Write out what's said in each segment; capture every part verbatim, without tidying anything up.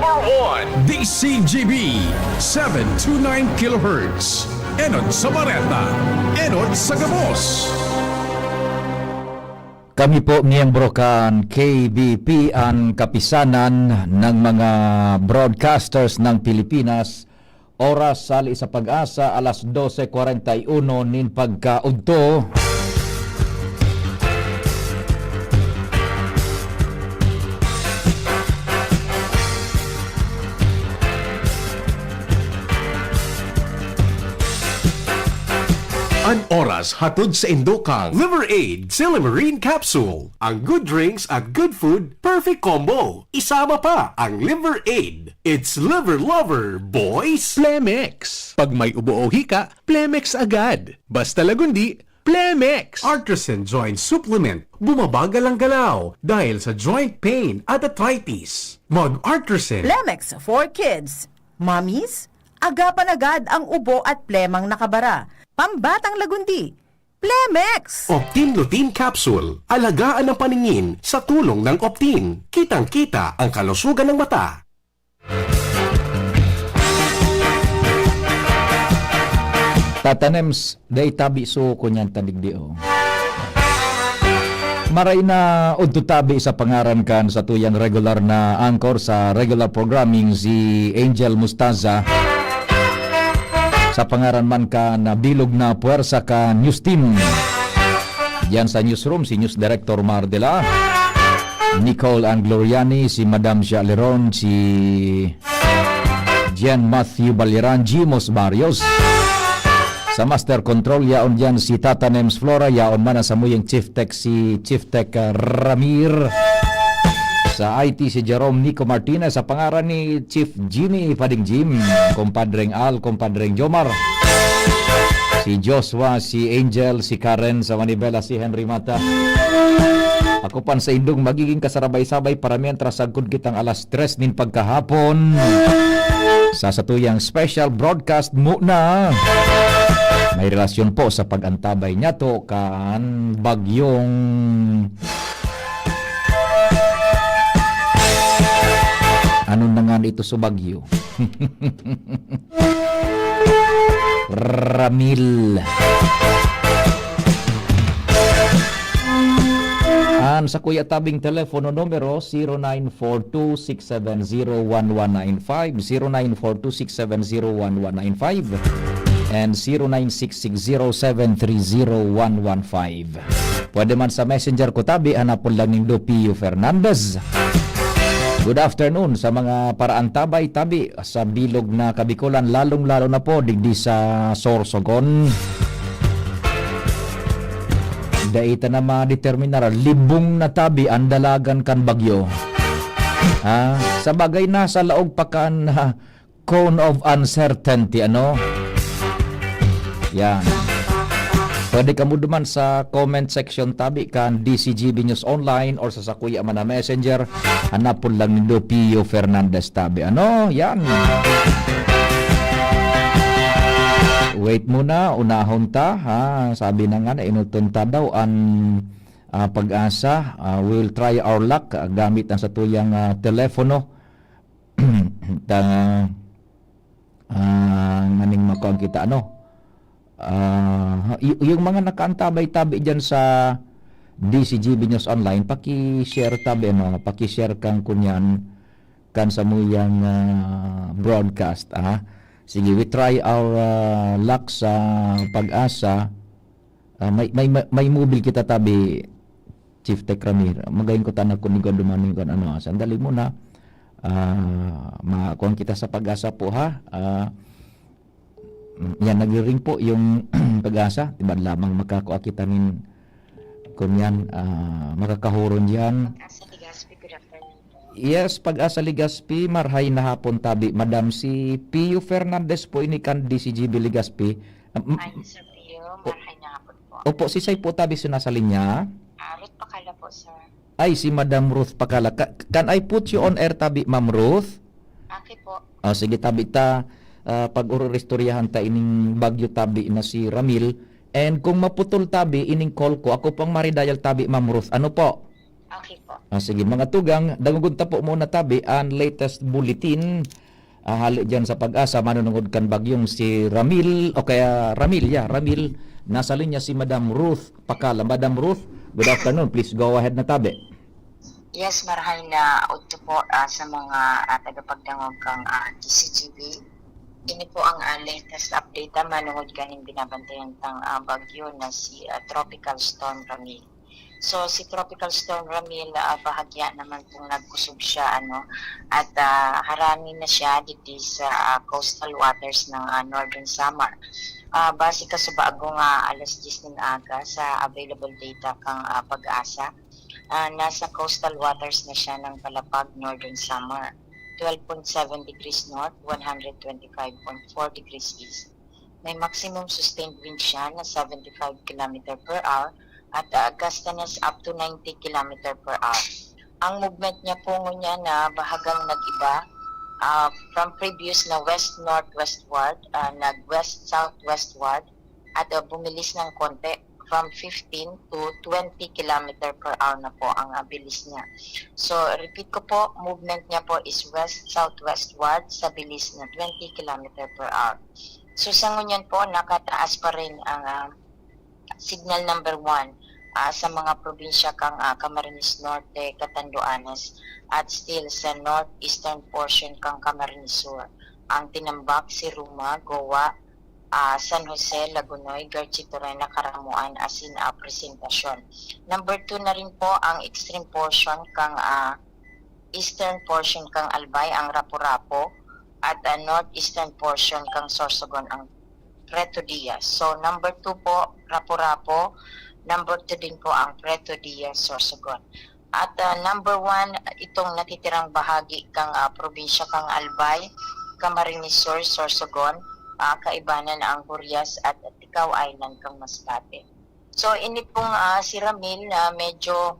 Are on D C G B, seven two nine kilohertz. Enot sa Bareta, enot sa gabos. Kami po, miyembro kan K B P, an Kapisanan ng mga Broadcasters ng Pilipinas. Oras, sali sa Pag-asa, alas dose kwarenta y uno nin pagkaudto. An oras hatod saindo kan Liver Aid Silymarin Capsule. Ang good drinks at good food, perfect combo. Isama pa ang Liver Aid. It's Liver Lover, boys! Plemex. Pag may ubo o hika, Plemex agad. Basta Lagundi, Plemex. Artisan Joint Supplement. Bumabagal ang galaw dahil sa joint pain at arthritis. Mag Artisan. Plemex for kids. Mommies, agapan agad ang ubo at plemang nakabara. Pambatang Lagundi, Plemex! Optin Lutein Capsule. Alagaan ang paningin sa tulong ng Optin. Kitang-kita ang kalusugan ng mata. Tatanems, dai tabi suko niyan tanig di, oh. Maray na udto tabi sa pangaran kan satuyang regular na anchor sa regular programming, si Angel Mustaza. Sa pangaran man kan bilog na puwersa kan news team. Diyan sa newsroom, si News Director Mar Dela, Nicole Angloriani, si Madam Shirley Ron, si Jen Matthew Baliran, Jimos Barrios. Sa Master Control, yaon diyan si Tata Nems Flora, yaon man ang samuyang Chief Tech, si Chief Tech, ah, Ramir. Sa I T, si Jerome Nico Martinez, sa pangaran ni Chief Jimmy Pading Jim, Kumpadreng Al, Kumpadreng Jomar. Si Joshua, si Angel, si Karen, sa manibela, si Henry Mata. Ako pan sa indong magiging kasarabay-sabay para mientras sagkod kitang alas tres nin pagkahapon. Sa satuyang special broadcast muna. May relasyon po sa pag-antabay niyato kan bagyong, ano na nga ito sa bagyo? Ramil. An sakuya tabing telepono numero, zero nine four two six seven zero one one nine five, zero nine four two six seven zero one one nine five, and zero nine six six zero seven three zero one one five. Pwede man sa messenger ko tabi, hanapon lang nindo Pio Fernandez. Good afternoon sa mga paraantabay tabi sa bilog na Kabikolan, lalong-lalo na po digdi sa Sorsogon. Dai ta na madeterminar, libong na tabi an dalagan kan bagyo. Ha? Sa bagay, nasa laog pa kan, ha, cone of uncertainty, ano? Yan. Pwede kamo duman sa comment section tabi kan D C G B News Online or sa sakuya man na messenger. Hanapon lang nindo Pio Fernandez tabi. Ano? Yan. Wait muna, unahon ta, ha? Sabi na nga na, inuton ta daw an, ah, Pag-asa. Ah, we will try our luck, ah, gamit ang satuyang, ah, telepono. Ta-, ah, nganing makuan kita, ano? Ah, y-, yung mga nakaantabay tabi diyan sa D C G B News Online, paki-share tabi, ano, paki-share kang kunyan, kan samuyang, ah, broadcast, ah. Sige, we try our, ah, luck sa Pag-asa. Ah, may, may, may, may mobile kita tabi, Chief Tech Ramir. Magayon ko tanak kun igwa dumaning kun ano, ah, sandali muna. Ah, makuan kita sa Pag-asa po, ha? Ah, mm, yan, nagri-ring po yung Pag-asa. Tiban lamang makakua kita nin, kun yan, ah, makakahuron yan. Pag-asa Legazpi, good afternoon po. Yes, Pag-asa Legazpi, marhay na hapon tabi, madam. Si Pio Fernandez po ini kan D C G B Legazpi. Ah, m-, Ay, Sir Pio, po, marhay na hapon po. Opo, si Sai po tabi sa nasa linya? Ah, Ruth Pakala po, sir. Ay, si Madam Ruth Pakala. Ka-, can I put you on air tabi, Ma'am Ruth? Okay po. Ah, sige, tabi ta, ah, pag-ururistoryahan ta ining bagyo tabi na si Ramil. And kung maputol tabi ining call ko, ako pang maridial tabi, Ma'am Ruth. Ano po? Okay po. Ah, sige, mga tugang, dangogon ta po muna tabi an latest bulletin, ah, hale diyan sa PAGASA, manunungod kan bagyong si Ramil, o kaya Ramil, yeah, Ramil. Nasa linya si Madam Ruth Pakala. Madam Ruth, good afternoon. Please go ahead na tabi. Yes, marahay na udto po, ah, sa mga, ah, tagapagdangog kang, ah, D C G B. Ini po ang, ah, latest update, ah, manungod kaning binabantayan tang, ah, bagyo na si, ah, Tropical Storm Ramil. So, si Tropical Storm Ramil, ah, bahagya naman pong nagkusog siya, ano, at, ah, harani na siya digdi sa, ah, coastal waters ng, ah, Northern Samar. Ah, base ka sa bago nga alas diyes nin aga sa available data kang, ah, PAGASA, ah, nasa coastal waters na siya ng Palapag, Northern Samar, twelve point seven degrees north, one hundred twenty-five point four degrees east. May maximum sustained wind siya na seventy-five kilometer per hour at, ah, gustaness up to ninety kilometer per hour. Ang movement niya po ngunyan na bahagang nag-iba, ah, from previous na west-northwestward, ah, nag-west-southwestward at, ah, bumilis ng konti from fifteen to twenty kilometer per hour na po ang, ah, bilis niya. So, repeat ko po, movement niya po is west-southwestward sa bilis na twenty kilometer per hour. So, sa ngunyan po, nakataas pa rin ang, ah, signal number one, ah, sa mga probinsya kang, ah, Camarines Norte, Catanduanes, at still sa northeastern portion kang Camarines Sur. Ang tinambak si Ruma, Goa, ah, San Jose, Lagonoy, Garchitorena, Caramoan, asin, ah, Presentacion. Number two na rin po ang extreme portion kang, ah, eastern portion kang Albay, ang Rapu-Rapu, at, ah, northeastern portion kang Sorsogon, ang Preto Diaz. So, number two po, Rapu-Rapu. Number two din po ang Preto Diaz, Sorsogon. At, ah, number one, itong natitirang bahagi kang, ah, probinsya kang Albay, Camarines Sur, Sorsogon, ah, kaibanan ang Hurias at Atikaw Island kang Masbate. So, ini pong, ah, si Ramil na medyo,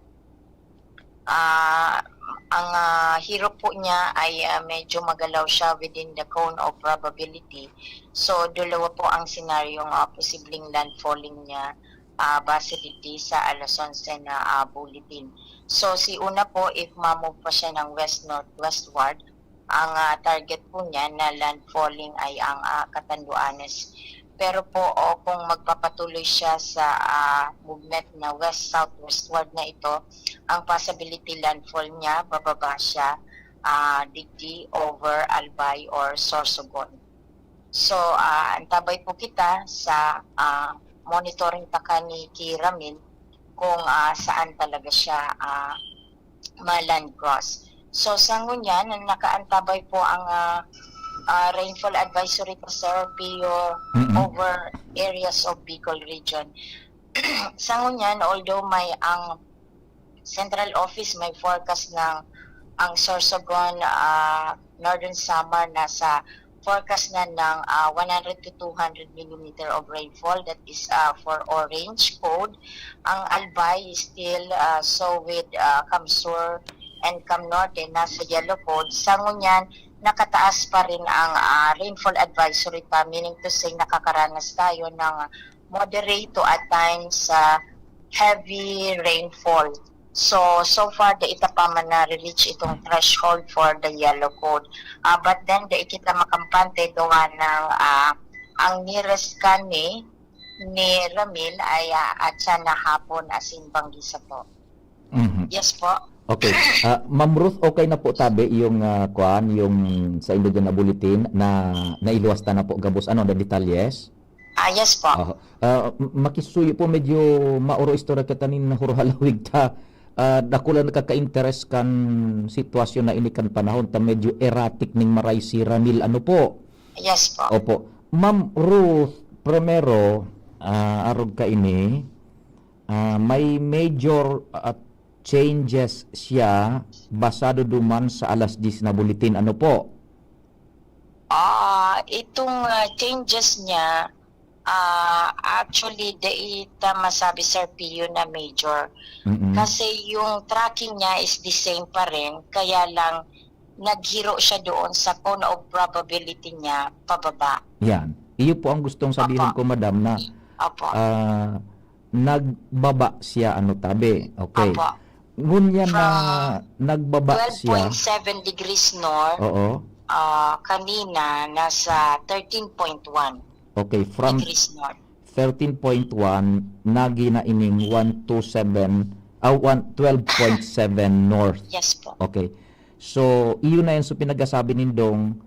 ah, ang, ah, hirop po niya ay, ah, medyo magalaw siya within the cone of probability. So, dalawa po ang senaryong, ah, posibleng landfalling niya, ah, base digdi sa alas onse na, ah, bulletin. So, si una po, if ma-move pa siya ng west-northwestward, ang, ah, target po niya na landfalling ay ang, ah, Catanduanes. Pero po, o, kung magpapatuloy siya sa, ah, movement na west-southwestward na ito, ang possibility landfall niya, bababa siya, ah, digdi over Albay or Sorsogon. So, ah, antabay po kita sa, ah, monitoring ta kani ki Ramil kung, ah, saan talaga siya, ah, ma-land cross. So, sa ngunyan, nakaantabay po ang, ah, ah, rainfall advisory ta, Sir Pio, Mm-mm. over areas of Bicol region. Sa ngunyan, although may ang central office may forecast ng ang Sorsogon, ah, Northern Samar nasa forecast na ng, ah, one hundred to two hundred millimeter of rainfall, that is, ah, for orange code. Ang Albay is still, ah, so with, ah, Camsur and Camnorte, nasa yellow code. Sa ngunyan, nakataas pa rin ang, ah, rainfall advisory pa, meaning to say, nakakaranas tayo ng moderate to at times, ah, heavy rainfall. So, so far, dai ta pa man na-reach itong threshold for the yellow code. Ah, but then, dai kita makampante gawa ng, ah, ang nearest kani ni Ramil ay, ah, atsa na hapon asin banggi sapo. Mhm. Yes po. Okay. Ah, Ma'am Ruth, okay na po tabi yung, ah, kuan, yung sa inyo dyan na bulletin na nailuwas ta na po gabos, ano, na detalyes? Ah, yes po. Oho. Ah, m-, makisuyo po, medyo maoro istorya kita nin nahuruhalawig ta. Ah, dakula nakaka-interes kan sitwasyon na ini kan panahon ta medyo erratic ning maray si Ramil. Ano po? Yes po. Opo. Ma'am Ruth, primero, ah, arog kaini, ah, may major, ah, changes siya basado duman sa alas diyes na bulletin. Ano po? Ah, itong, ah, changes niya, ah, actually, dai ta masabi, Sir Pio, na major. Mm-mm. Kasi yung tracking niya is the same pa rin, kaya lang naghiro siya doon sa cone of probability niya pababa. Yan. Iyo po ang gustong sabihin Opo. ko, madam, na, Opo. ah, nagbaba siya, ano, tabi. Okay. Opo. Ngunyan na From nagbaba siya. twelve point seven degrees north, Oo. ah, kanina nasa thirteen point one Okay, from degrees north. thirteen point one, nagi na ining one two seven, ah, one, twelve point seven north. Yes po. Okay. So, iyon na yan. So, pinagasabi nindong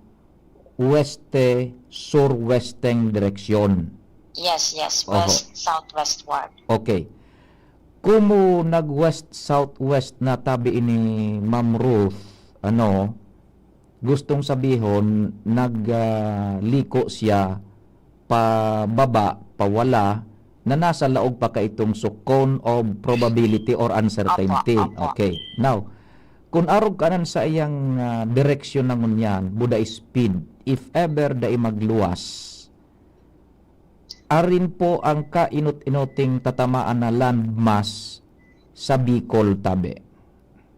weste, surwesteng direksyon. Yes, yes. Oho. West, southwestward. Okay. Kumo nag-west-southwest na tabi ini, Ma'am Ruth, ano, gustong sabihon, nag, ah, liko siya pababa, pawala, na nasa laog pa kaitong so cone of probability or uncertainty. Apo, apo. Okay. Now, kung arog ka nan sa iyang, ah, direksyon na ngunyan, buda speed, if ever dai magluwas, arin po ang kainot-inoting tatamaan na landmass sa Bicol, tabi.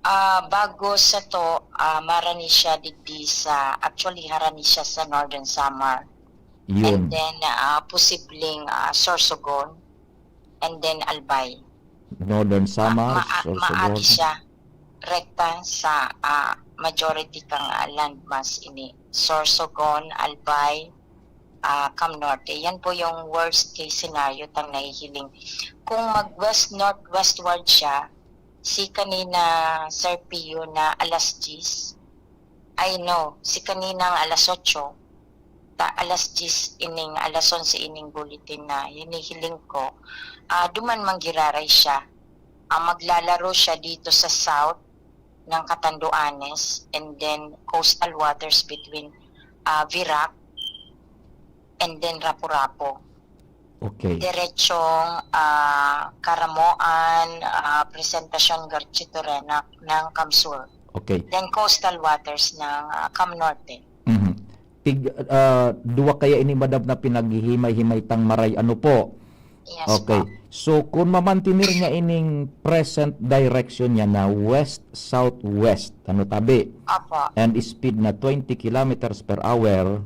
Ah, bago sa to, ah, marani siya digdi sa, actually, harani siya sa Northern Samar. Yun. And then, ah, posibleng ah, Sorsogon. And then, Albay. Northern Samar, Ma- ma- Sorsogon. Maagi siya rekta sa ah, majority kang ah, landmass ini. Sorsogon, Albay, ah, Cam Norte. Yan po yung worst case scenario tang nahihiling. Kung mag-west-northwestward siya, si kanina, Sir Pio, na alas diyes, ay no, si kaninang alas otso, ta alas diyes ining, alas onse ining bulletin na hinihiling ko, ah, duman manggiraray siya. Ah, maglalaro siya dito sa south ng Catanduanes and then coastal waters between ah, Virac and then Rapu-Rapu. Okay. Diretsong ah, Caramoan, ah, Presentacion, Garchitorena ng Cam Sur. Okay. Then coastal waters ng ah, Cam Norte. Mhm. Tig, ah, duwa kaya ini, madam, na pinaghihimay-himay tang maray, ano po? Yes Okay. po. So, kung mamantener niya ining present direction niya na west-southwest, ano tabi? Opo. And speed na twenty kilometers per hour,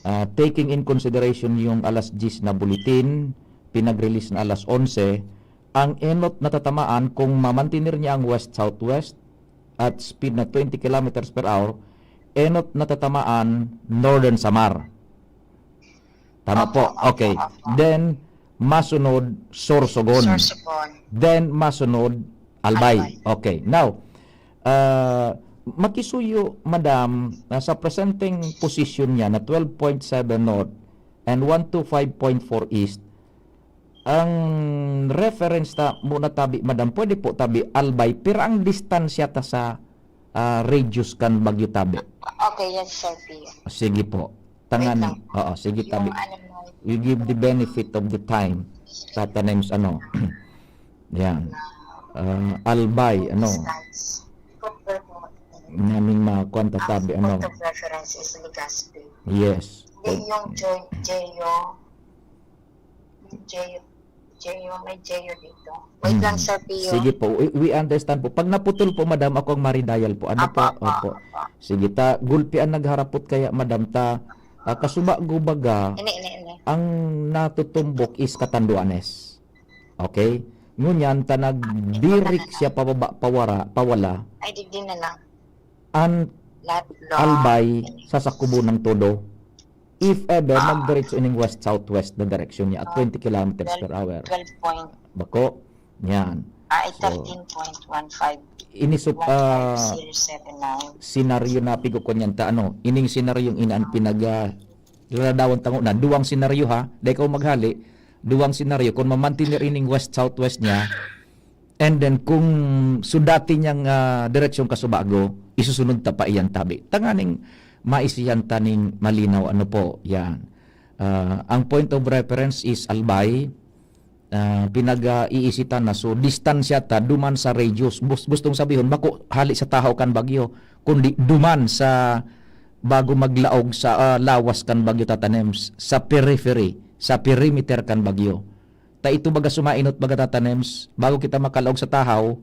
ah, taking in consideration yung alas diyes na bulletin, pinag-release na alas onse, ang enot na tatamaan kung mamantener niya ang west-southwest at speed na twenty kilometers per hour, enot na tatamaan Northern Samar. Tama Opo, po? opo, Okay. opo. Then, masunod Sorsogon. Sorsogon. Then, masunod Albay. Albay. Okay. Now, ah, makisuyo, madam, na sa presenteng posisyon niya na twelve point seven north and one two five point four east, ang reference ta muna tabi, madam, pwede po tabi Albay, pero ang distansya ta sa ah, radius kan bagyo tabi. Okay, yes, Sir Pio. Sige po. Tangan, Wait lang. Oo, sige, tabi. Yung ano mo, We give the benefit of the time. Tatanim sa ano. Yan. Ah, Albay, ano. Distance. Compare mo. Naming mga kwanta tabi, ano. Point of reference is Legazpi. Yes. Hindi yung J, J O. J O. J O, may J O dito. Wait Hmm. lang, Sir Pio. Sige po. We, we understand po. Pag naputol po, madam, ako ang maridial po. Ano Apo, po? apo, Opo. apo. Sige, ta, gulpian nagharapot kaya, madam, ta, ah, kasubago baga, Ini, ini, ini. ang natutumbok is Catanduanes. Okay? Ngunyan, ta nagdirik siya pababa, pawara, pawala, Ay, digdi na lang. an Lahat lang. Albay, sasakubo ng todo. If ever, Ah. magdiretso ining west-southwest na direksyon niya at twenty kilometers per hour. Twelve point, Bako? Yan. ah, ay, So, thirteen point one five. Ini so, ah, Zero seven nine. Senaryo na pigukon yan ta, ano, ining senaryong inaan pinag, ah, ladawan tango na, duwang senaryo ha, dai ka maghali, duwang senaryo, kung mamantener ining west-southwest niya, and then kung sudati niyang, ah, direksyong kasubago, isusunod ta pa iyan tabi. Tanganing maisihan ta ning malinaw, ano po, yan. Ah, ang point of reference is Albay, ah, pinag-iisitan na. So, distansya ta duman sa radius. Bus-, gustong sabihon, bako hali sa tahaw kan bagyo, kundi duman sa bago maglaog sa, ah, lawas kan bagyo tatanem, s-, sa periphery, sa perimeter kan bagyo. Ta ito baga sumainot baga tatanem, s-, bago kita makalaog sa tahaw,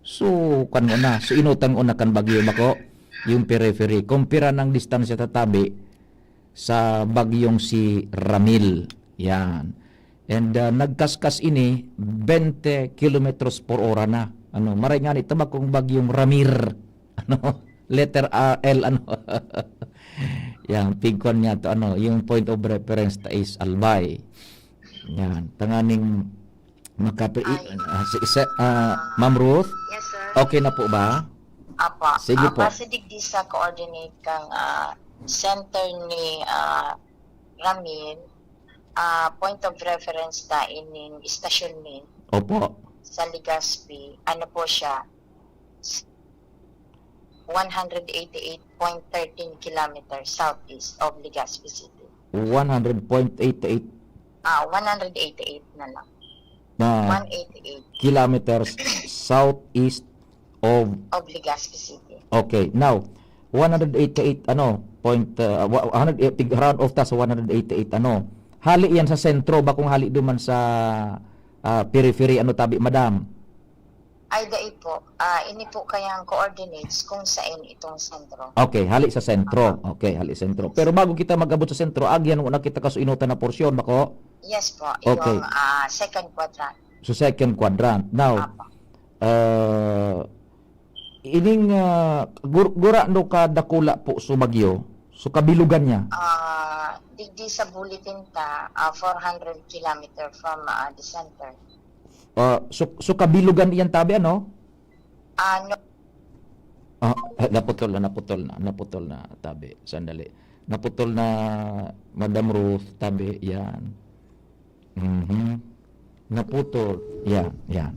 so, kan mo na, so inutan mo na kan bagyo, bako, yung periphery. Kumpira ng distansya tatabi, sa bagyong si Ramil. Yan. And, ah, nagkaskas ini, twenty kilometers per hora na. Ano, maray nga ni taba kung bagyong Ramir. Ano, letter R, L, ano. Yan, pigkuan niya to, ano, yung point of reference ta is Albay. Yan, tanganing makape-, Ay. ah, si, si, ah, Ma'am Ruth, Yes, sir. okay na po ba? Apa, Sige apa, po. Sa digdi sa coordinate kang, ah, center ni, ah, Ramil, ah, point of reference ta ining istasyon ni Opo. sa Legazpi. Ano po siya? One hundred eighty-eight point thirteen kilometers southeast of Legazpi City. One hundred point eight eight. Ah, one hundred eighty-eight na lang. Na One eighty-eight. kilometers southeast of Of Legazpi City. Okay. Now, one hundred eighty-eight, ano, point, uh, wa-, hundred eighty, round off ta sa one hundred eighty-eight, ano. Hali yan sa sentro, bakong hali duman sa, ah, periphery, ano, tabi, madam? Ay, dai po. Ah, ini po kayang coordinates kung saan itong sentro. Okay, hali sa sentro. Opo. Okay, hali sentro. Pero bago kita mag-abot sa sentro, agihan mo na kita kasuinutan na porsyon, bako? Yes po, Okay. itong, ah, second quadrant. So, second quadrant. Now, Opo. ah, ining, ah, gur-, gurano ka dakula po so bagyo? So, kabilugan niya? Ah, digdi sa bulletin ta, ah, four hundred kilometer from, ah, the center. Ah, so, so kabilugan iyan tabi, ano? Ah, no. Ah, eh, naputol na, naputol na, naputol na, tabi. Sandali. Naputol na, Madam Ruth, tabi, yan. Mhm. Naputol. Yan, yan.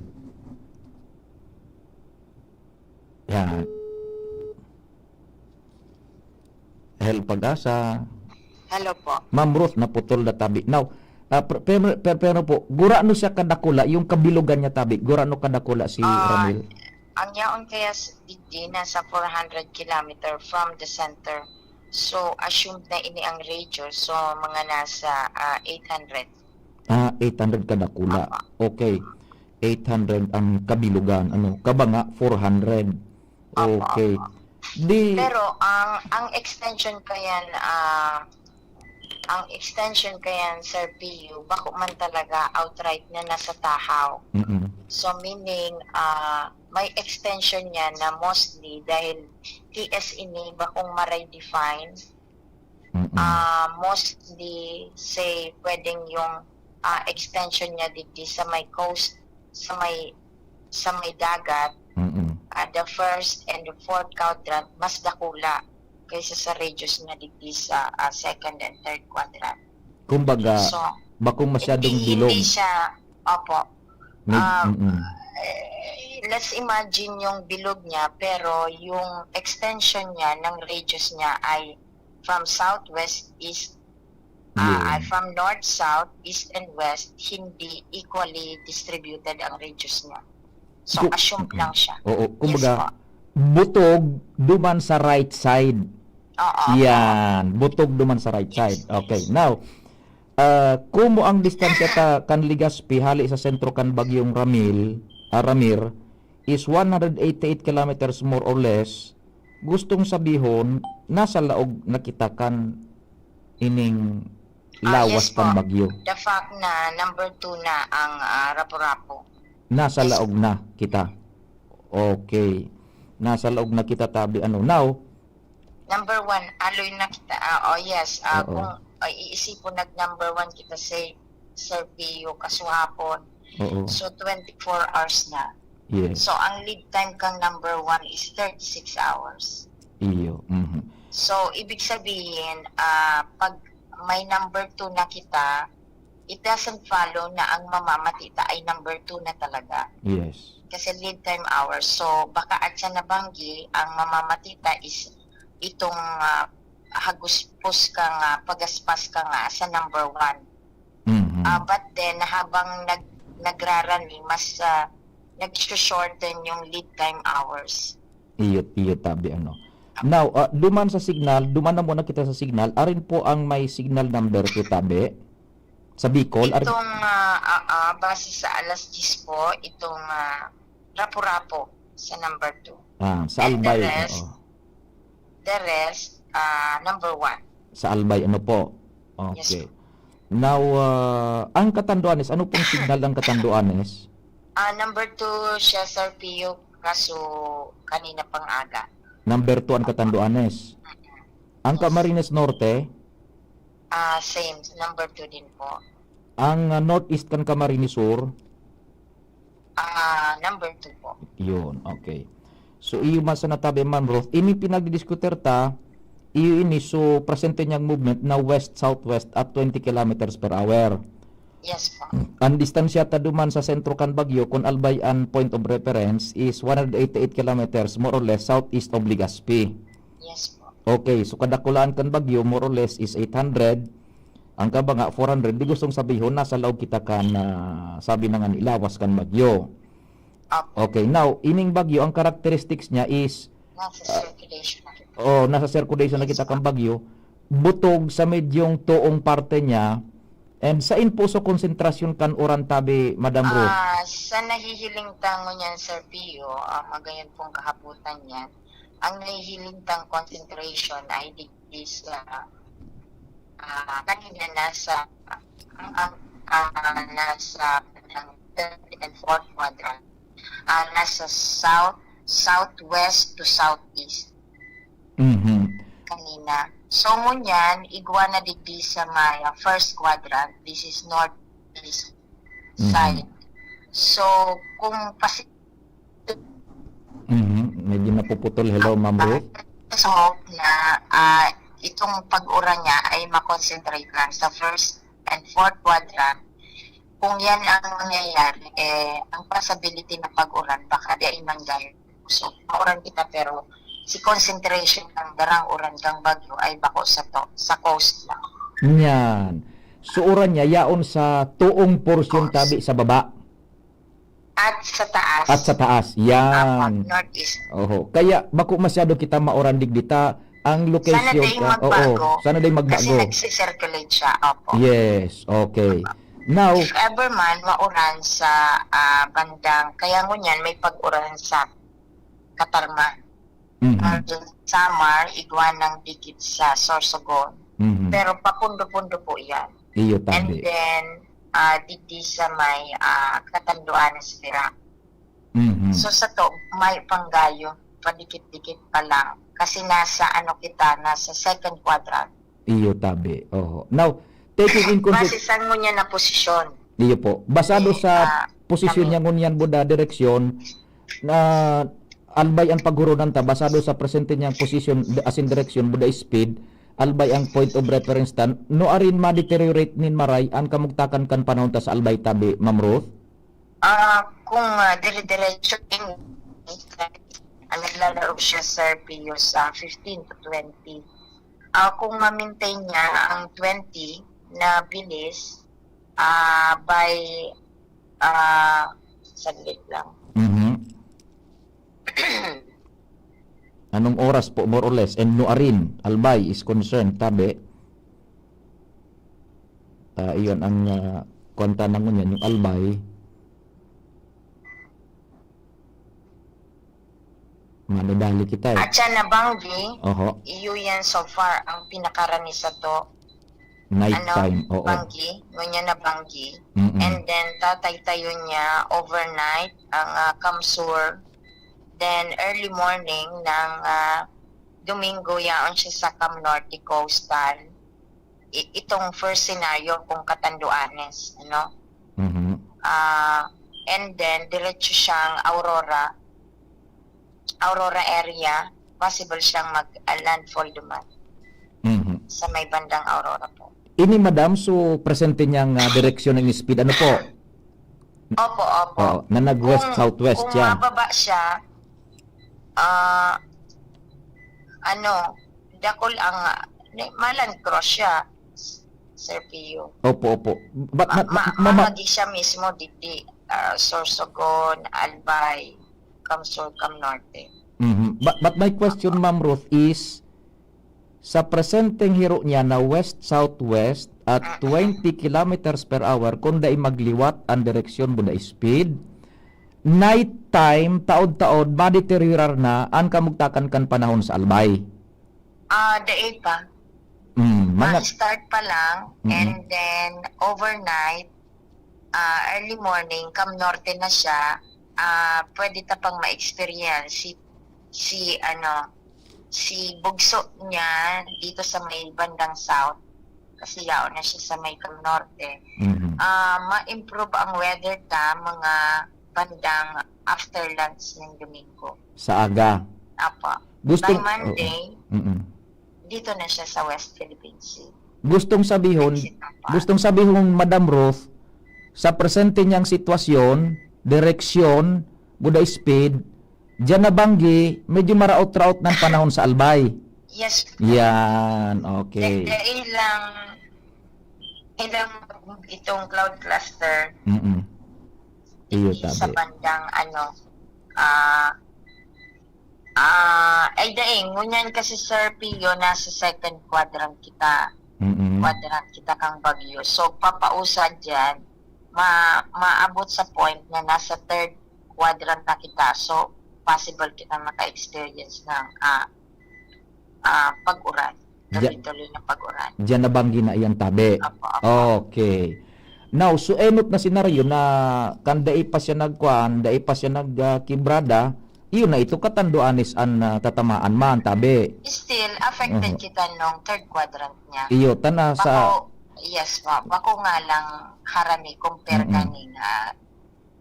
Yan. Hel Pag-asa. Hello po. Ma'am Ruth, naputol na tabi. Now, ah, per-, pero, pero, pero po, gurano siya kadakula, yung kabilugan niya tabi, gurano kadakula si Ah, Ramil? ang yaon kaya s-, digdi nasa four hundred kilometer from the center. So, assumed na ini ang radius. So, mga nasa, ah, eight hundred. Ah, eight hundred kadakula. Apa. Okay. Eight hundred ang kabilugan. Ano, kabanga, four hundred. Apa, Okay. apa. Di Pero ang, ang extension kayan, ah, ang extension kayan, Sir Pio, bako man talaga outright na nasa Tahaw. Mm-mm. So, meaning, ah, may extension niya na mostly dahil T S ini bakong maray define. Mm-mm. Ah, mostly, say, pwedeng yung, ah, extension niya digdi sa may coast, sa may, sa may dagat, Mm-mm. ah, the first and the fourth quadrant, mas dakula kaysa sa radius niya digdi sa, ah, second and third quadrant. Kumbaga, So, bakong masyadong hindi, bilog. hindi siya, opo. Med-, Um, mm-mm. eh, let's imagine yung bilog niya, pero yung extension niya ng radius niya ay from southwest east, ah, Yun. ah, from north south, east and west, hindi equally distributed ang radius niya. So, Ku-, assumed mm. lang siya. Oo, Yes kumbaga, po. butog duman sa right side. Oo, Yan, butog duman sa right Yes. side. Okay, now, ah, kumo ang distansya ta kan Legazpi hali sa sentro kan Bagyong Ramil, ah, Ramir, is one hundred eighty-eight kilometers more or less. Gustong sabihon, nasa laog na kita kan ining Ah, lawas yes kan po. bagyo. The fact na number two na ang, ah, Rapu-Rapu. Nasa Yes. laog na kita. Okay. Nasa laog na kita tabi, ano. Now, Number one, aloy na kita. Ah, oh, yes. Ah, Oo. kung, ah, iisipon nag number one kita sa Sir Pio kasuhapon. Oo. So, twenty-four hours na. Yes. So, ang lead time kang number one is thirty-six hours. Iyo. Mhm. So, ibig sabihin, ah, pag may number two na kita, it doesn't follow na ang mamamati ta ay number two na talaga. Yes. Kasi lead time hours. So, baka at sa nabanggi, ang mamamati ta is itong, ah, haguspos ka nga, pagaspas ka nga sa number one. Mhm. Ah, but then, habang nag-, nagrarani, mas, ah, nag-shorten yung lead time hours. Iyo, iyo, tabi, ano. Now, ah, duman sa signal, duman na muna kita sa signal. Arin po ang may signal number two, tabi. Sa Bicol, arin Itong, ah, ah, ah, base sa alas diyes po, itong, ah, Rapu-Rapu sa number two. Ah, sa And the Albay, rest, oo. the rest, ah, number one. Sa Albay, ano po? Yes Okay. po. Now, ah, ang Catanduanes, ano pong signal ng Catanduanes? Ah, number two siya, Sir Pio, kaso kanina pang aga. Number two ang Catanduanes. Ang Camarines Norte, Ah, same, number two din po. Ang ah, Northeast kan Camarines Sur. Ah, number two po. Yun, okay. So, iyo man sa natabi, Ma'am Ruth, ini pinagdidiskutir ta, iyo ini, so, presente niyang movement na west-southwest at twenty kilometers per hour. Yes po. Ang distansya ta duman sa sentro kan bagyo, kun albay an point of reference, is one hundred eighty-eight kilometers, more or less, southeast of Legazpi. Yes po. Okay, so kadakulaan kan bagyo, more or less, is eight hundred. Ang kaba nga, four hundred. Di gustong sabihon, nasa laog kita kan, ah, sabi na nga, ni lawas kan bagyo. Opo. Okay, now, ining bagyo, ang characteristics niya is, Nasa circulation na rin. Oh, nasa circulation na kita kan bagyo, butog sa medyong tuong parte niya, and sain po sa konsentrasyon kan uran tabi, Madam Ruth? Ah, sa nahihiling tango niyan, Sir Pio, ah, magayon pong kahaputan niyan, ang nahihiling tang concentration ay digdi sa, ah, kanina nasa, ang, ang, ah, nasa ng third and fourth quadrant, ah, nasa south, southwest to southeast Mhm. kanina. So, ngunyan, igwa na digdi sa may, ah, first quadrant. This is northeast Mhm. side. So, kung pasi- Mhm. Medyo napuputol. Hello, Ma'am Ruth? So, hope na ah, itong pag-uran niya ay makonsentrate lang sa first and fourth quadrant. Kung yan ang mangyayari, eh, ang possibility ng pag-uran, baka di ay mangyayari. So, mauran kita, pero si concentration ng darang uran kang bagyo ay bako sa to, sa coast lang. Yan. So, uran niya, yaon sa tuong portion Coast. Tabi sa baba. At sa taas. At sa taas. Apo, Yan. northeast. Oho. Kaya, bako masyado kita mauran digdi ta. Ang location, Sana day ah, magbago. Oo, sana day Kasi magbago. Nagsi-circulate siya. Opo. Yes, okay. Now, If ever man, mauran sa ah, bandang, kaya ngunyan may pag-uran sa Catarman. Mhm. Ah, yung Samar, igwa ng dikit sa Sorsogon. Mhm. Pero papundo-pundo po yan. Iyo And tabi. then, ah, digdi sa may ah, Catanduanes, Vera. Mhm. So sa to, may panggayo, padikit-dikit pa lang. Kasi nasa ano kita, nasa second quadrant. Iyo tabi. Oho. Now, taking in consideration, Base sa ngunyan na posisyon. iyo po. Basado Eh, sa ah, posisyon kami. Niya ngunyan buda direksyon, na albay ang paghuronan ta, basado sa presente niyang posisyon, asin direksyon buda speed, albay ang point of reference tan, nuarin ma-deteriorate nin maray ang kamugtakan kan panahon ta sa albay tabi, Ma'am Ruth? Ah, kung ah, dire-diretso in, ah, naglalaro siya, Sir Pio, sa fifteen to twenty. Ah, kung ma-maintain niya ang twenty na bilis, ah, by, ah, saglit lang. Mhm. Anong oras po, more or less? And nuarin, albay is concerned, tabi. Ah, iyon ang uh, kwanta na ngunyan, yung albay. Manidali kita eh. At siya nabanggi, Oho, iyo yan so far, ang pinakarani sa to. Night Ano? Time. Oo. Banggi, ngunyan na banggi. Mm-mm. And then, tataytayon niya overnight ang ah, Kamsur. Then, early morning ng ah, Domingo, yaon siya sa Cam Norte Coastal. I- itong first scenario kung Catanduanes, ano? Mhm. Ah, and then, diretso siyang Aurora, Aurora area, possible siyang mag-landfall duman Mhm. sa may bandang Aurora po. Ini, madam, so presente niyang ah, direksyon ng speed. Ano po? Opo, opo. Oo, na nag-west-southwest Kung siya. mababa siya, ah, ano, dakul ang, ah, ni- ma-land cross siya, Sir Pio. Opo, opo. But, Ma- ma- ma- ma- ma- mamagi siya mismo, digdi, ah, Sorsogon, Albay, Kamsur, Cam Norte. Mhm. But, but my question, Ma'am Ruth, is sa presenteng hiro niya na west-southwest at twenty kilometers per hour, kung dai magliwat ang direksyon mo na speed, night time, taod-taod, madeteriorar na ang kamugtakan kan panahon sa Albay. Ah, dai pa. Mm, mga Ma-start pa lang, Mm. and then overnight, ah, early morning, kam norte na siya, ah, pwede ta pang ma-experience si, si ano, si bugso niya dito sa may bandang south, kasi yaon na siya sa may kam norte. Mhm. Ah, ma-improve ang weather ta mga bandang after lunch ng Domingo. Sa aga. Apo. Gusto By Monday, oo. Mm-mm. dito na siya sa West Philippine Sea. Gustong sabihon, Exit ng Guan. Gustong sabihon, Madam Ruth, sa presente niyang sitwasyon, direksyon, buda speed, diyan na banggi, medyo maraot-raot ng panahon sa Albay. Yes. Yan, okay. Dahil lang, ilang itong cloud cluster, Mm-mm. Iyo, hindi sa tabi. bandang, ano, ah, Ah, ay daing, ngunyan kasi, Sir Pio, nasa second quadrant kita. Mm-mm. Quadrant kita kang bagyo. So, papausad dyan, ma-, maabot sa point na nasa third quadrant na kita. So, possible kita maka-experience ng, ah, ah, pag-uran. Diya-, Tuloy-tuloy na pag-uran. Diyan na banggi na iyan, tabi? Apo, apo. Okay. Now, so enot na senaryo na kan dai pa siya nagkuan, dai pa siya nag, ah, kibrada, iyo na ito, katanduanes an, ah, tatamaan man, tabi? Still, affected Oho. kita nung third quadrant niya. Iyo, tana sa Bako, yes po. Bako nga lang harani compare Mm. kaning, ah,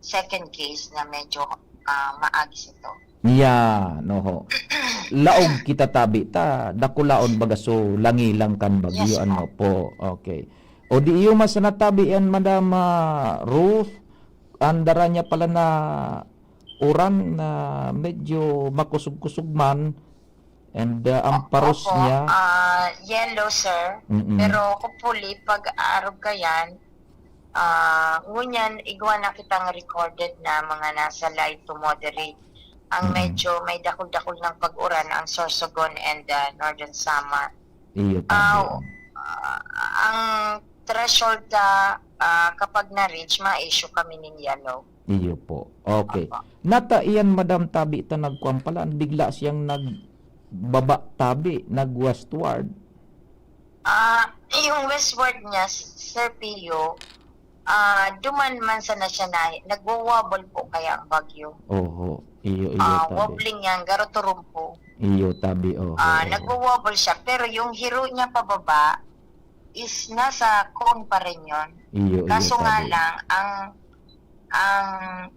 second case na medyo, ah, maagis ito. Yan, oho. Laog kita tabi ta, dakulaon baga so langi lang kan bagyo, Yes, ano po. po. Okay. O di iyo mas natabi yan, Madam, ah, Ruth, ang dara niya pala na uran na medyo makusog-kusog man, and, ah, ang O-, paros opo, niya ah, yellow, sir. Mm-mm. Pero hopefully, pag-aarog ka yan, ah, ngunyan, igwa na kitang recorded na mga nasa light to moderate. Ang Mm-mm. medyo may dakul-dakul ng pag-uran, ang Sorsogon and, ah, Northern Samar. Iyo, tabi, Ah, oh. ah, ang threshold na, ah, kapag na-reach, ma-issue kami nin yellow. Iyo po. Okay. Opo. Nata iyan, Madam, tabi ta nagkuan pala, bigla siyang nagbaba tabi, nag-westward. Ah, yung westward niya, Sir Pio, ah, duman man sana siya na, nagwo-wobble po kaya ang bagyo. Oho. Iyo, iyo, Ah, tabi. wobbling yan, garotorumpo. Iyo, tabi, oho, Ah, oho. nagwo-wobble siya, pero yung hiro niya pababa is nasa cone pa rin yun. Iyo, iyo, Kaso nga tabi. lang, ang, ang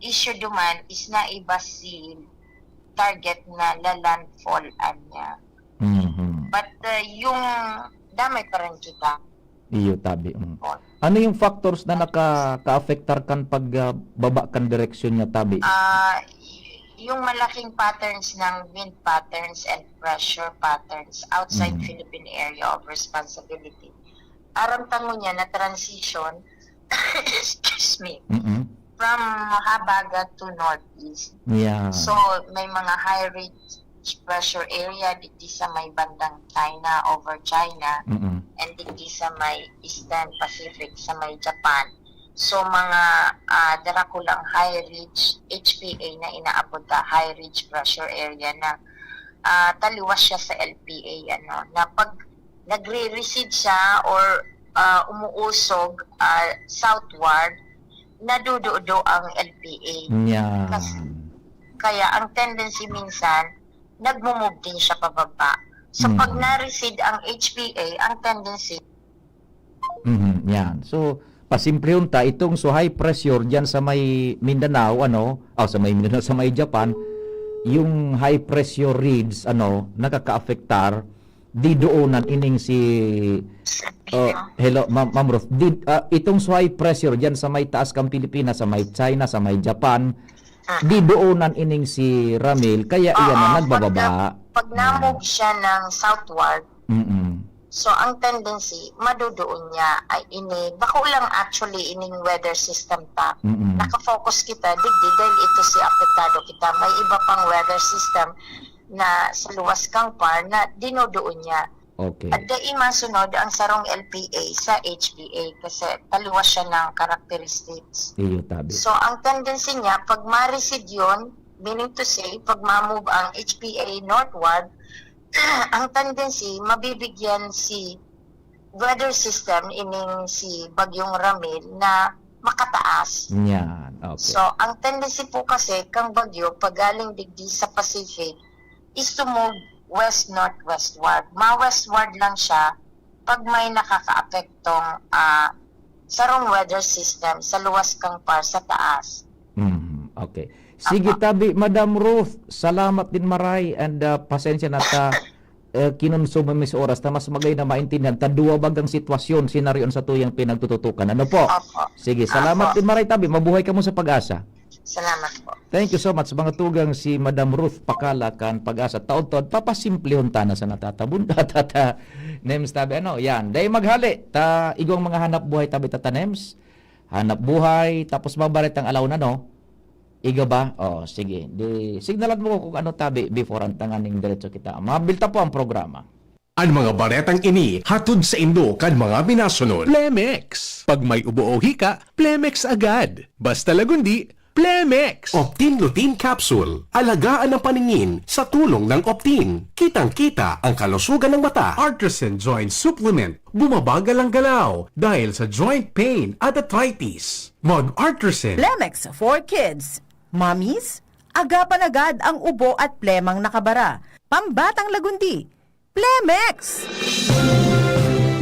issue duman is naiba si target na la-landfall-an niya. Mhm. But, uh, yung damay pa rin kita. Iyo, tabi, mm. Oh. Ano yung factors na nakaka-afektar kan pag, ah, baba kan direksyon niya, tabi? Ah, y-, yung malaking patterns ng wind patterns and pressure patterns outside Mm. Philippine Area of Responsibility. Aram tango niya na transition, excuse me, Mm-mm. from habagat to northeast. Yeah. So, may mga high ridge pressure area digdi sa may bandang China, over China, Mm-mm. and digdi sa may Eastern Pacific, sa may Japan. So, mga, ah, darakulang high ridge, H P A na inaabot na high ridge pressure area na, ah, taliwas siya sa L P A, ano, na pag nagre-recede siya or, ah, umuusog, ah, southward, nadududo ang L P A. Yeah. Kas-, kaya ang tendency minsan, nagmo-move din siya pababa. So, pag Mm. na-recede ang H P A, ang tendency Mhm, yan. So, pasimplihon ta, itong so high pressure diyan sa may Mindanao, ano, oh, sa may Mindanao, sa may Japan, yung high pressure reads, ano, nakakaapektar, didoonan ining si, oh, hello, Ma'am, Ma'am Ruth, did-, ah, itong so high pressure diyan sa may taas kang Pilipinas, sa may China, sa may Japan, Ah. didoonan ining si Ramil, kaya Oo, iyan na pag nagbababa. na-, pag Yan. na-move siya ng southward, Mm-mm. so ang tendency, maduduon niya ay ini, bako lang actually ining weather system ta. Mm-mm. Naka-focus kita, digdi, dahil ito si apektado kita. May iba pang weather system na sa luwas kang par na dinuduon niya. Okay. At dai masunod ang sarong L P A sa H P A kasi taliwas siya ng characteristics. Iyo, tabi. So, ang tendency niya, pag ma-recede yun, meaning to say, pag ma-move ang H P A northward, ang tendency, mabibigyan si weather system, ining si Bagyong Ramil, na makataas. Yan. Okay. So, ang tendency po kasi kang bagyo pag galing digdi sa Pacific is to move west-northwestward. Ma-westward lang siya pag may nakakaapektong ah, sarong weather system sa luwas kang par sa taas. Mhm. Okay. Sige, Apa. tabi, Madam Ruth, salamat din maray and ah, pasensya na ta uh, kinonsumo mis oras ta mas magay na maintindihan ta duwa bagang sitwasyon, senaryo sa tuyang pinagtututukan. Ano po? Opo. Sige, salamat Opo. din maray, tabi. Mabuhay kamo sa pag-asa. Salamat po. Thank you so much. Mga tugang si Madam Ruth Pakala kan Pag-asa. Taon-taon, papasimplihon ta na sa natatabon. Tata, Nems tabi, ano? Yan. Dahil maghali, ta igwang mga hanap buhay tabi, Tata Nems. Hanap buhay, tapos mabarit ang alaw na, no? Iga ba? Oh, sige. Di, signalan mo ko kung ano tabi before ang tanganing diretso kita. Mabilta po ang programa. An mga baretang ini hatod saindo kan mga minasunod. Plemex. Pag may ubo o hika, Plemex agad. Basta Lagundi, Plemex. Optin Lutein Capsule. Alagaan ang paningin sa tulong ng Optin. Kitang-kita ang kalusugan ng mata. Artisan Joint Supplement. Bumabagal ang galaw dahil sa joint pain at arthritis. Mag Artisan. Plemex for Kids. Mommies, agapan agad ang ubo at plemang nakabara. Pambatang Lagundi, Plemex!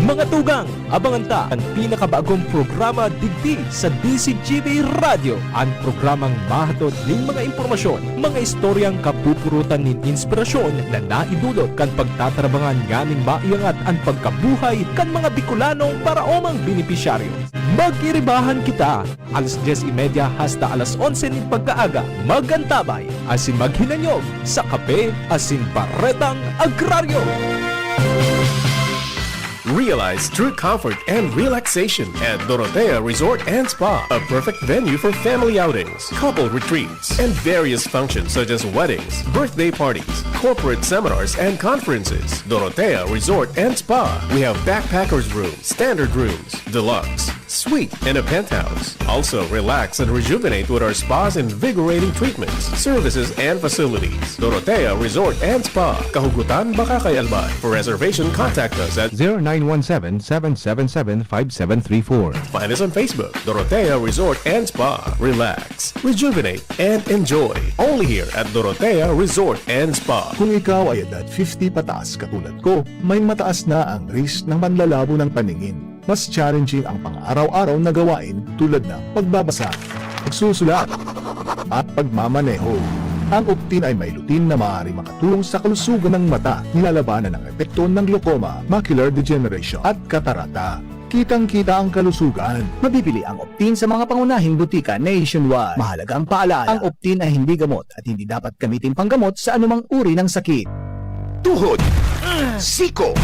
Mga tugang, abangan ta an pinakabagong programa digdi sa D C G B Radyo. An programang mahatod nin mga impormasyon, mga istoryang kapupurutan nin inspirasyon na naidulot kan pagtatrabangan nganing maiangat an pagkabuhay kan mga Bicolanong paraomang benepisyaryo. Mag-iribahan kita! Alas dyes y media hasta alas onse nin pagkaaga, mag-antabay asin maghinanyog sa kape asin baretang agraryo. Realize true comfort and relaxation at Dorotea Resort and Spa, a perfect venue for family outings, couple retreats, and various functions such as weddings, birthday parties, corporate seminars, and conferences. Dorotea Resort and Spa. We have backpackers room, standard rooms, deluxe, suite, and a penthouse. Also, relax and rejuvenate with our spa's invigorating treatments, services, and facilities. Dorotea Resort and Spa, Kahugutan, Bacacay, Albay. For reservation, contact us at zero nine one seven, seven seven seven, five seven three four. Find us on Facebook, Dorotea Resort and Spa. Relax, rejuvenate, and enjoy. Only here at Dorotea Resort and Spa. Kung ikaw ay edad fifty pataas katulad ko, may mataas na ang risk ng panlalabo ng paningin. Mas challenging ang pang-araw-araw na gawain tulad ng pagbabasa, pagsusulat, at pagmamaneho. Ang Optin ay may lutein na maaaring makatulong sa kalusugan ng mata, nilalabanan ang epekto ng glaucoma, macular degeneration, at katarata. Kitang-kita ang kalusugan. Mabibili ang Optin sa mga pangunahing butika nationwide. Mahalagang paalala, ang Optin ay hindi gamot at hindi dapat gamitin panggamot sa anumang uri ng sakit. Tuhod, siko,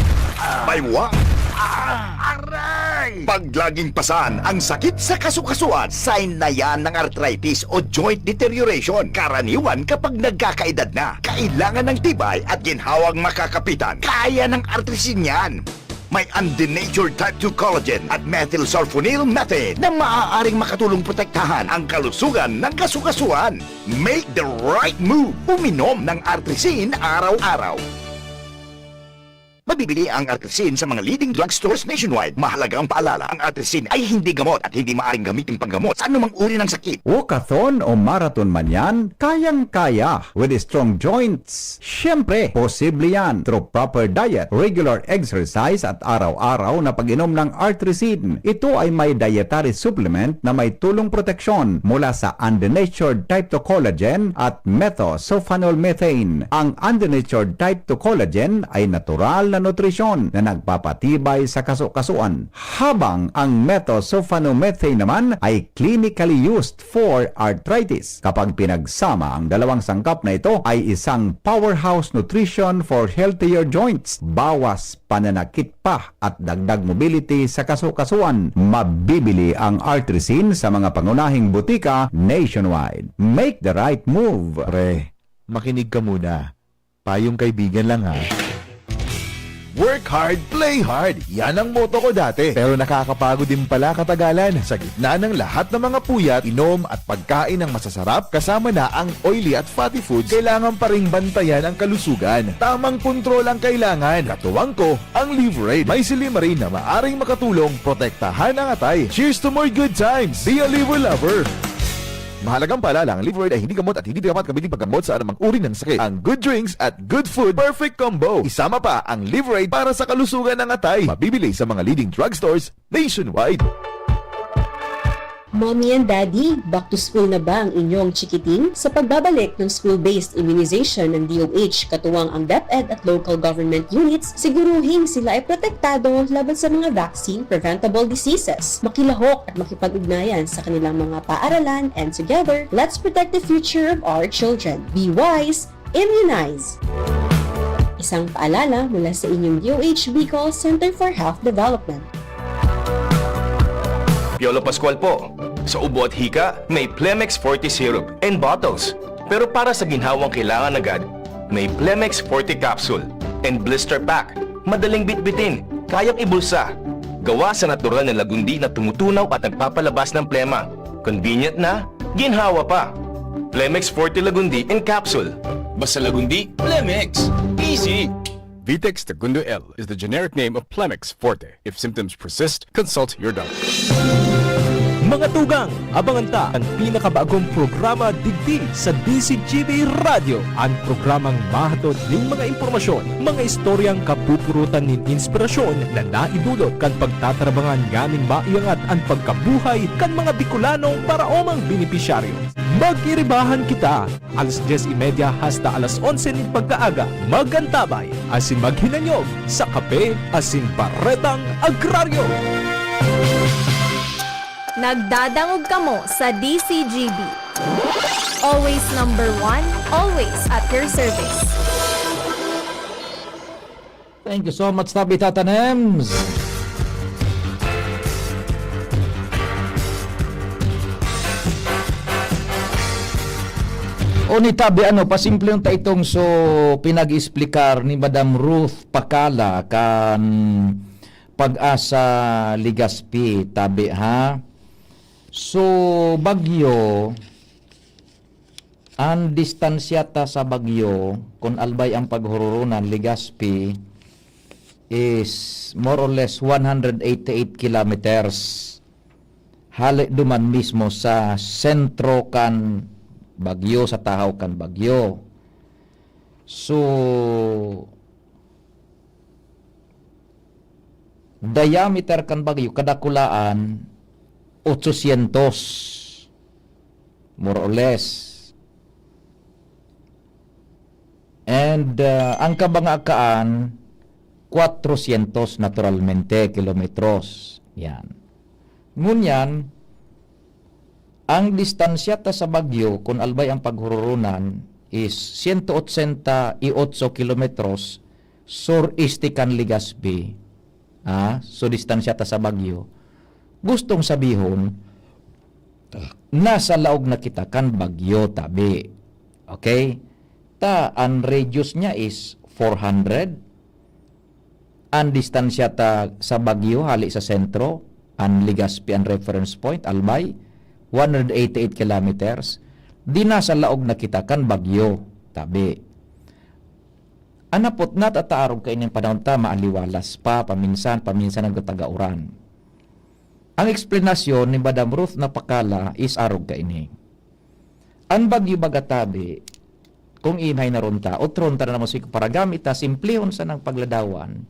baywa, aray! Pag laging pasan ang sakit sa kasukasuan, sign na yan ng arthritis o joint deterioration. Karaniwan kapag nagkakaedad na, kailangan ng tibay at ginhawang makakapitan. Kaya ng Artrisin yan. May undenatured type two collagen at methylsulfonyl methane na maaaring makatulong protektahan ang kalusugan ng kasukasuan. Make the right move. Uminom ng Artrisin araw-araw. Mabibili ang Artrisin sa mga leading drugstores nationwide. Mahalagang paalala, ang Artrisin ay hindi gamot at hindi maaaring gamitin panggamot sa anumang uri ng sakit. Walkathon o marathon man yan, kayang-kaya. With strong joints, siyempre, posible yan through proper diet, regular exercise at araw-araw na pag-inom ng Artrisin. Ito ay may dietary supplement na may tulong proteksyon mula sa undenatured type two collagen at methylsulfonyl methane. Ang undenatured type two collagen ay natural na nutrisyon na nagpapatibay sa kasukasuan, habang ang methylsulfonyl methane naman ay clinically used for arthritis. Kapag pinagsama ang dalawang sangkap na ito, ay isang powerhouse nutrition for healthier joints. Bawas pananakit pa at dagdag mobility sa kasukasuan. Mabibili ang Artrisin sa mga pangunahing butika nationwide. Make the right move. Pre, makinig ka muna. Payong kaibigan lang, ha. Work hard, play hard. Yan ang motto ko dati. Pero nakakapagod din pala katagalan. Sa gitna ng lahat ng mga puyat, inom at pagkain ng masasarap, kasama na ang oily at fatty foods, kailangan pa ring bantayan ang kalusugan. Tamang kontrol ang kailangan. Katuwang ko, ang Liverade. May silymarin na maaring makatulong protektahan ang atay. Cheers to more good times! Be a Liver Lover! Mahalagang paalala, ang Liverade ay hindi gamot at hindi dapat gamitin paggamot sa anumang uri ng sakit. Ang good drinks at good food, perfect combo. Isama pa ang Liverade para sa kalusugan ng atay. Mabibili sa mga leading drugstores nationwide. Mommy and Daddy, back to school na ba ang inyong chikiting? Sa pagbabalik ng school-based immunization ng D O H, katuwang ang DepEd at local government units, siguruhing sila ay protektado laban sa mga vaccine-preventable diseases. Makilahok at makipag-ugnayan sa kanilang mga paaralan, and together, let's protect the future of our children. Be wise, immunize! Isang paalala mula sa inyong D O H Bicol Center for Health Development. Piolo Pascual po. Sa ubo at hika, may Plemex Forte Syrup and bottles. Pero para sa ginhawang kailangan agad, may Plemex Forte Capsule and Blister Pack. Madaling bitbitin, kayang ibulsa. Gawa sa natural na lagundi na tumutunaw at nagpapalabas ng plema. Convenient na, ginhawa pa. Plemex Forte Lagundi in Capsule. Basta Lagundi, Plemex. Easy! Vitex Segundo L is the generic name of Plemex Forte. If symptoms persist, consult your doctor. Mga tugang, abangan ta an pinakabagong programa digdi sa D C G B Radyo. An programang mahatod nin mga impormasyon, mga istoryang kapupurutan nin inspirasyon na naidulot kan pagtatarabangan nganing maiangat an pagkabuhay kan mga Bicolanong paraomang benepisyaryo. Mag-iribahan kita! Alas dyes y media hasta alas onse nin pagkaaga, mag-antabay asin maghinanyog sa Kape asin Baretang Agraryo. Nagdadangog kamo sa D C G B. Always number one, always at your service. Thank you so much, Tabi Tata Nems. O ni Tabi, ano, pasimplehon ta itong so pinag-explicar ni Madam Ruth Pakala kan Pag-asa Legazpi, Tabi, ha? So, Baguio, An distansya ta sa Baguio, kun albay ang paghuroronan, Legazpi, is more or less one hundred eighty-eight kilometers. Hale duman mismo sa sentro kan Baguio, sa tahaw kan Baguio. So, diameter kan Baguio, kadakulaan, otsosyentos. More or less. And, ah, ang kabangakaan, kwatrosyentos naturalmente kilometros. Yan. Ngunyan, ang distansya ta sa Baguio, kun albay ang paghuroronan, is siyento otsenta y otso kilometros sur-este kan Legazpi. Ah, so distansya ta sa Baguio. Gustong sabihon, nasa laog na kita kan Baguio, tabi. Okay? Ta, an radius niya is four hundred. An distansya ta sa Baguio, hali sa sentro, an Legazpi an reference point, Albay, one hundred eighty-eight kilometers. Di nasa laog na kita kan Baguio, tabi. An apot, natataarog kaining panahon ta maaliwalas pa, paminsan, paminsan nagtatagauran. Ang eksplanasyon ni Madam Ruth Napakala is arog kaini. An bagyo baga tabi, kung imahay na ron ta, otron ta na naman sa paragamit ta, simplihon sanang pagladawan.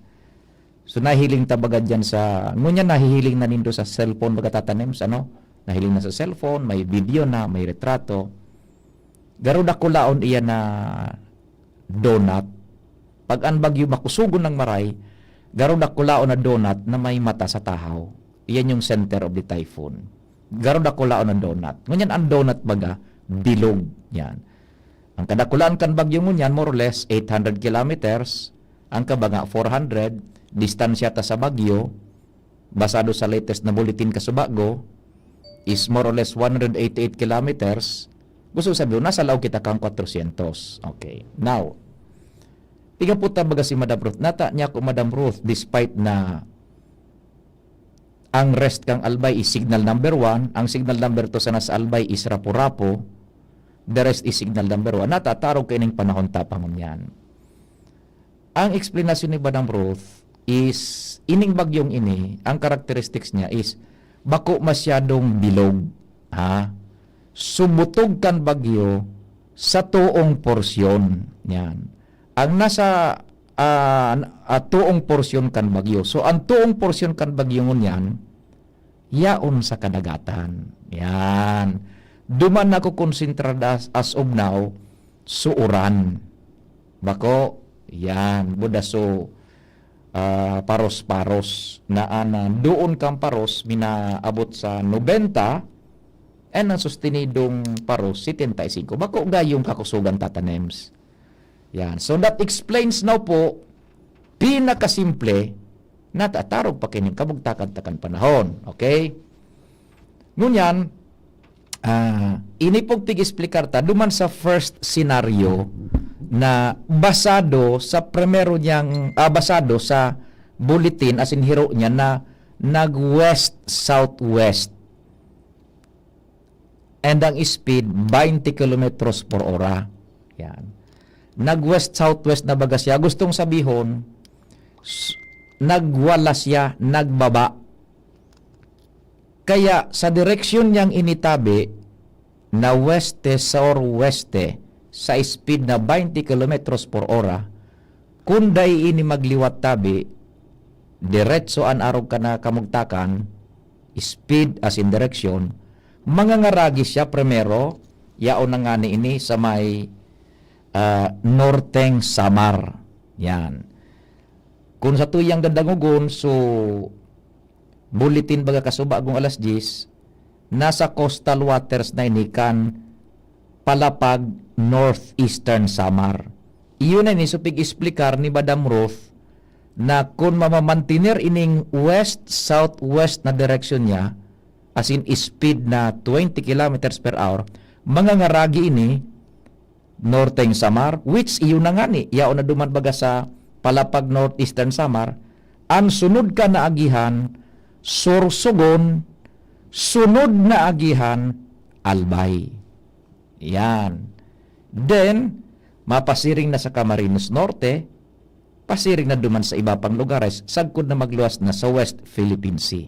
So, nahiling ta baga dyan sa, ngunyan nahihiling na nindo sa cellphone, baga tatanim sa ano? Nahiling na sa cellphone, may video na, may retrato. Garo dakulaon iyan na donut. Pag an bagyo makusugon ng maray, garo dakulaon na donut na may mata sa tahaw. Iyan yung center of the typhoon. Garo dakulaon na donut. Ngunyan, ang donut baga, bilog. Yan. Ang kadakulaan kan bagyo ngunyan, more or less, eight hundred kilometers. Ang kabanga, four hundred. Distansya ta sa bagyo, basado sa latest na bulletin kasubago, is more or less one hundred eighty-eight kilometers. Gusto sabihin, nasa laog kita kang kwatrosyentos. Okay. Now, Tiga po ta baga si Madam Ruth. Nata niya ko, Madam Ruth, despite na ang rest kang Albay is signal number one, ang signal number two sana sa Albay is Rapu-Rapu, the rest is signal number one. Nata tarog kaining panahon ta pa ngunyan. Ang explanation ni Madam Ruth is, ining bagyong ini, ang characteristics niya is bako masyadong bilog, ha? Sumutog kan bagyo sa toong porsyon. Yan. Ang nasa, ah, ah, toong porsyon kan bagyo. So, ang toong porsyon kan bagyo ngunyan, yaon sa kadagatan. Yan. Duman nakokonsentrada as, as of now, so uran. Bako, yan. Buda so, ah, paros-paros na ana. Doon kang paros, minaabot sa nobenta, and ang sustinidong paros, setenta y cinco. Bako gayong kakusogan tatanems. Yan. So, that explains now po, pinakasimple, natatarog pa kining kabugtakan-takan panahon. Okay? Ngunyan, ah, ini pong pig-explicar ta, duman sa first scenario na basado sa primero niyang, ah, basado sa bulletin, as in hiro niya na nag-west-southwest. And ang speed, twenty kilometros por hora. Yan. Nag-west-southwest na baga siya. Gustong sabihon, s-, nagwala siya, nagbaba. Kaya sa direksyon niyang initabi, na weste-sur-weste, sa speed na twenty kilometros por hora, kun dai ini magliwat tabi, diretso an arog ka na kamugtakan, speed as in direksyon, mangangaragi siya primero, yaon na ngani ini sa may, ah, Norteng Samar. Yan. Kung sa tuyang dadangogon, so, bulletin baga kasuba gong alas diyes, nasa coastal waters na ini kan palapag northeastern Samar. Iyon na ini, so pig-explicar ni Madam Ruth na kun mamamantener ining west-southwest na direksyon niya, as in speed na twenty kilometers per hour, mangangaragi ini Norteng Samar, which iyo na ngani, yaon na duman baga sa palapag Northeastern Samar, ang sunod ka na agihan, Sorsogon, sunod na agihan, Albay. Yan. Then, mapasiring na sa Camarines Norte, pasiring na duman sa iba pang lugares, sagkod na magluwas na sa West Philippine Sea.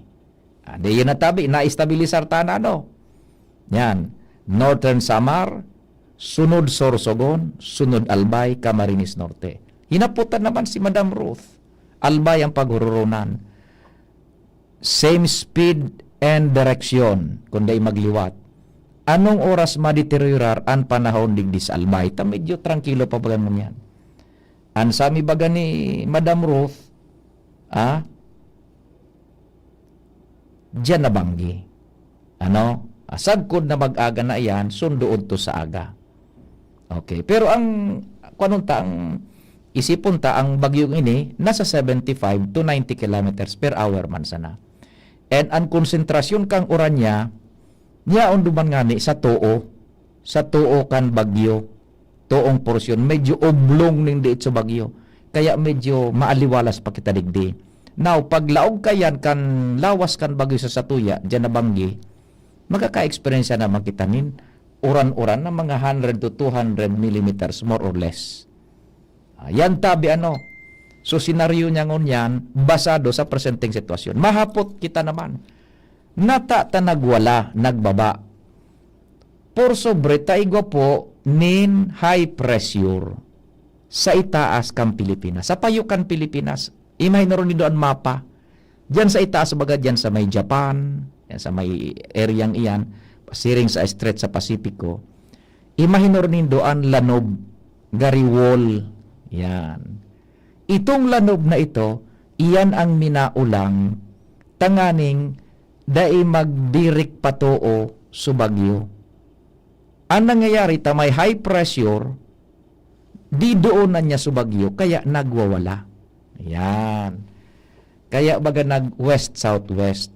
Ah, di yun natabi, na-estabilisar ta na, ano? Yan. Northern Samar, sunod Sorsogon, sunod Albay, Camarines Norte. Hinaputan naman si Madam Ruth, Albay ang paghururunan. Same speed and direction, kung dai magliwat. Anong oras madeteriorar an panahon digdi sa Albay? Ta medyo trangkilo pa baga ngunyan. An sa mi baga ni Madam Ruth, ah, diyan nabanggi. Ano? Ah, sagkod na mag-aga na iyan, sundo udto sa aga. Okay. Pero ang, kuwan ta, ang isipon ta, ang bagyong ini, nasa seventy-five to ninety kilometers per hour man sana. And ang konsentrasyon kang uran niya, niya duman ngani sa too, sa too kan bagyo, toong porsyon, medyo oblong ning diit sa bagyo. Kaya medyo maaliwalas pa kita digdi. Now, paglaog kayan kan lawas kan bagyo sa satuya, diyan nabanggi, makaka-eksperyensya naman kita nin uran-uran na mga hundred to two hundred millimeters, more or less. Ah, yan tabi ano. So, senaryo niya ngunyan, basado sa presenteng sitwasyon. Mahapot kita naman. Nata ta nagwala, nagbaba. Por sobre ta igwa po nin high pressure sa itaas kan Pilipinas. Sa payo kan Pilipinas, imagine nindo an mapa. Diyan sa itaas, baga diyan sa may Japan, yan sa may area iyan, pasiring sa Strait sa Pasipiko. Imagine nindo an lanob, gari wall. Yan. Itong lanob na ito, iyan ang minaulang tanganing dai magdirik patoo sa bagyo. Ang nangyayari ta may high pressure, di doon na niya sa bagyo, kaya nagwawala. Yan. Kaya baga nag-west-southwest.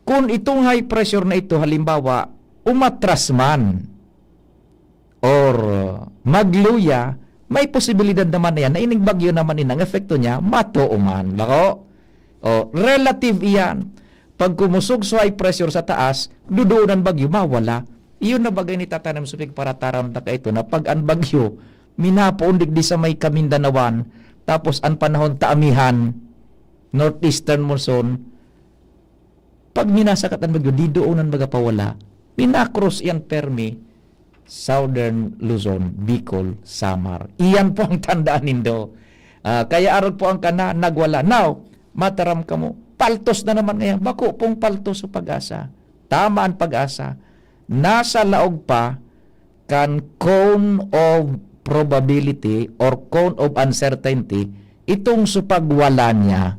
Kung itong high pressure na ito, halimbawa, umatras man, or magluya, May posibilidad naman na yan na ining bagyo naman, inang epekto niya, matuo man. Bako? O, relative iyan. Pag kumusog sa high pressure sa taas, duduon ang bagyo, mawala. Iyon na bagay ni Tata Names Supig para taram na kaito na pag ang bagyo, minapoon digdi sa may Kamindanawan, tapos ang panahon taamihan, northeastern monsoon, pag minasakat ang bagyo, di doon ang magapawala. Minakros iyan permi, Southern Luzon, Bicol, Samar. Iyan po ang tandaan nindo. Ah, kaya arog po ang kana, nagwala. Now, mataram kamo, paltos na naman ngayon. Bako pong paltos sa pag-asa. Tama ang pag-asa. Nasa laog pa kan cone of probability or cone of uncertainty itong sa pagwala niya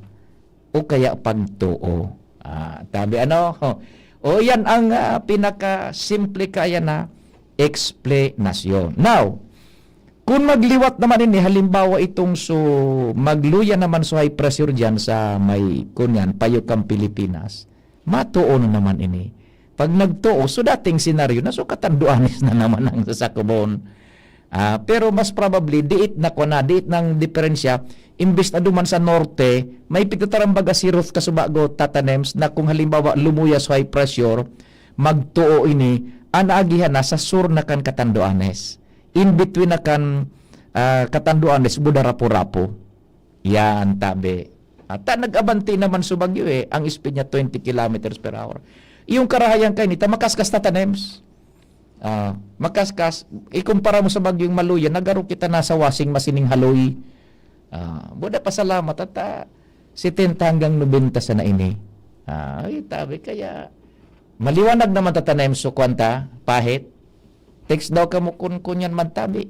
o kaya pagtoo. Ah, tabi ano? O yan ang, ah, pinakasimple kaya na eksplanasyon. Now, kung magliwat naman ini, halimbawa itong so, magluya naman so high pressure dyan sa may, kunyan, Payucang Pilipinas, matuo na naman ini. Pag nagtuo, so dating senaryo na, so katanduanes na naman ang sasakubon. Ah, pero mas probably, diit na kwa na, diit ng diferensya, imbes na duman sa norte, may pigtatarang baga si Ruth Kasubago, Tata Nems, na kung halimbawa lumuyas high pressure, magtuo ini, an aagihan na sa sur na kan Catanduanes. In between na kan, ah, Catanduanes, Budarapu-rapu. Yan, tabi. At ta, nag-abante naman sa bagyo eh. Ang speed niya twenty kilometers per hour. Yung karahayan kayo nita, makaskas, Tata Nems. Ah, makaskas, ikumpara mo sa bagyong Maluya, nagaro kita na sa washing machine ning haloy. Ah, buda pasalamat at, ah, setenta hanggang nobenta sana ini. Ah, ay, tabi, kaya maliwanag naman, Tata Nems, so kwanta, pahit. Text daw kamo kun, kun yan man tabi.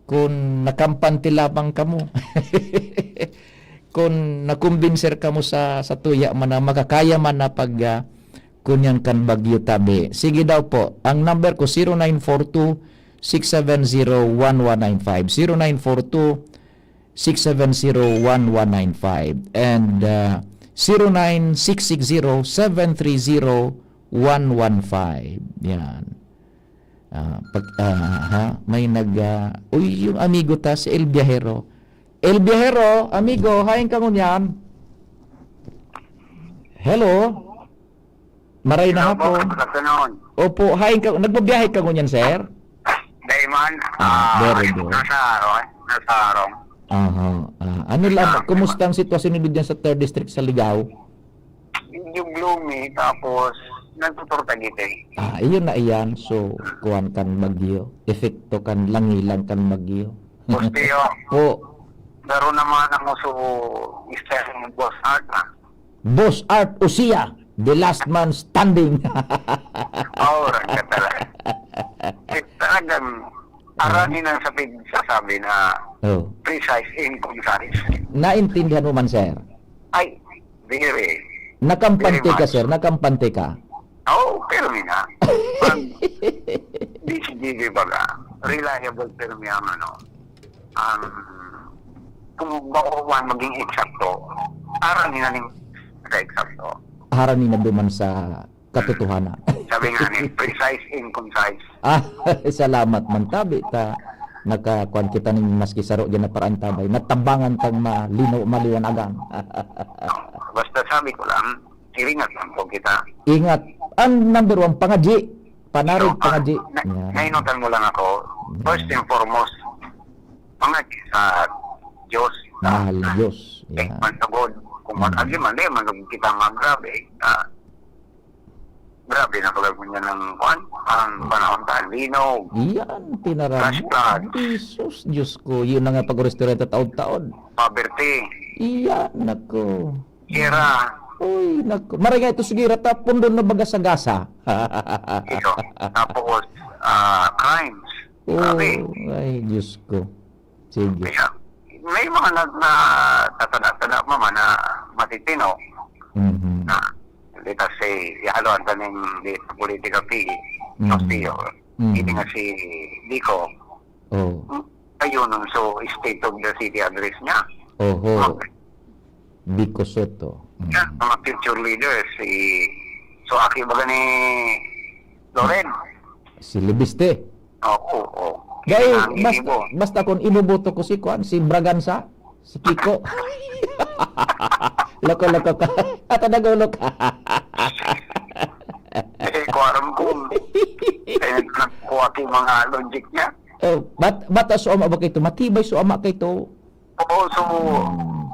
Kun nakampante lamang kamo. Kun nakumbinser kamo sa, sa tuya man na makakaya man na pag, ah, kun yan kan bagyo tabi. Sige daw po. Ang number ko, zero nine four two, six seven zero, one one nine five. Zero nine four two, six seven zero, one one nine five. And, ah, zero nine six six zero, seven three zero, one one five. Yan. Ah, pag, ah, ha? May nag, ah, uy, yung amigo ta, si El Viajero. El Viajero, amigo, hain ka ngunyan? Hello? Maray na Hello po, hapon. Good afternoon. Opo, hain ka, nagbabiyahe ka ngunyan, sir? Daiman, Ah, ah, very good. Nasa Arong, nasa Arong. Aha. Ah, ano lang, Ah, kumusta ang sitwasyon ninyo dyan sa third District sa Ligao? Medyo gloomy, tapos nagtuturtagite. Ah, iyon na iyan. So, kuwan kan bagyo. Epekto kan langilang kan bagyo. Posteo. Po. Daro naman ang uso, Mister Boss Art, ah. Boss Art Usia, the last man standing. Oo, ragka talaga. Eh, talagang, arani nang sa pigsasabi na Oh. precise and concise. Naintindihan mo man, sir? Ay, very. Nakampante Very ka, much. sir? Nakampante ka? Oo, pero mina. Pag D C G B baga, reliable pero may ang ano, ang kung bako man maging eksakto, arang hinaling sa eksakto. Harani na duman sa katotohanan. Sabi nga ni, precise and concise. Ah, salamat man tabi ta nakakuan kita ning maski saro dyan na paraantabay. Natabangan tang malinaw, maliwanagan. Basta sabi ko lang, iringat lang po kita. Ingat. Ang number one, pangadyi. Panarig, So, ah, pangadyi. na-, Yan. nainutan mo lang ako. Yan. First and foremost, pangadyi sa Diyos. Mahal na Diyos. Eh, Yan. man sa God, kung Mm. mag-agi man, di man kita magrabe. Ah, grabe na pala po niya ng, kuwan, ang Mm. panahon ta, linog. Yan, tinaram Flash mo. flood. Jesus, Diyos ko. Yun na nga pag-restaurant at taod-taod. Poverty. Iyan, nako. Gera. Uy, nako. Maray nga ito, sige, rata, pundon na baga sa gasa. Ito. Tapos, ah, crimes. Oh, Grabe. ay, Diyos ko. Sige. Kaya, may mga nag-, na, tatada-tada pa man na matitino. Mhm. Na, let us say, ihalo ang taning di sa politika, P E, Mhm. Castillo. Mhm. Hindi nga si Dico. Oh. Hmm? Ayun, ang so, State of the City Address niya. Oho. Okay. Vico Soto. Mm. Yan, mga future leaders, si, so, aki baga ni Loren. Si Libiste. Oo, oo. Dai, Ang basta, ibo. Basta kung iboboto ko si kuan, si Braganza, si Kiko. Loko-loko ka. At nagulok ka. Kasi ko aram kung saan nagkuha yung mga logic niya. Oh, bat, bata so ama ba kaito? Matibay so ama kaito. Oo, so,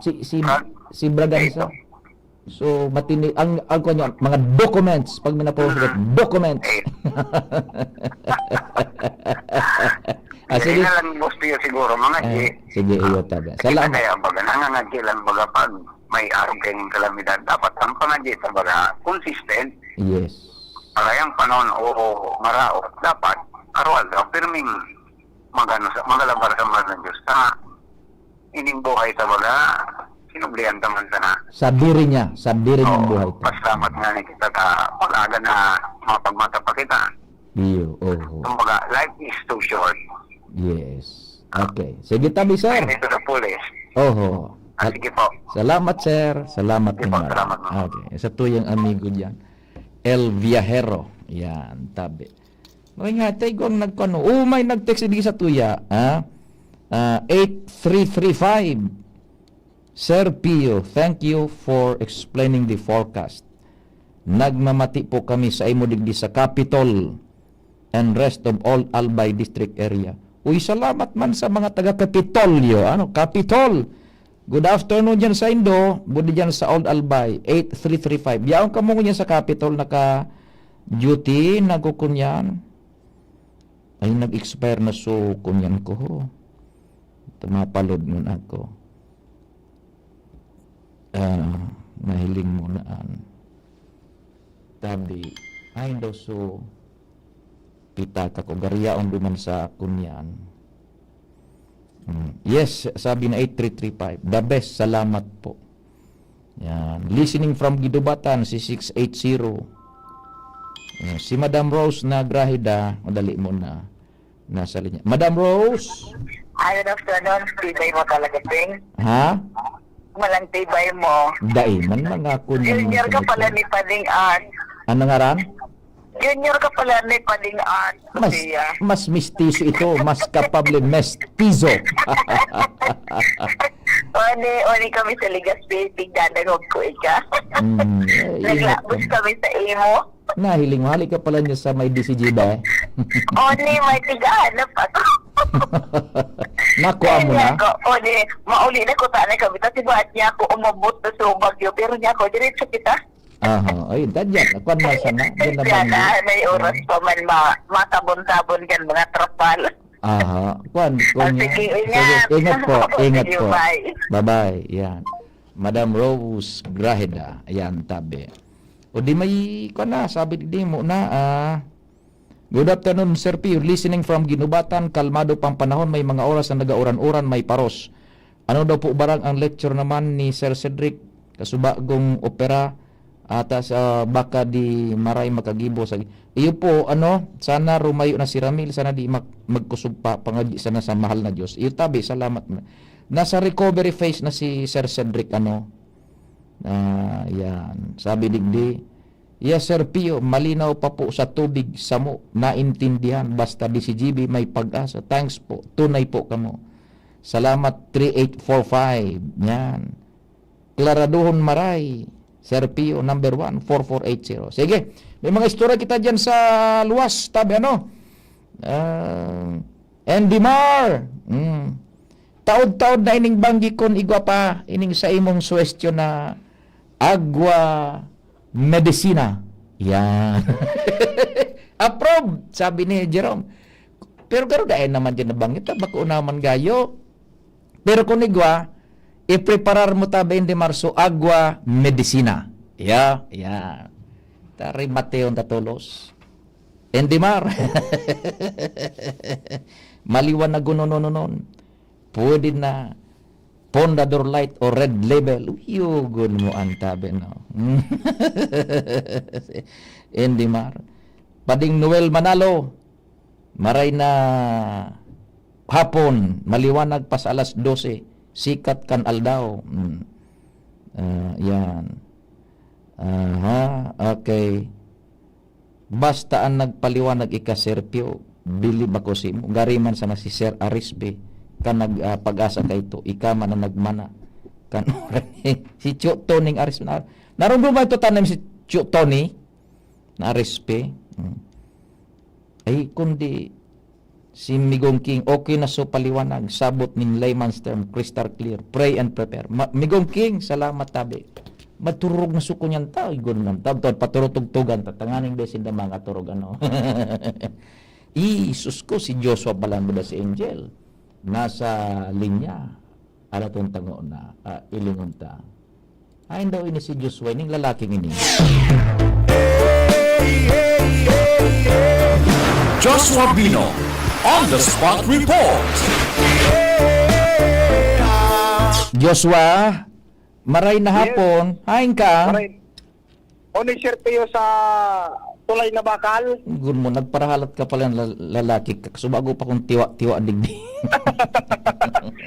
Si si Brag- si Braganza. So matindi ang ang kuwan niya, mga documents pag may napost, documents. Eh. Ah, Sige sige. Na lang, boss Pio, siguro, mga Ah, G. sige, iyo tabi. Salamat. Kaya baga, nangangadji lang baga pag may arog kayong kalamidad. Dapat ang pangadji sa baga, consistent. Yes. Para yung panahon, oo, maraot. Dapat, arwal daw, pirming magano sa, magalabar sa mahal ng Diyos. Sa ining buhay sa baga, sinublihan ka man sana. Sa diri niya, sa diri niyang Oo, buhay. Ta. Pasalamat nga ni kita ka pag-aga na mapagmata pa kita. Iyo, oho. Kumbaga, life is too short. Yes. Okay. Sige, tabi, sir. Dito sa pulis. Oho. Ah, sige po. Salamat, sir. Salamat, Sige po, Mar. Salamat, ma'am. Okay. Isa to yung amigo dyan. El Viajero. Yan, tabi. May nga, tayo ang nagkano. Oh, may nag-text din sa tuya. Ha? Ah, eight three three five. Sir Pio, thank you for explaining the forecast. Nagmamati po kami sa imo digdi sa Capitol and rest of all Albay District area. Uy, salamat man sa mga taga Kapitolyo. Ano, Capitol. Good afternoon dyan sa Indo, budi dyan sa Old Albay, eight three three five. Yaon ka mo ngunyan sa Capitol, naka-duty, nagkukunyan. Ay, nag-expire na so, kunyan ko ho. Tumapalod nun ako. Ah, nahiling mo na an. Tabi, ay, daw so, pitaka ko, gariyaon duman sa kunyan. Mm. Yes, sabi na eight three three five. The best, salamat po. Yan. Listening from Gidubatan, si six eight zero. Yan. Si Madam Rose na Grahida, madali mo na. Nasa linya. Madam Rose? Hi, good afternoon. Tibay mo talaga, Ping. Ha? Malang tibay mo. Dai man mga kunya. Junior ka pala ni Pading Art. Ano ngaran? Junior ka pala ni Pading Art. Mas, Siya. Mas mistiso ito. Mas kapable mestizo. Oni, oni kami sa Legazpi, tigdadangog ko ika. Mm, eh, ingat Naglabos ka. Kami sa imo. Nahiling mo, hali ka pala niya sa may D C G ba eh? Oni, may tighanap ako. Nakuha mo na? Ako, oni, mauli na ko, tanay kami. Kasi ba't niya ako umabot na sa bagyo? Pero niya ako, diretso kita. Aha, ay, dadyan. Kuan na sana. Yan na ba Kaya niya? May oras pa man ma matabon-tabon kan mga trapal. Aha. Kuan, kuan Ah, niya. sige, Sige, ingat. Ingat po, ingat Sige, po. Bye. Bye-bye. Yan. Madam Rose Graheda. Yan, tabi. O di may, kuan na, sabi di mo na, ah. Good afternoon, Sir Pio. Listening from Ginubatan, kalmado pang panahon, may mga oras na nagauran-uran, may paros. Ano daw po barang ang lecture naman ni Sir Cedric? Kasubagong opera ata sa baka di maray makagibo sa iyo po, ano, sana rumayo na si Ramil, sana di mag magkusog pa, pangadji sana sa mahal na Diyos. Iyo tabi, salamat. Nasa recovery phase na si Sir Cedric, ano. Ah, yan. Sabi digdi, "Yes, Sir Pio, malinaw pa po sa tubig, samo, naintindihan. Basta D C G B, may pag-asa. Thanks po. Tunay po kamo. Salamat, three eight four five." Yan. Klaraduhon maray. Sir Pio, number one, four four eight zero. Sige, may mga istorya kita dyan sa luwas, tabi ano? Ah, Andy Mar! Mm. Taod-taod na ining banggi kon igwa pa, ining sa imong suwestyon na agwa medisina. Yan. Approve, sabi ni Jerome. Pero garo dahil naman dyan nabanggit, ah, bako naman gayo. Pero kung igwa, ipreparar mo tabi, Andy Mar, so agwa medisina. Ya, ya. Tari Mateo tatolos. Andy Mar. Maliwan na gunonononon. Pwede na Pondador Light o Red Label. Uyugon mo ang tabi, no? Andy Mar. Pading Noel Manalo. Maray na hapon, maliwanag pa sa alas dose, sikat kan aldaw. Mm. Ah, yan. Aha, okay. Basta ang nagpaliwanag ika, Sir Pio. Bilib ako sa imo. Gari man sana si Sir Arispe, kan nag, ah, pag-asa kaito, ika man ang nagmana. Kan oras ni si Chu Toning Arispe na, narugod man ito tanom si Chu Tony na Arispe. Hmm. Ay, kundi si Migong King, okay na so paliwanag, sabot nin layman's term, crystal clear. Pray and prepare. Ma-, Migong King, salamat tabi. Maturog na suko niyan ta, igon man ta. Tod, paturutugtugan ta, tanganing besin na mga turog, ano. Isus ko, si Joshua pala mo si Angel. Nasa linya. Alaton tango na, ah, ilingon ta. Ayan daw ini si Joshua, ining lalaking ini. Joshua Bino, on the spot report. Joshua, maray na hapon. Hain ka? Maray. O ni Sir Pio sa tulay na bakal. Gun mo, nagparahalat ka pala ng lal- lalaki ka. Subago pa kung tiwa-tiwa digdi.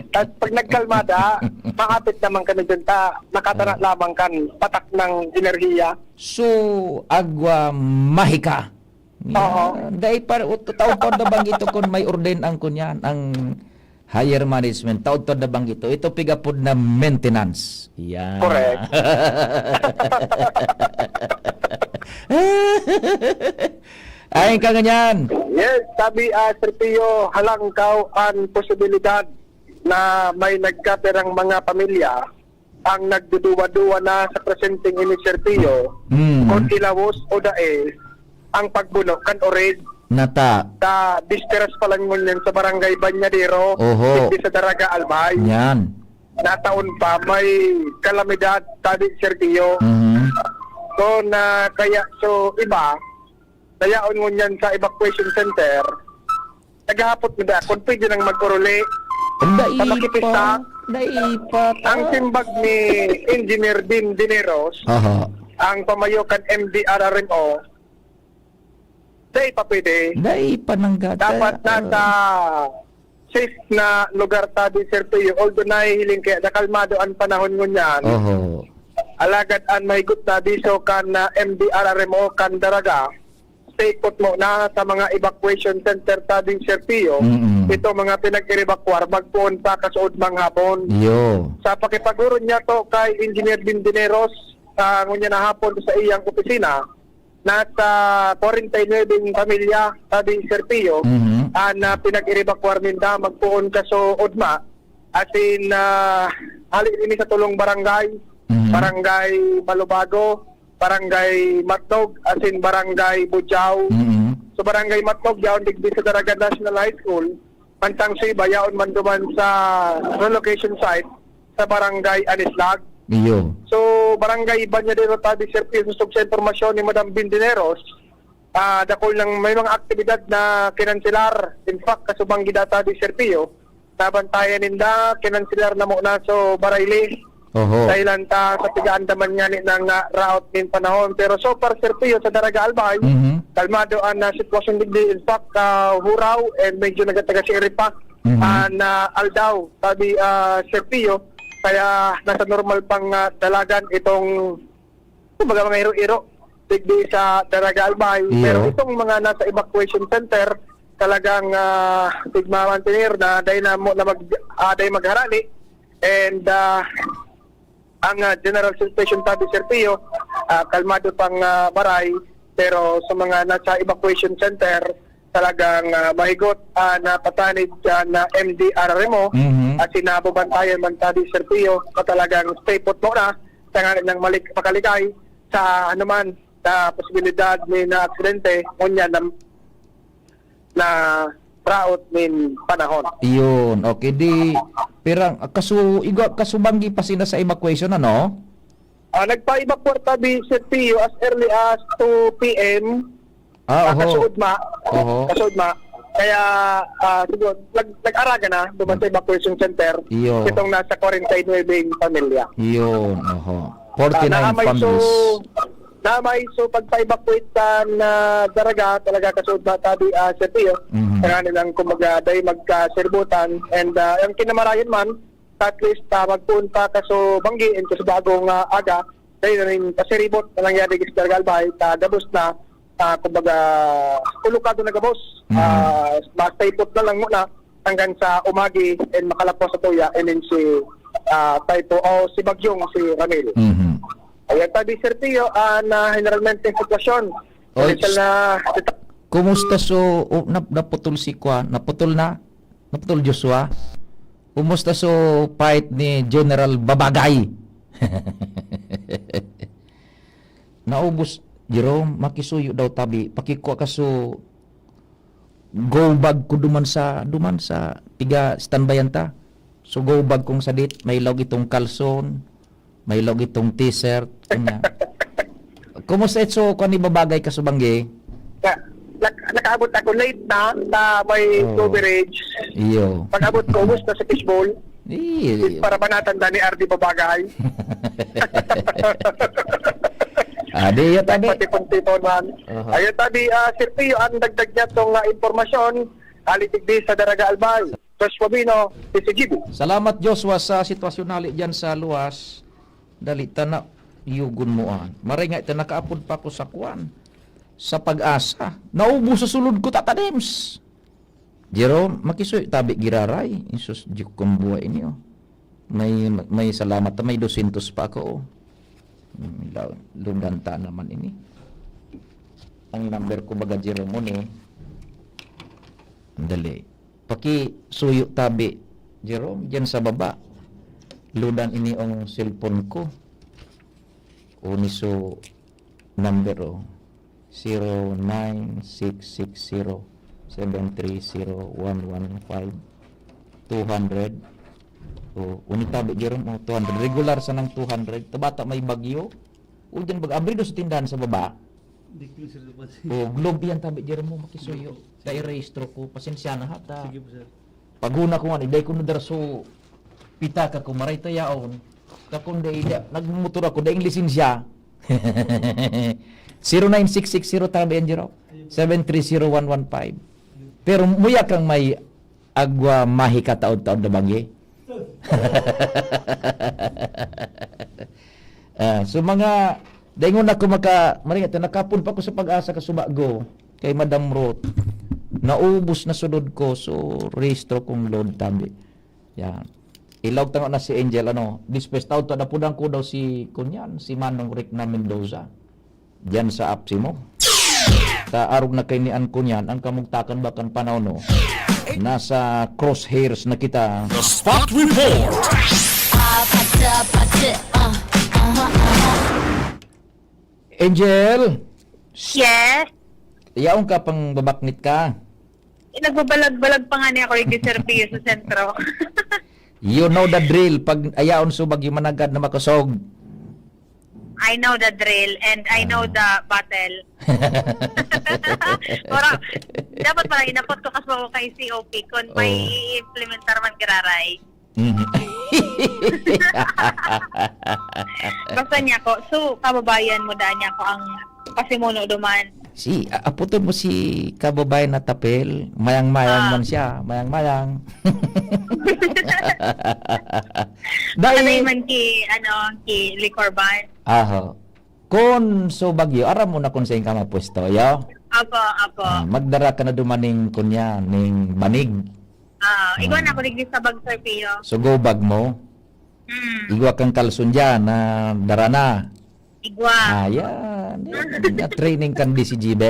At pag nagkalmada, maapit naman kami dun ta, nakatana lamang kan patak ng enerhiya. So, agwa mahika. Oo. Dahil pa, taon pa na bang ito kung may ordain ang kunyan, ang higher management, taon to na bang ito? Ito pigapod na maintenance. Yan. Correct. Ay, ka ganyan. Yes, sabi uh, Sir Pio, halangkaw ang posibilidad na may nagkatirang mga pamilya ang nagduduwa-duwa na sa presenteng ini Sir Pio, Mm. kung ilawos o dae ang pagbuno kan orig Nata. sa Disteras Palangon yan sa Barangay Banyadero, Oho. hindi sa Daraga Albay. Yan. Nataon pa, may kalamidad, sabi Sir Pio. Mhm. So, na kaya, so, iba, nayaon ngunyan sa evacuation center, naghahapot na da, kung pwede nang mag-uruli. Dai Sa makipista, pa. Dai pa. Ang simbag ni Engineer Din Dineros, Aha. ang pamayo kan M D R R M O, dai pa pwede. Dai pa nang gata. Dapat nasa safe na lugar tabi, Sir Pio. Although nahihiling kaya nakalmado ang panahon ngunyan. Oho. Alagad an mahigot na biso kan ah, M D R R M O kan Daraga, stay put mo na sa mga evacuation center tabing Sir Pio. Mm-mm. Ito mga pinag-evacuar magpoon pa kasuod manghapon. Yo. Sa pakipagurod niya to kay Engineer Dindineros, ah, ngunya na hapon sa iyang opisina, nasa forty-nine pamilya, sabi Sir Pio, Mhm. ang ah, pinag-evacuar ninda magpoon kasuod ma, as in, ah, hali ini sa tulong barangay, Mhm. Barangay Malubago, Barangay Matnog, as in Barangay Bujao. Mhm. So Barangay Matnog, yaon digdi sa Daraga National High School, mantang sa iba, yaon man duman sa relocation site sa Barangay Anislag. Iyo. So, Barangay Banyadero tabi, Sir Pio, susog sa impormasyon ni Madam Bindineros, ah, dakul nang may mga aktibidad na kinanselar. In fact, kasubang gidata di Sir Pio, nabantayan ninda, kinanselar na muna so barayli. Oho. Dahilan ta sa pigaandaman nga ni nang ah, raot nin panahon. Pero so far, Sir Pio, sa Daraga Albay, Mhm. kalmado ang ah, sitwasyon digdi. In fact, ah, huraw and medyo nagataga si Eripa Mhm. ang ah, aldaw, sabi ah, Sir Pio. Kaya nasa normal pang ah, dalagan itong, kumbaga, mga iro-iro digdi sa Daraga Albay. Iyo. Pero itong mga nasa evacuation center, talagang ah, tigmamantener na dahil na mo na mag, ah, dahil magharani. And ah, ang ah, general situation tabi, Sir Pio, ah, kalmado pang ah, maray, pero sa mga nasa evacuation center, talagang ah, mahigot ah, na patanid sa na M D R R M O Mhm. at sinababantayan man tabi, Sir Pio, na talagang stay put muna sa ngalan ng malik pakaligay sa anuman na posibilidad ni na aksidente, unya na, na raot nin panahon. Iyon. Okay, di pirang kasu igwa kasubanggi pa sila sa evacuation, ano? Ah, nagpa-evacuar tabi, Sir Pio, as early as two P M. Ah, Ah, oho. kasuod ma. Oho. Kasuod ma. Kaya ah, siguro nag nag-araga na duman sa evacuation center. Iyo. Itong nasa forty-nine pamilya. Iyon, oho. Ah, Forty-nine naamay so families. naamay so pagpa-evacuate sa na Daraga talaga kasuod na tabi ah, Sir Pio. Mhm. Kaya nilang kumbaga dahil magkasirbutan and ah, ang kinamarayan man at least ah, magpuon pa kaso banggi and kaso bagong ah, aga dahil na rin pasiribot na nangyari sa Daraga Albay ta gabos na ah, kumbaga, kulukado na gabos. Mhm. Ah, basta ipot na lang muna hanggang sa umagi and makalapos sa tuya, and then si, ah, Typhoon o si Bagyong si Ramil. Mhm. Ayan, tabi, Sir Pio, ah, na generalmente ang sitwasyon. Oy, Initial na kumusta so, o, nap-, naputol si Kwan? Naputol na? Naputol Joshua? Kumusta so fight ni General Babagay? Naubos, Jerome, makisuyo daw tabi. Pakikwa ka so go bag ko duman sa, duman sa tiga standbyan ta. So go bag kong sadit, may laog itong kalson, may laog itong t-shirt, kanya. Kumusta itso kung ibabagay ka sa banggi? Na, nak-, nakaabot ako late na, na may Oh. coverage. Iyo. Pag-abot ko, ubos na sa fishbowl. Iyo, iyo. Para banatan da ni R D Babagay. Ah, di, iyo, tabi. Nagpatipon-tipon man. Aha. Ayun, tabi, ah, Sir Pio, ang dagdag niya tong, ah, impormasyon, hali digdi sa Daraga Albay. Joshua Bino, T C G B. Salamat, Joshua, sa sitwasyon hali dyan sa luwas. Dali ta na, yugon mo, ah. Maray nga, ito, nakaapod pa ako sa kwan. Sa Pag-asa. Naubos sa sulod ko, Tata Dems. Jerome, makisuy tabi giraray. Isus, Diyos kong buhay niyo. May, may salamat, may dosyentos pa ako, oh. Hmm, la-, luganta naman ini. Ang number ko, baga, Jerome, uni. Dali. Pakisuyo tabi, Jerome, diyan sa baba. Ludan ini ang cellphone ko. Uni so number, oh. Zero nine six six zero seven three zero one one five. Two hundred. Oh, uni tabi, Jerome, oh, two hundred. Regular sa nang two hundred. Tabata may bagyo. O, diyan bag-, abrido sa tindahan sa baba. Di ko, sir, napansin. O, globe yan, tabi, Jerome, mo, makisuyo. Sige po. Sige. Kay rehistro ko, pasensya na, ha, ta. Sige po, sir. Paghuna ko nga, dai ko nadara so pitaka ko, maray ta yaon. Takon dai, da-, nagmumotor ako, daing lisensya. Zero nine six six zero, tabi yan, Jerome. Ayun. Seven three zero one one five. Ayun. Pero muya kang may agwa mahi ka taod-taod na bagi. Ah, so mga, daingon ako maka-, maringat, nakapon pa ko sa Pag-asa ka subago kay Madam Ruth. Naubos na sulod ko, so rehistro kong load tabi. Yan. Ilaog tango na si Angel, ano, dispesto, tadapudan ko daw si, kunyan, si Manong Rick na Mendoza. Diyan sa apsi mo. Sa arog na kay ni Anko niyan, ang kamugtakan ba kan panahon, no? Nasa crosshairs na kita. The Spot Report. Ah, pati, pati, ah, aha, aha. Angel? Yes? Yaon ka pang babaknit ka? Eh, nagbabalag-balag pa nga niya ako, yung Sir Pio sa sentro. You know the drill. Pag ayaon subag yung managad na makosog. I know the drill and I know Ah. the battle. Pero, dapat pala, inapot ko kasi ako kay C O P kung may Oo. i-implementar man giraray. Mhm. Basta niya ko, so, kababayan mo daan niya ko ang pasimuno duman. Si, a-, aputon mo si kababayan na Tapel, mayang-mayang Ah. man siya, mayang-mayang. Dahil Sanay man ki, ano, ki Licorban. Aho. Kun so bagyo, aram mo na kung saan ka mapwesto, yo? Apo, apo. Ah, magdara ka na dumaning kunya, ning banig. Ah, igwa Ah. na ako digdi sa bag, Sir Pio. So, go bag mo? Mm. Igwa kang kalson dyan na dara na. Igwa. Ah, yan. Yan, na training kan D C G B.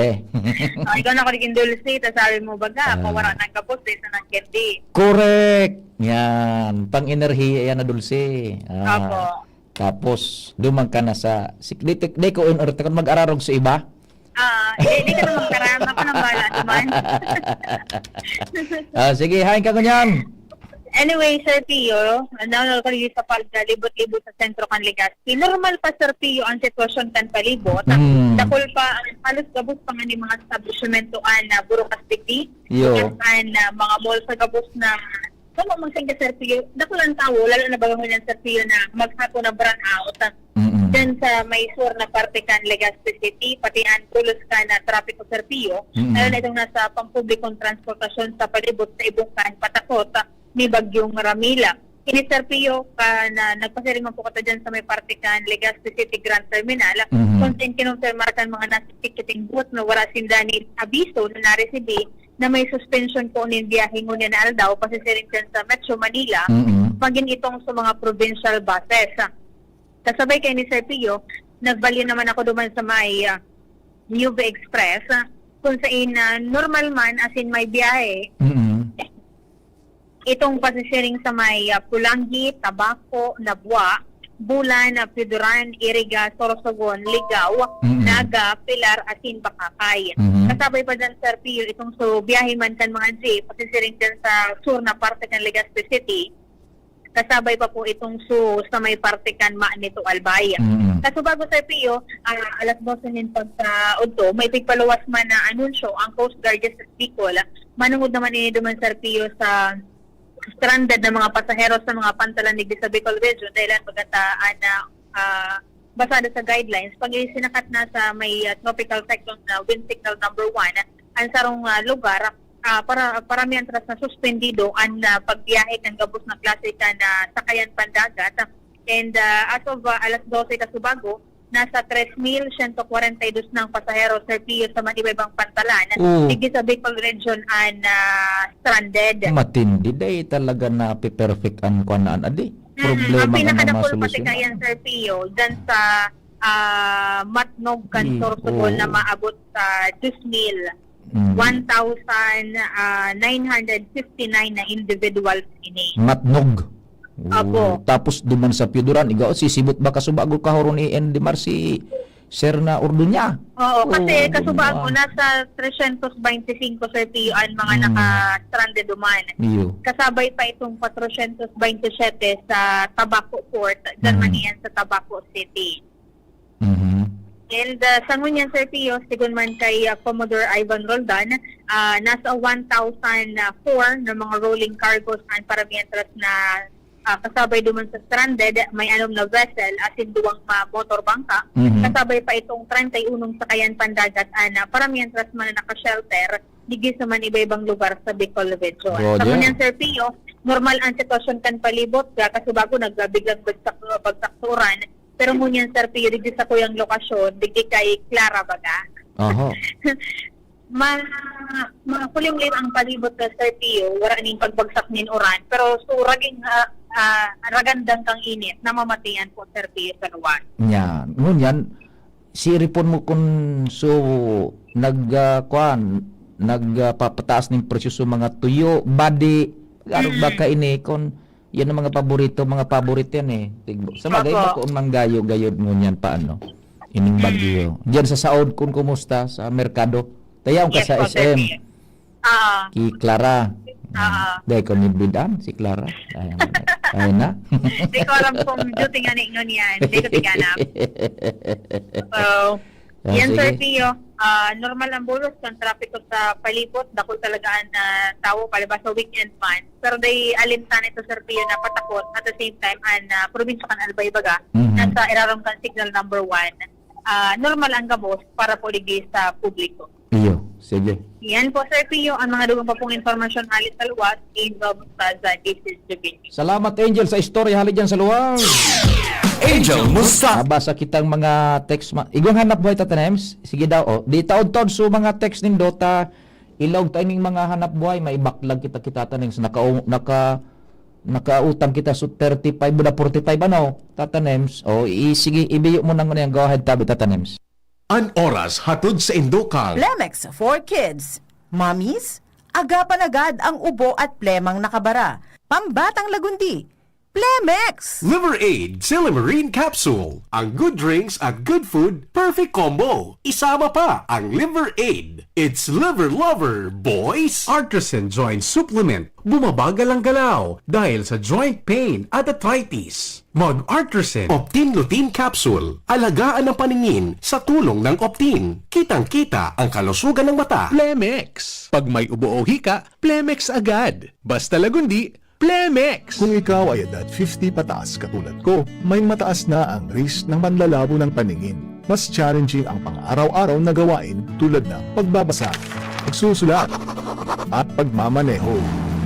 Oh, igwa na ako digdi dulce, tas sabi mo, baga, Ah. pawara ng gabos, eh, sa nang candy. Correct! Yan. Pang-enerhiya yan na dulce. Ah. Apo. Tapos, duman ka na sa, si, di, di, di ko in order, mag-ararog sa iba. Ah, di, di ka na magkarama, ako nang bahala naman. Ah, sige, hain ka ngunyan. Anyway, Sir Pio, nanonood ko dito sa paglibot-libot sa sentro kan Legazpi. Normal pa, Sir Pio, ang sitwasyon kan palibot. Mm. Dakul pa, ang halos gabos pa nga ni mga establishmento, ah, na burukas digdi. Yo. Bukas an, ah, mga mall sa gabos na, tama, magsaing ka, Sir Pio, dakul ang tawo, lalo na baga ngunyan, Sir Pio, na maghapon na brownout. Mm-mm. Diyan sa may sur na parte kan Legazpi City, pati ang pulos ka na trapiko, Sir Pio, Mm-mm. lalo na itong nasa pampublikong transportasyon sa palibot sa Ibong kan patakot, ah, ni Bagyong Ramila. Ini, Sir Pio, ka na nagpasiring man po kita dyan sa may parte kan Legazpi City Grand Terminal, Mhm. kung saan kinumpirmar kan mga nasa ticketing booth na wala sinda ni abiso na naresibi na may suspension po nin biyahe ngunyan na aldaw, pasisiring dyan sa Metro Manila, Mhm. magin itong sa mga provincial buses. Kasabay kay ni Sir Pio, nagbalyo naman ako duman sa may, ah, U V Express, ah, kung sain, ah, normal man, as in may biyahe. Mhm. Itong pasisiring sa may, ah, Pulangi, Tabaco, Nabua, Bulan, ah, Piduran, Iriga, Sorsogon, Ligao, Mm. Naga, Pilar, asin Bacacay. Mhm. Kasabay pa dyan, Sir Pio, itong so biyahe man kan mga jeep, pasisiring dyan sa sur na parte kan Legazpi City, kasabay pa po itong su sa may parte kan Manito, Albay. Mm. Kaso bago, Sir Pio, ah, alas dose nin pagkaudto, may pigpaluwas man na anunsyo ang Coast Guard sa Bicol. Manungod naman ini duman, Sir Pio, sa stranded na mga pasahero sa mga pantalan digdi sa Bicol Region, dahilan pagkataan na, ah, basado sa guidelines, pag isinakat na sa may, ah, tropical cyclone na wind signal number one, ang sarong, ah, lugar, ah, para, para mientras na suspendido ang, ah, pagbiyahe kan gabos na klase kan, ah, sakayan pandagat. And, ah, as of, ah, alas dose kasubago, nasa tres mil siyento kwarenta y dos na ang pasahero, Sir Pio, sa man iba-ibang pantalan. Oo. Digdi sa Bicol Region an, ah, stranded. Matindi, day talaga na pe-perfect an kuan na, adi. Mm, problema ang nga mga pinakadakul solusyon. Patikayan, Sir Pio, dyan sa, ah, Matnog kan Sorsogon, oo, na maabot sa dos mil, mm, one thousand, ah, nine hundred fifty-nine na individuals ini. Matnog. Apo. Oo, tapos duman sa Piuduran, igao, sisibot ba kasubago kahorong ni N D Mar si Sir na Ordoña? Oo, kasi, oo, kasubago, duman, nasa tresyentos beintisinko, Sir Pio, ang mga, mm, naka-stranded duman. Iyo. Kasabay pa itong kwatrosyentos beintisyete sa Tabaco Port, dyan, mm, man iyan sa Tabaco City. Mhm. And, ah, sa ngunyan, Sir Pio, sigon man kay, ah, Commodore Ivan Roldan, ah, nasa one thousand four na mga rolling cargos an paramientras na, ah, kasabay duman sa stranded, may anom na vessel, asin duwang ma-, motor bangka. Mhm. Kasabay pa itong treinta y unong sakayan pandagat an, ah, paramientras man na naka-shelter digdi sa man iba-ibang lugar sa Bicol Region. Roger. Sa ngunyan, Sir Pio, normal ang sitwasyon kan palibot, ga-, kasubago nagbiglang bagsak, bagsak sa uran, pero ngunyan, Sir Pio, digdi sa kuyang lokasyon, digdi kay Clara baga. Aha. Ma-, makulimlim ang palibot na, Sir Pio, wala ning pagbagsak nin uran, pero so raging, ah, ah, ragandang kang init, namamatian po, Sir Pio, sa luwas. Yan. Ngunyan, siiripon mo kun so nag, ah, kuan, nag, ah, papataas nin presyo sa mga tuyo, badi, arog ba, mm, kaini, kun yan ang mga paborito, mga paborito yan eh. Tig-, sa bagay, opo, bako ang manggayo-gayod ngunyan pa, ano, ining, mm, bagyo. Diyan sa saod, kun kumusta sa merkado? Tayaon ka, yes, sa po, Sir S M. Pio. Oo. Ki Clara. Oo. Dahil ko ni Bidan, si Clara. Ay, ay na. Di ko alam kung duty nga ni ngunyan. Di ko tiganap. So, ah, yan, sige. Sir Pio, ah, normal ang bulos kan trapiko sa palibot. Dakul talaga an, ah, tawo, palibasa weekend man. Pero dai alintan ito, Sir Pio, na patakot. At the same time, an, ah, probinsya kan Albay baga, mhm, nasa irarom kan signal number one. Ah, normal ang gabos para po digdi sa publiko. Iyo, sige. Yan po, Sir Pio, ang mga dugang pa pong impormasyon hali sa luwas. Angel Mustaza, this is Jubin. Salamat, Angel, sa istorya hali dyan sa luwas. Angel Mustaza. Nabasa kitang mga text ma-, igwang hanap buhay, Tata Nems. Sige daw, oh. Di taod-taod so mga text nindo ta, ilaog ta ining mga hanap buhay, maibaklag kita, kita, Tata Nems. Naka-, naka-, nakautang kita so thirty-five, buda forty-five, ano, Tata Nems. Oh, i-, sige, ibiyo mo nang ano yan. Go ahead, tabi, Tata Nems. An oras hatod saindo kan Plemex for Kids. Mommies, agapan agad ang ubo at plemang nakabara. Pambatang lagundi, Plemex! Liver Aid Silymarin Capsule. Ang good drinks at good food, perfect combo. Isama pa ang Liver Aid. It's Liver Lover, boys! Artresin Joint Supplement. Bumabagal ang galaw dahil sa joint pain at arthritis. Mag-Artresin Optin Lutein Capsule. Alagaan ang paningin sa tulong ng Optin. Kitang-kita ang kalusugan ng mata. Plemex. Pag may ubo o hika, Plemex agad. Basta lagundi, Plemex. Kung ikaw ay edad fifty pataas katulad ko, may mataas na ang risk ng panlalabo ng paningin. Mas challenging ang pang-araw-araw na gawain tulad ng pagbabasa, pagsusulat, at pagmamaneho.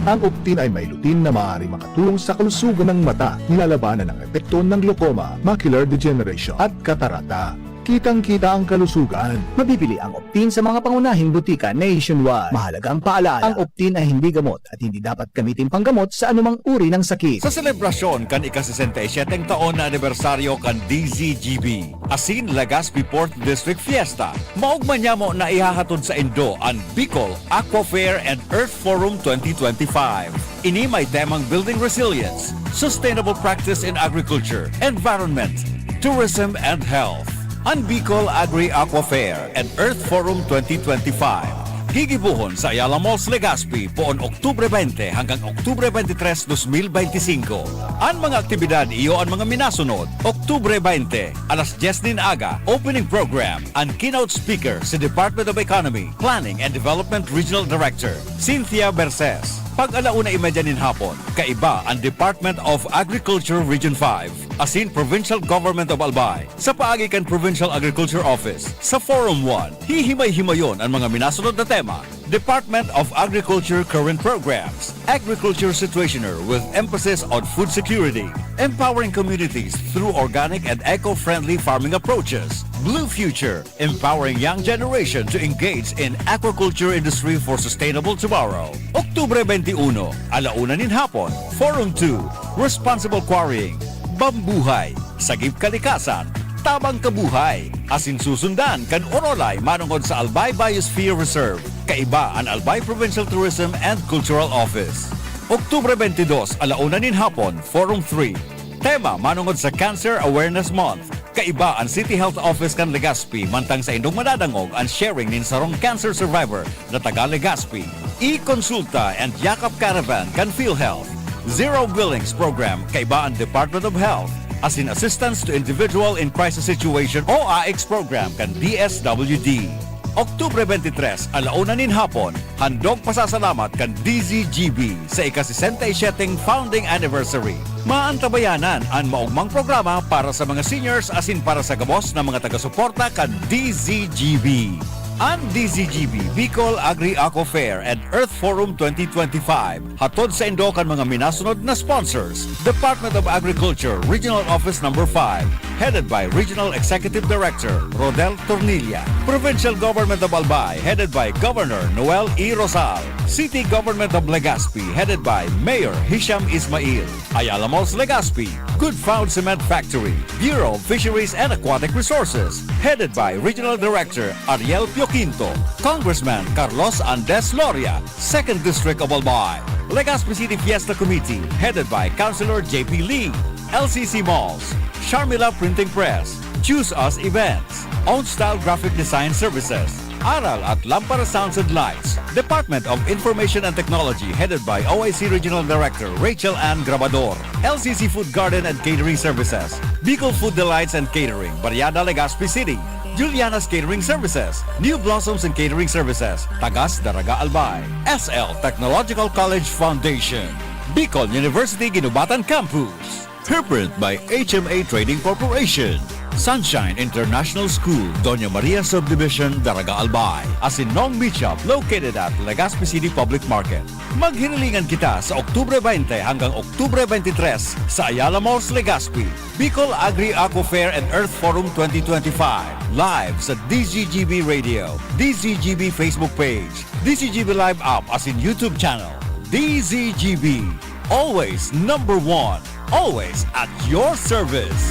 Ang Optin ay may lutein na maaari makatulong sa kalusugan ng mata, nilalabanan ang epekto ng glaucoma, macular degeneration, at katarata. Kitang-kita ang kalusugan. Mabibili ang Optin sa mga pangunahing butika nationwide. Mahalagang paalaala, ang Optin ay hindi gamot at hindi dapat gamitin panggamot sa anumang uri ng sakit. Sa selebrasyon kan ika-sesenta y siyete taon na anibersaryo kan D Z G B, asin Legazpi Fourth District Fiesta, maogma niamo na ihahatod saindo an Bicol Aqua Fair and Earth Forum twenty twenty-five. Ini may temang Building Resilience, Sustainable Practice in Agriculture, Environment, Tourism and Health. An Bicol Agri Aqua Fair and Earth Forum twenty twenty-five. Gigibohon sa Ayala Malls, Legazpi, poon Oktubre twenty hanggang Oktubre twenty-three, dos mil benti singko. An mga aktibidad iyo an mga minasunod: Oktubre twenty, alas dyes nin aga, opening program. An keynote speaker si Department of Economy, Planning and Development Regional Director Cynthia Berces. Pag-ala una y medya nin hapon, kaiba an Department of Agriculture Region five asin Provincial Government of Albay, sa paagi kan Provincial Agriculture Office. Sa Forum one, hihimay-himayon an mga minasunod na tema: Department of Agriculture current programs, agriculture situationer with emphasis on food security, empowering communities through organic and eco-friendly farming approaches, Blue Future, empowering young generation to engage in aquaculture industry for sustainable tomorrow. Oktubre twenty-uno, ala una nin hapon, Forum two, Responsible Quarrying, Bambuhay, Sagip Kalikasan, Tabang Kabuhay, asin susundan kan Orolay manongod sa Albay Biosphere Reserve, kaiba an Albay Provincial Tourism and Cultural Office. Oktubre twenty-dos, ala una nin hapon, Forum three, tema manongod sa Cancer Awareness Month. Kaiba an City Health Office kan Legazpi, mantang saindong madadangog an sharing nin sarong cancer survivor na taga Legazpi. E-Consulta and Yakap Caravan kan PhilHealth. Zero Billings Program, kaiba an Department of Health, asin Assistance to Individual in Crisis Situation o AICS Program kan D S W D. Oktubre twenty-tres, ala una nin hapon, handog pasasalamat kan D Z G B sa ika-sesenta y siyeteng founding anniversary. Maantabayanan an maogmang programa para sa mga seniors asin para sa gabos na mga taga-suporta kan D Z G B. An D Z G B Bicol Agri Aqua Fair and Earth Forum twenty twenty-five, hatod saindo kan mga minasunod na sponsors: Department of Agriculture, Regional Office Number five, headed by Regional Executive Director Rodel Tornilla. Provincial Government of Albay, headed by Governor Noel E. Rosal. City Government of Legazpi, headed by Mayor Hisham Ismail. Ayala Malls Legazpi, Good Found Cement Factory. Bureau of Fisheries and Aquatic Resources, headed by Regional Director Ariel Pioquinto. Congressman Carlos Andes Loria, Second District of Albay. Legazpi City Fiesta Committee, headed by Councilor J P Lee. L C C Malls, Sharmila Printing Press, Choose Us Events, Own Style Graphic Design Services, Aral at Lampara Sounds and Lights, Department of Information and Technology, headed by O I C Regional Director Rachel Ann Grabador. L C C Food Garden and Catering Services, Bicol Food Delights and Catering, Barriada, Legazpi City, Juliana's Catering Services, New Blossoms and Catering Services, Tagas, Daraga, Albay, S L Technological College Foundation, Bicol University Guinobatan Campus. Preprint by H M A Trading Corporation. Sunshine International School, Doña Maria Subdivision, Daraga, Albay. Asin Nong Meat Shop, located at Legazpi City Public Market. Maghinilingan kita sa Oktubre twenty hanggang Oktubre twenty-tres sa Ayala Malls, Legazpi. Bicol Agri Aqua Fair and Earth Forum twenty twenty-five, live sa D Z G B Radio, D Z G B Facebook page, D Z G B Live app asin YouTube channel. D Z G B, always number one, always at your service.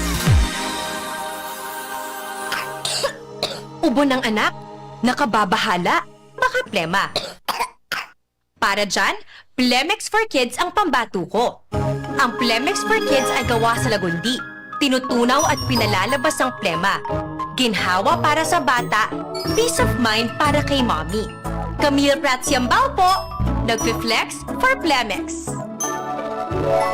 Ubo ng anak? Nakababahala? Baka plema. Para dyan, Plemex for Kids ang pambato ko. Ang Plemex for Kids ay gawa sa lagundi. Tinutunaw at pinalalabas ang plema. Ginhawa para sa bata, peace of mind para kay mommy. Camille Prats Yambao po, nagfi-flex for Plemex.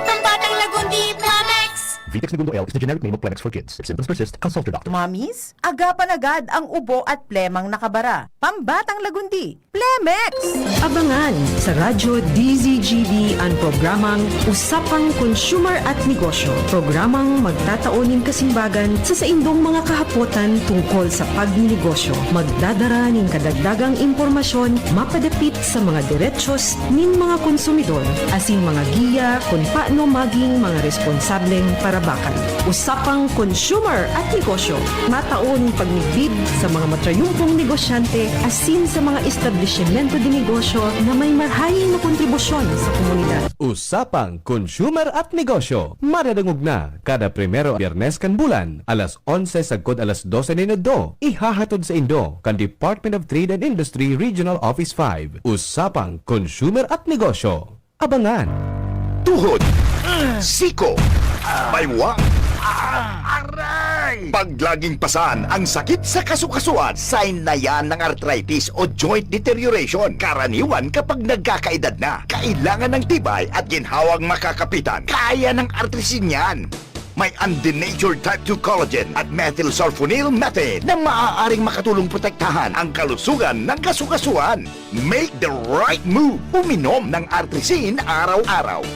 Pambatang lagundi, Plemex! Vitex Negundo L is the generic name of Plemex for kids. If symptoms persist, consult your doctor. Mommies, agapan agad ang ubo at plemang nakabara. Pambatang lagundi, Plemex! Abangan sa Radyo D Z G B an programang Usapang Consumer at Negosyo, programang magtatao nin kasimbagan sa saindong mga kahapotan tungkol sa pagninegosyo. Magdadara nin kadagdagang impormasyon mapadapit sa mga derechos nin mga konsumidor, asin mga giya kun paano maging mga responsableng parabakan. Usapang Consumer at Negosyo, matao nin pagmidbid sa mga matrayumpong negosyante asin sa mga establisimento de negosyo na may marhay na kontribusyon sa komunidad. Usapang Consumer at Negosyo, madadangog na kada primero Biyernes kan bulan, alas onse sagkod alas dose nin udto. Ihahatod saindo kan Department of Trade and Industry Regional Office five. Usapang Consumer at Negosyo. Abangan! Tuhod, siko, baywang, aray! Pag laging pasan ang sakit sa kasukasuan, sign na yan ng arthritis o joint deterioration. Karaniwan kapag nagkakaedad na, kailangan ng tibay at ginhawang makakapitan. Kaya ng Artrisin yan. May undenatured type two collagen at methylsulfonyl methane na maaaring makatulong protektahan ang kalusugan ng kasukasuan. Make the right move. Uminom ng Artrisin araw-araw.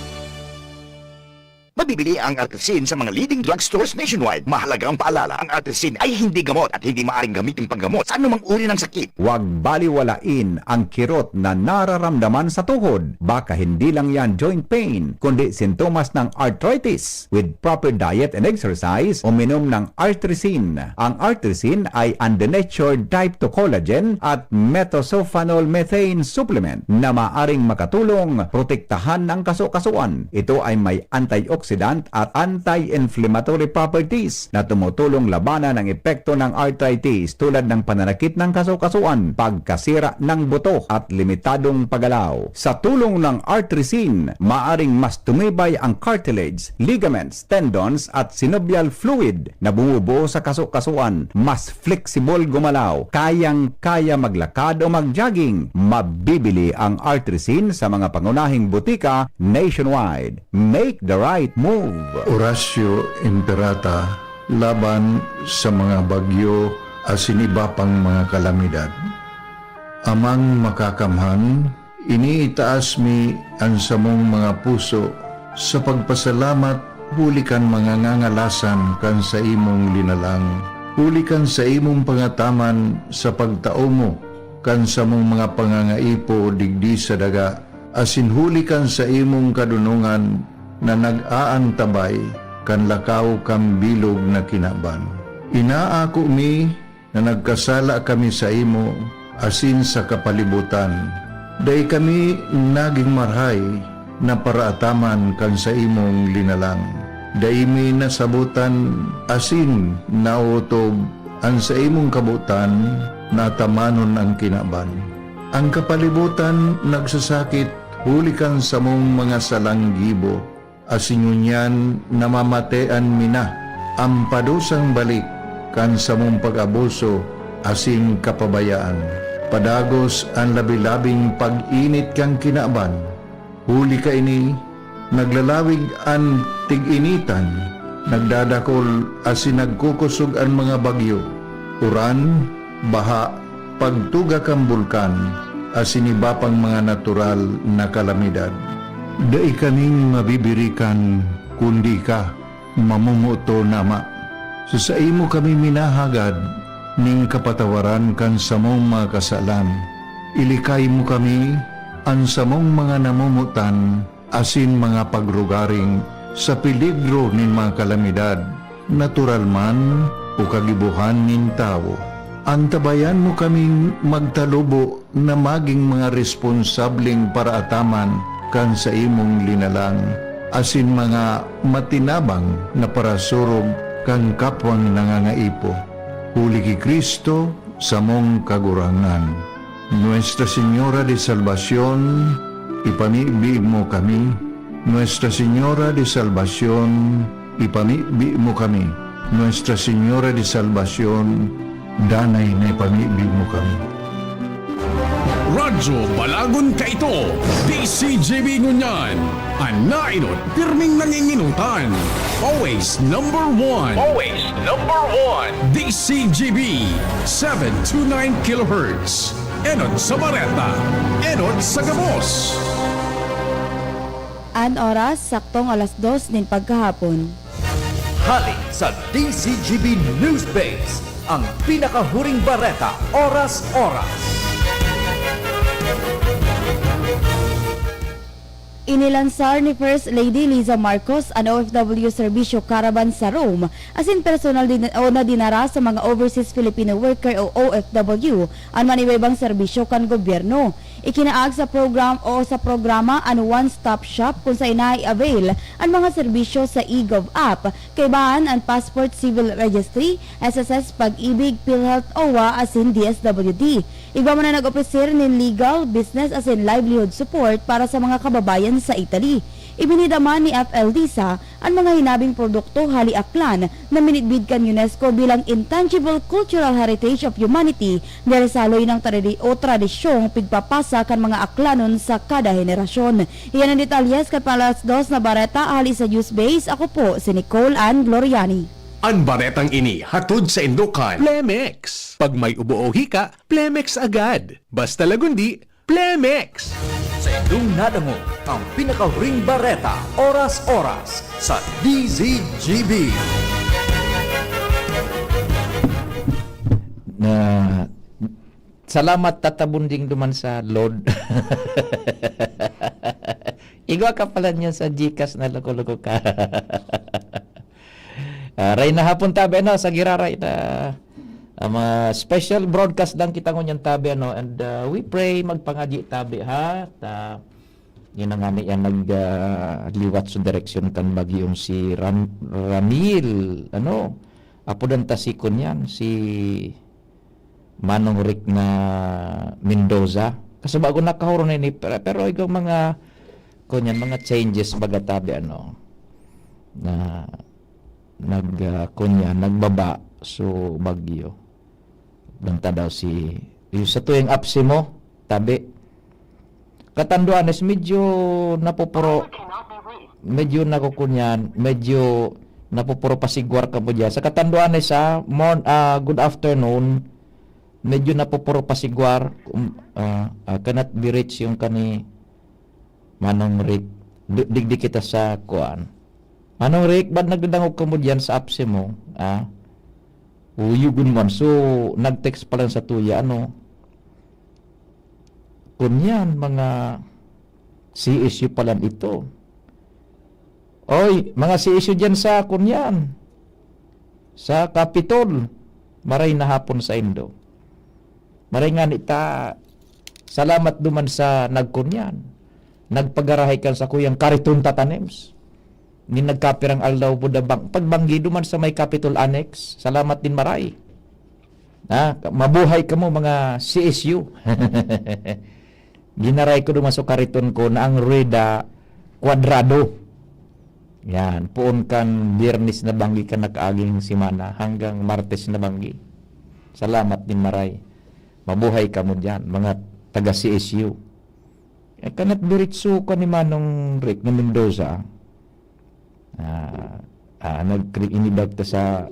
Mabibili ang Artrisin sa mga leading drugstores nationwide. Mahalagang paalala, ang Artrisin ay hindi gamot at hindi maaring gamitin panggamot sa anumang uri ng sakit. Huwag baliwalain ang kirot na nararamdaman sa tuhod. Baka hindi lang yan joint pain, kundi sintomas ng arthritis. With proper diet and exercise, uminom ng Artrisin. Ang Artrisin ay undenatured type two collagen at methylsulfonyl methane supplement na maaring makatulong protektahan ang kasukasuan. Ito ay may antioxidant at anti-inflammatory properties na tumutulong labanan ang epekto ng arthritis tulad ng pananakit ng kasukasuan, pagkasira ng buto at limitadong paggalaw. Sa tulong ng Artrisin, maaring mas tumibay ang cartilage, ligaments, tendons at synovial fluid na bumubuo sa kasukasuan, mas flexible gumalaw, kayang-kaya maglakad o mag-jogging. Mabibili ang Artrisin sa mga pangunahing butika nationwide. Make the right move! Horacio Imperata laban sa mga bagyo asin iba pang mga kalamidad. Amang Makakamhan, iniitaas mi an samong mga puso sa pagpasalamat huli kan mga ngangalasan kan saimong linalang, huli kan saimong pangataman sa pagtao mo kan samong mga pangangaipo digdi sa daga, asin huli kan saimong kadonongan na nag-aantabay kan lakaw kan bilog na kinaban. Inaako mi na nagkasala kami saimo asin sa kapalibotan. Dai kami nagin marahay na paraataman kan saimong linalang. Dai mi nasabotan asin naotob an saimong kabotan na atamanon an kinaban. An kapalibotan nagsasakit huli kan samong mga salang gibo, asin ngunyan namamatean mi na an padusang balik kan samong pag-abuso asin kapabayaan. Padagos an labi-labing pag-init kan kinaban. Huli kaini, naglalawig an tig-initan, nagdadakol asin nagkukosog an mga bagyo, uran, baha, pagtuga kan bulkan, asin iba pang mga natural na kalamidad. Dai kaming mabibirikan kundi ika, mamomoton Ama. Sa saimo kami minahagad nin kapatawaran kan samong mga kasalan. Ilikay mo kami, an samong mga namomotan, asin mga pagrugaring sa peligro nin mga kalamidad, natural man o kagibohan nin tawo. Antabayan mo kaming magtalubo na magin mga responsableng paraataman kan saimong linalang, asin mga matinabang na parasurog kan kapwang nangangaipo. Huli ki Cristo, samong Kagurangnan. Nuestra Señora de Salvacion, ipamibi mo kami. Nuestra Señora de Salvacion, ipamibi mo kami. Nuestra Señora de Salvacion, danay na ipamibi mo kami. Radyo Balagon kaito, D C G B ngunyan. An nainot, pirming nanginginutan. Always number one. Always number one. D C G B, seven two nine kilohertz. Enot sa bareta, enot sa gabos. An oras, saktong alas dos nin pagkahapon. Hali sa D C G B News Base, ang pinakahuring bareta, oras-oras. Inilansar ni First Lady Liza Marcos an O F W Serbisyo Caravan sa Rome, asin personal din o na dinara sa mga overseas Filipino worker o O F W an manibaybang serbisyo kan gobyerno. Ikinaag sa program o sa programa an one-stop shop kun saen na-i-avail an mga serbisyo sa eGov app, kaibahan an passport, civil registry, S S S, Pag-ibig, PhilHealth, O W A asin D S W D. Igwa man an nag-opreser nin legal, business asin livelihood support para sa mga kababayan sa Italy. Ibinida man ni F L Disa an mga hinabing produkto hali Aklan na minidbid kan UNESCO bilang Intangible Cultural Heritage of Humanity, diri sa haloy ng tradi- o tradisyong pigpapasa kan mga Aklanon sa kada henerasyon. Iyan ang detalyes kan pang-alas dos na bareta hali sa News Base. Ako po si Nicole Ann Gloriani. An baretang ini hatod saindo kan Plemex. Pag may ubo o hika, Plemex agad. Basta lagundi, Plemex! Sa indong nadangog ang pinakahuring bareta, oras-oras, sa D Z G B. Na, salamat, Tata Bunding, duman sa load. Igwa ka pala niya sa GCash na loko-loko ka. Ah, ray na hapon tabi, ano, sa giraray na, ah, mga special broadcast lang kita ngunyan tabi, ano, and, ah, we pray, magpangadyi tabi, ha? Ta, yun na nga ni, yan nag, ah, liwat sa direksyon kan bagyong si Ram-, Ramil, ano, apodan ta si kunyan, si Manong Rick na Mendoza. Kasi bago nakahuro na ini, pero, pero igong mga, kunyan, mga changes baga tabi, ano, na nag, ah, kunyan, nagbaba. So, bagyo. Banta daw si, yung sa tuyang apsi mo, tabi. Katanduanes, medyo napupuro, medyo nakukunyan, medyo napupuro pasigwar ka mo dyan. Sa Katanduanes, ha, morn-, ah, good afternoon. Medyo napupuro pasigwar, um, ah, ah, cannot be reached yung kani Manong Rick. Di-, digdi kita sa kuan. Manong Rick, ba't nagdadangog ka mo dyan sa apsi mo? Ah? Uyugon man. So, nag-text pa lang sa tuya, ano? Kunyan, mga C S U pa lang ito. Oy, mga C S U dyan sa, kunyan, sa Capitol, maray na hapon sa indo. Maray nga ni ta, salamat duman sa nagkunyan. Nagpagarahay kan sa kuyang kariton tatanems. Nin nagkapirang aldaw po da bang-, pagbanggi duman sa may Capitol Annex. Salamat din maray. Ha? Mabuhay kamo, mga C S U. Ginaray ko duman sa kariton ko na ang rueda kwadrado. Yan. Poon kan Biyernes na banggi kan nakaaging semana hanggang Martes na banggi. Salamat din maray. Mabuhay kamo diyan, mga taga C S U. Eh, kanat diretso ka ni Manong Rick na Mendoza. Ah, ah, nag-, inibag ta sa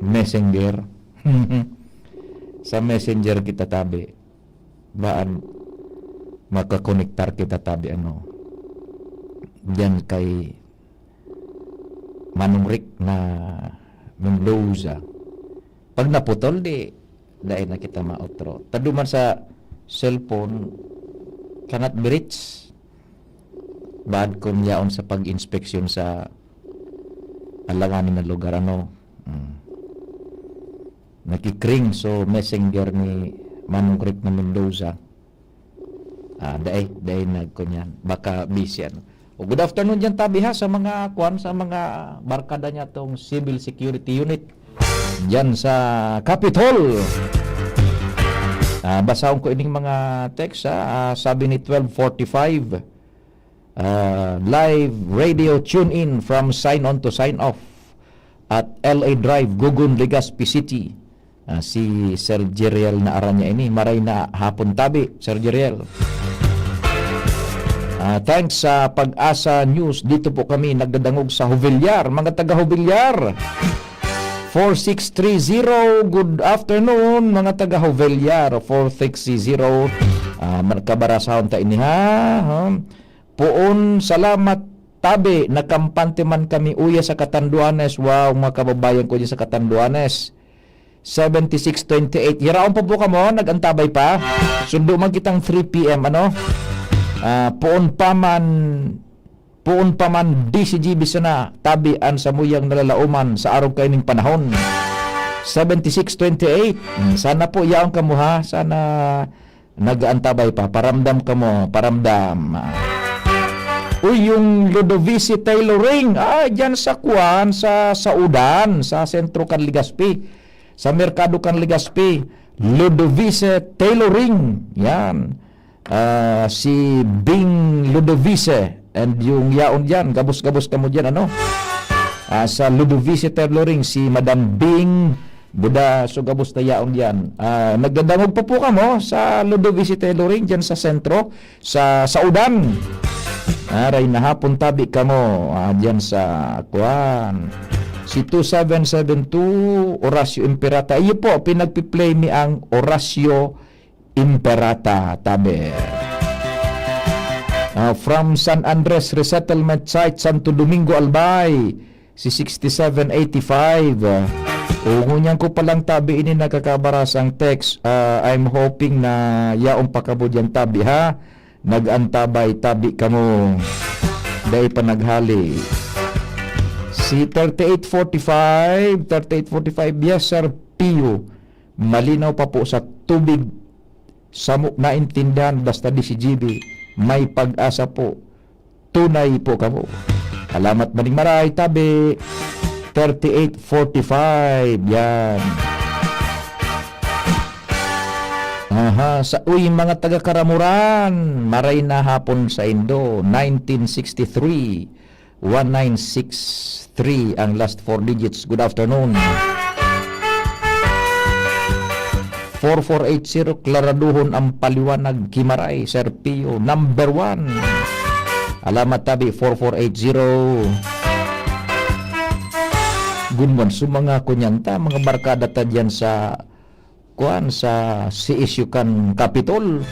Messenger. Sa Messenger kita tabi. Baan makakonektar kita tabi, ano, diyan kay Manong Rick na Mendoza. Pag naputol, di, dai na kita maotro. Taduman sa cellphone, kanat bridge, baad kun yaon sa pag-inspeksyon sa alanganin na lugar, ano. Mm. Nakikring so messenger ni Manong Rick na Mendoza. Ah, dai, dai nagkunyan. Baka busy, ano. O, good afternoon dyan, tabi, ha, sa mga, kwan, sa mga barkada niya tong Civil Security Unit dyan sa Capitol. Ah, basahon ko ining mga text, ha. Ah, sabi ni twelve forty-five, ah, live radio tune in from sign on to sign off at L A Drive, Gugun, Legazpi City. Ah, si Sir Jeriel na aran niya ini. Maray na hapon tabi, Sir Jeriel. Ah, thanks sa Pag-asa News. Dito po kami nagdadangog sa Jovellar. Mga taga Jovellar, four six three zero, good afternoon, mga taga Jovellar, four six zero. Ah, man-, kabarasahon ta ini, ha? Ha? Poon, salamat, tabi, nakampante man kami uya sa Catanduanes. Wow, mga kababayan ko dyan sa Catanduanes. Seventy-six twenty-eight. Yaraon pa po kamo, nag-antabay pa. Sundo man kitang three P M, ano? Ah, poon pa man, poon pa man D C G B sana, tabi an samuyang nalalaoman sa arog kaining panahon. Seventy-six twenty-eight. Hmm, sana po yaon kamo, ha. Sana nag-aantabay pa. Paramdam kamo, paramdam. Uy, yung Ludovice Tailoring, ah, dyan sa kuwan, sa Saudan, sa sentro kan Legazpi, sa merkado kan Legazpi, Ludovice Tailoring, yan. Ah, si Bing Ludovice, and yung yaon dyan, gabos-gabos kamo dyan, ano? Ah, sa Ludovice Tailoring, si Madam Bing Buda, so gabos na yaon diyan. Ah, nagdadangog pa po kamo sa Ludovice Tailoring diyan sa sentro, sa Saudan. Aray, nahapon tabi kamo, ah, diyan sa, kuwan. Si two seven seven two, Horacio Imperata. Iyo po, pinagpi-play mi ang Horacio Imperata, tabi. Ah, from San Andres Resettlement Site, Santo Domingo, Albay. Si sixty-seven eighty-five. Ah, o, ngunyan ko palang tabi ini nakakabarasang text. Ah, I'm hoping na yaon pa kamo diyan tabi, ha? Nag-antabay tabi kamo. Dai pa naghali. Si thirty-eight forty-five, thirty-eight forty-five, yes, Sir Pio. Malinaw pa po sa tubig. Samok naintindihan, basta D C G B, may pag-asa po. Tunay po kamo. Salamat maning maray, tabi. Thirty-eight forty-five, yan. Aha, sa, uy, mga taga Caramoran, maray na hapon sa indo, nineteen sixty-three. One nine six three ang last four digits. Good afternoon. Four four eight zero, klaraduhon ang paliwanag, Kimaray, Sir Pio, number one. Alamat tabi, four four eight zero. Gunman, so mga kunyanta, mga barkada ta diyan sa kuan, sa C S U kan Capitol.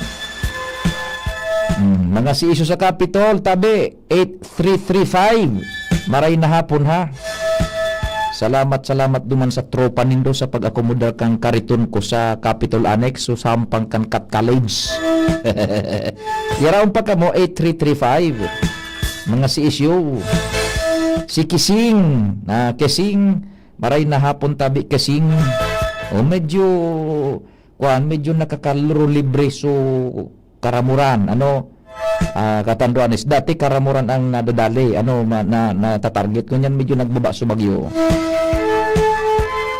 Hmm, mga C S U sa Capitol, tabi, eight three three five. Maray na hapon, ha. Salamat, salamat duman sa tropa nindo sa pag-akomodar kan kariton ko sa Capitol Annex, so sampang kan Cat College. Yaraon pa kamo, eight three three five. Mga C S U. Si Kising, na Kising, Maray na hapon tabi kasing, oh, medyo, kuwan, medyo nakakaluro libre so Caramoran, ano, ah, Catanduanes. Dati Caramoran ang nadadali, ano, ma-, na, natatarget. Ngunyan medyo nagbaba so bagyo.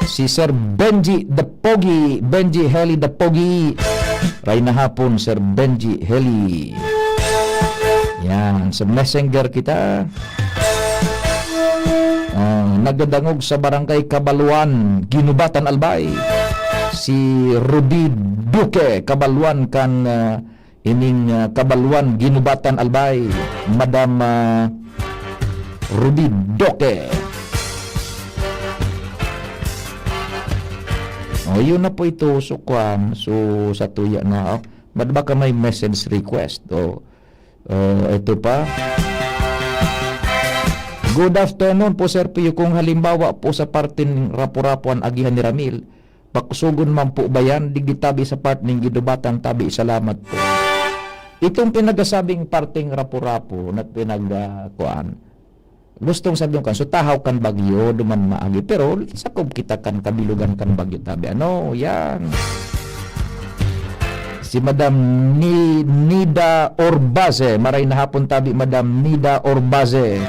Si Sir Benji the Pogi, Benji Heli the Pogi. Maray na hapon, Sir Benji Heli. Yan, sa Messenger kita. Ah, nagdadangog sa Barangay Kabaluan, Ginubatan, Albay. Si Rudy Duque, Kabaluan kan, ah, ining, ah, Kabaluan, Ginubatan, Albay. Madam, ah, Rudy Duque. Oh, yun na po ito. So, kwan. So, sa tuya na, oh. Ba't baka may message request? Oh. Ah, ito pa. Good afternoon po, Sir Pio. Kung halimbawa po sa parting Rapu-Rapu an agihan ni Ramil, pakusogon man po ba yan? Digdi tabi sa part ning Ginubatan tabi. Salamat po. Itong pinagasabing parting Rapu-Rapu na pinag, ah, kuan, gustong sabihin kan, so tahaw kan bagyo, duman maagi, pero sakop kita kan kabilugan kan bagyo tabi. Ano? Yan. Si Madam Ni-, Nida Orbaze. Maray na hapon tabi, Madam Nida Orbaze.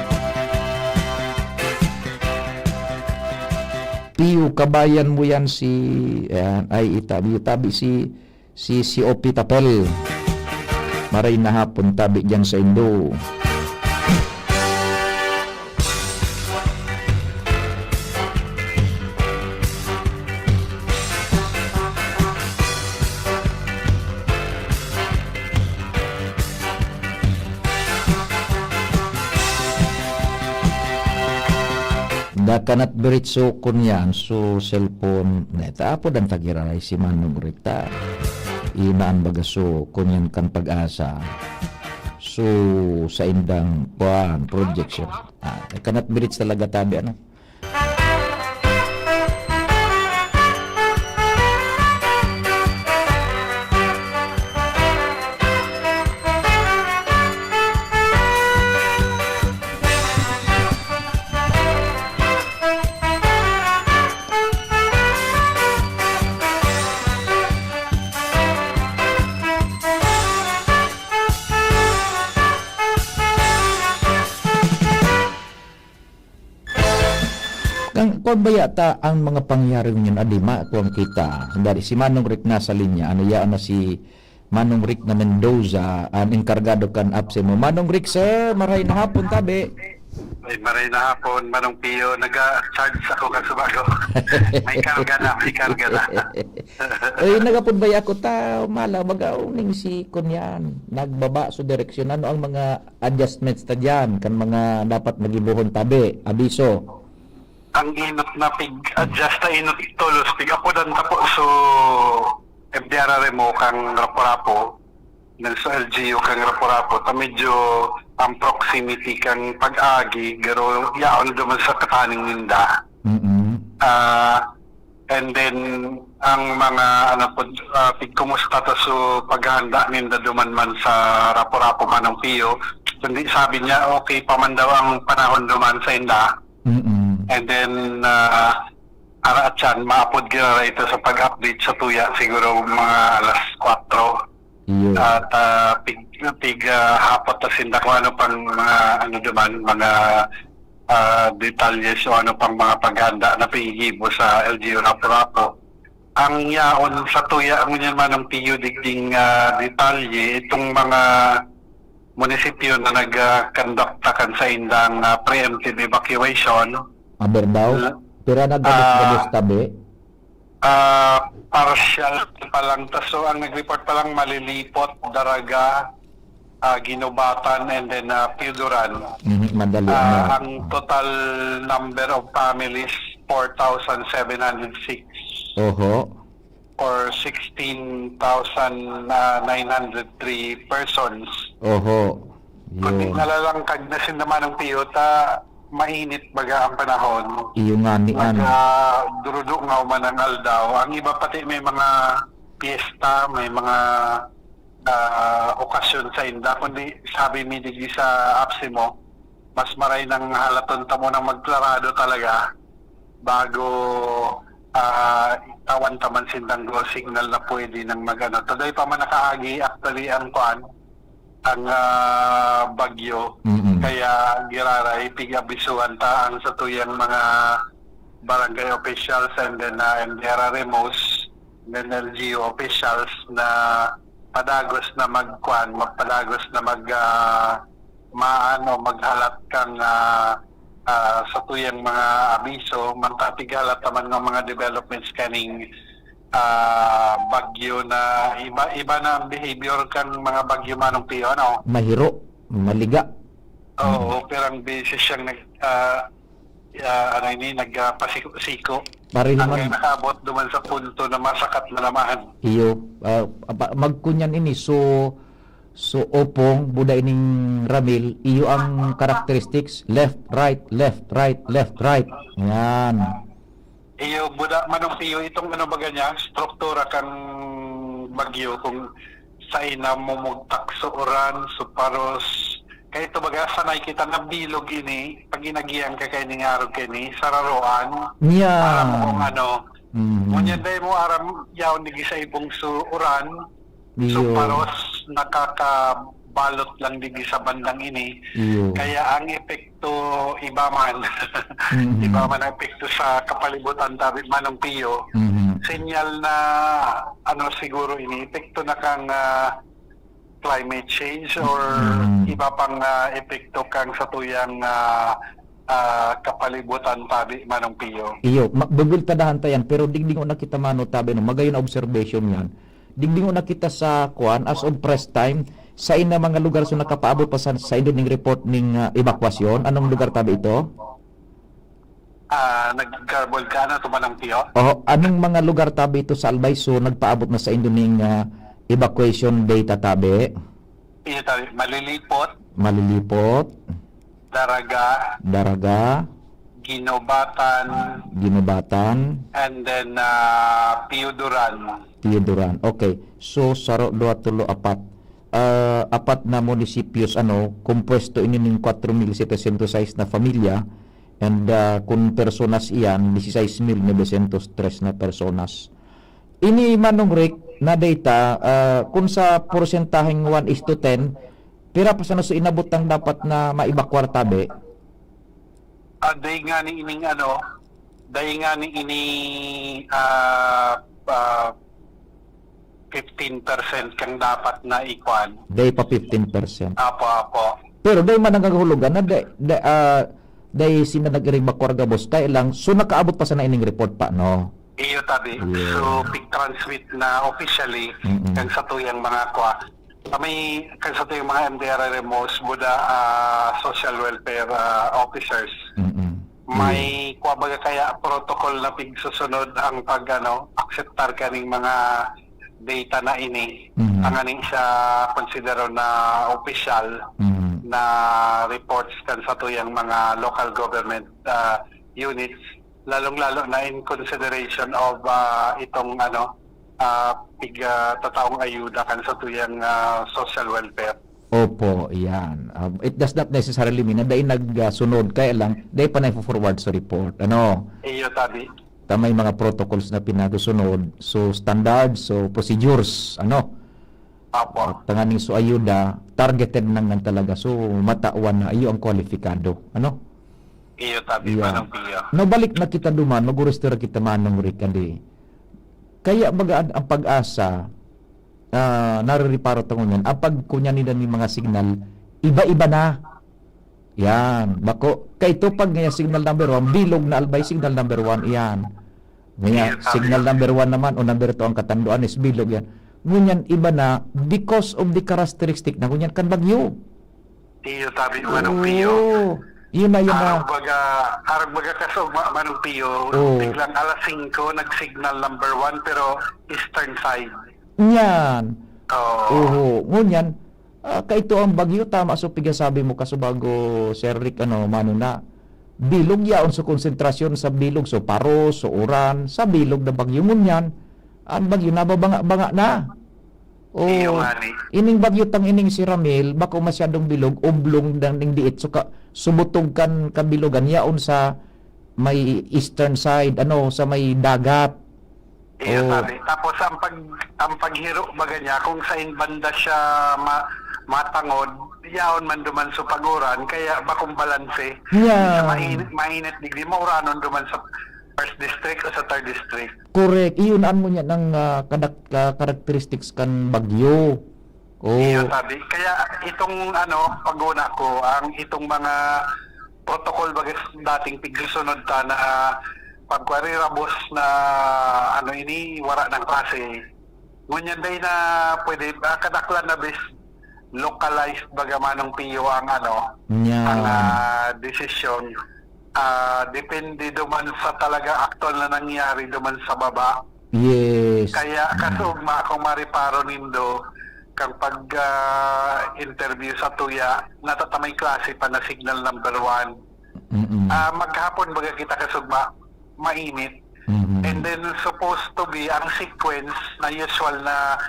Piyo, kabayan mo yan si, ayan, ay, itabi, tabi si, si, si Opi Tapel. Maray na hapon tabi dyan sa Indo. Kakanat biritso kunyan, so cellphone, neta, apo dan tagiraray si Manong Rita. Inaan baga so kunyan kan Pag-asa. So, sa indang, kuan, projection. Ah, kanat birits talaga tabi, ano? Kan, kuwan baya ta ang mga pangyayari ngunyan, adi, ma-, kuwan kita. Sandali, si Manong Rick nasa linya. Ano, yaon na si Manong Rick na Mendoza, ang enkargado kan APSEMO. Manong Rick, sir, maray na hapon, tabi. Ay, maray na hapon, Manong Pio. Naga-charge ako kasubago. May karga na, may karga na. Ay, nagapod baya ako ta, mala, baga, uning si kunyan, nagbaba so direksyon. Ano ang mga adjustments ta diyan, kan mga dapat magibohon tabi, abiso? Ang inot na pig-adjust ta inot tolos, pig-apodan ta po. So, F D R R M O kang Rapu-Rapu, nang sa L G U kang Rapu-Rapu, ta medyo ang proximity kang pag-agi, garo yaon duman sa kataning ninda. Mm-mm. Ah, and then, ang mga, ano po, ah, pigkumusta ta so paghahanda ninda duman man sa Rapu-Rapu, Manong Pio. Kundi sabi niya, okay pa man daw ang panahon duman sa inda. Mm-mm. And then, ah, ara atyan, maapod giraray ito sa pag-update sa tuya, siguro mga alas kwatro. Iyo. At, ah, pig-, pig-, ah, hapot na sinda kung ano pang mga, ano duman, mga, ah, detalles o ano pang mga paghanda na piggigibo sa L G U Rapu-Rapu. Ang yaon sa tuya, ngunyan man ang P U digding, ah, detalye, itong mga munisipyo na nag, ah, conduct kan sa indang, ah, preemptive evacuation. Aber daw? L-, Pira na gabos-gabos ah, tabi? Ah, partial pa lang. Ta-, so, ang nag-report pa lang, Malilipot, Daraga, ah, Guinobatan, and then, ah, Pioduran. Mhm, madali Ah, na. Ang total number of families, four thousand seven hundred six. Oho. Or sixteen thousand nine hundred three persons. Oho. Kundi Yun. nalalangkag na sinda, Manong Pio, ta mainit baga ang panahon. Iyo nga ni Mag, ano. ah, durudungaw man ang aldaw. Ang iba pati may mga piyesta, may mga, ah, okasyon sa inda. Kundi sabi mi digdi sa APSEMO, mas maray nang halaton ta munang magklarado talaga bago, ah, tawan ta man sindang go signal na pwede nang mag-ano. Today pa man nakaagi, actually, ang kuan, ang, ah, bagyo. Mm-mm. Kaya giraray, pig-abisuhan ta ang satuyang mga barangay officials and then, ah, M D R R M Os, and then L G U officials na padagos na magkuan, magpadagos na mag, ah, maan o maghalat kang, ah, ah, satuyang mga abiso, mantapig halat naman ng mga developments kaning, ah, bagyo na iba, iba na ang behavior kang mga bagyo, Manong Pio, ano? Mahiro, maliga. Oo, Mm. pirang beses siyang nag-, ah, ah, ano ini, nag, ah, pasiko-siko. Pare Hanggang naman. nakaabot duman sa punto na masakat na naman. Iyo, ah, pa-, magkunyan ini. So, so, Opong, buda ining Ramil, iyo ang characteristics, left, right, left, right, left, right. Yan. Iyo, buda, Manong Pio, itong ano baga niya, struktura kang bagyo, kung sa ina mo mugtak sa uran, sa paros, kaya ito baga, sanay kita na bilog ini, pag inagihan ka kay ning arog kay ni, sararoan, Niya. aram mo kung ano. Mhm. Ngunyan dahil mo aram, yaon digi sa ibong su-, uran, Iyo. so paros, nakakabalot lang digi sa bandang ini. Iyo. Kaya ang epekto, iba man. Mhm. Iba man ang epekto sa kapalibutan, tabi Manong Pio. Mhm. Sinyal na, ano, siguro ini, epekto na kang, ah, climate change or Mhm. iba pang, ah, epekto kang satuyang, ah, ah, kapalibutan, tabi Manong Pio. Iyo, ma-, bubultadahan ta yan, pero digdi ngona kita mano, tabi, no, magayon na observation yan. Digdi ngona kita sa, kuan, as of press time, sa ina mga lugar so nakapaabot pa sa, sa indo ning report ning, ah, evakuasyon. Anong lugar tabi ito? Ah, nagkarbol ka, ano, tumanong tiyo? Oh, anong mga lugar tabi ito sa Albay Sur nagpaabot na sa indo ning, ah, evacuation data tabi? Iyo tabi, Malilipot, Malilipot, Daraga, Daraga, Ginobatan, Ginobatan, and then, ah, Piyuduran. Piyuduran. Okay. So, saro, dua, tulo, apat. Ah, apat na munisipios, ano, kompuesto ini ning kwatro mil setecientos sais na pamilya, and, ah, kun personas iyan, dieciséis mil novecientos tres na personas. Ini, Manong Rick, na data, ah, kun sa porsentaheng one is to ten, pira pa sana so inabot ang dapat na maebakwar tabi? Ah, dai ngani ining ano, dai ngani ini, ah, ah, fifteen percent kang dapat na ikuan. Dai pa fifteen percent. Apo, apo. Pero dai man nanggagahulugan na dai, dai, ah, dai sinda nag-ebakwar gabos, kaya lang, so nakaabot pa sana ining report pa, no? Iyo tabi. Yeah. So, pig-transmit na officially Mm-mm. kan satuyang mga kwa. Kami, kan satuyang mga M D R R Mos, buda, ah, social welfare, ah, officers. Mm-mm. May Yeah. kwa baga kaya protocol na pigsusunod ang pag, ano, akseptar kaning mga data na ini. Mm-hmm. Tanganing siya konsidero na opisyal Mm-hmm. na reports kan satuyang mga local government, ah, units, lalong-lalo na in consideration of, ah, itong, ano, ah, pig, ah, tataong ayuda kan satuyang, ah, social welfare. Opo, iyan. Um, it does not necessarily mean na dai nagsunod, kaya lang, dai pa na-forward sa report. Ano? Iyo, tabi. Ta may mga protocols na pinagsunod. So, standards, so, procedures, ano? Apo. At tanganing so ayuda, targeted na ngan talaga. So, matawan na, iyo ang kwalipikado. Ano? Iyo, tabi, Yeah. Manong Pio. Nabalik na kita duman, mag-orestira kita, Manong Rick, andi. Kaya baga an-, ang PAGASA, ah, narireparo ta ngunyan, ang pagkunya nila ni mga signal, iba-iba na. Yan. Bako, kaito pag ngaya signal number one, bilog na Albay signal number one, iyan. Ngaya, Yes, sir. signal number one naman o number two ang Catanduanes, bilog yan. Ngunyan, iba na because of the characteristic na ngunyan kan bagyo. Iyo, tabi, Manong Pio. Oo. Yun na, yun na. Arog baga, arog baga kasog, Ma-, Manong Pio. Oo. Biglang alas singko, nag-signal number one, pero eastern side. Yan. Oo. Oho. Ngunyan, ah, kaito ang bagyo, tama so pigasabi mo kasubago, Sir Rick, ano, mano na, bilog yaon sa konsentrasyon sa bilog, so Paro, so Oran, sa bilog na bagyo ngunyan, ang bagyo nababanga-banga na. Oh, Iyo ngani. ining bagyo tang ining si Ramil, bako masyadong bilog, oblong dan ning diit, so ka, subutog kan kabilogan, yaon sa may eastern side, ano, sa may dagat. Iyo, Oh. tabi. Tapos ang pag-, ang paghiro baga niya, kung sain banda siya ma-, matangod, yaon man duman sa pag-uran, kaya bakong balanse. Yeah. Sa mainit, mainit digdi, mauranon duman sa first district o sa third district. Correct. Iyon ang ngunyan ang, ah, kadak-, ka-, characteristics kan bagyo. Oh. Iyo, tabi. Kaya itong, ano, pag-una ko, ang itong mga protocol baga dating pigsusunod ta na pagkwari rabos na, ano, ini, wara ng klase. Ngunyan day na pwede, ah, kadaklan na bis localized baga, Manong Pio, ang, ano, Yan. ang, ah, desisyon. Ah, depende duman sa talaga aktual na nangyari duman sa baba. Yes. Kaya Mm. kasugma, kung mariparo nindo, kang pag, ah, interview sa tuya, natatamay klase pa na signal number one. Mm-mm. Ah, maghapon baga kita kasugma, mainit. Mm-mm. And then supposed to be, ang sequence na usual na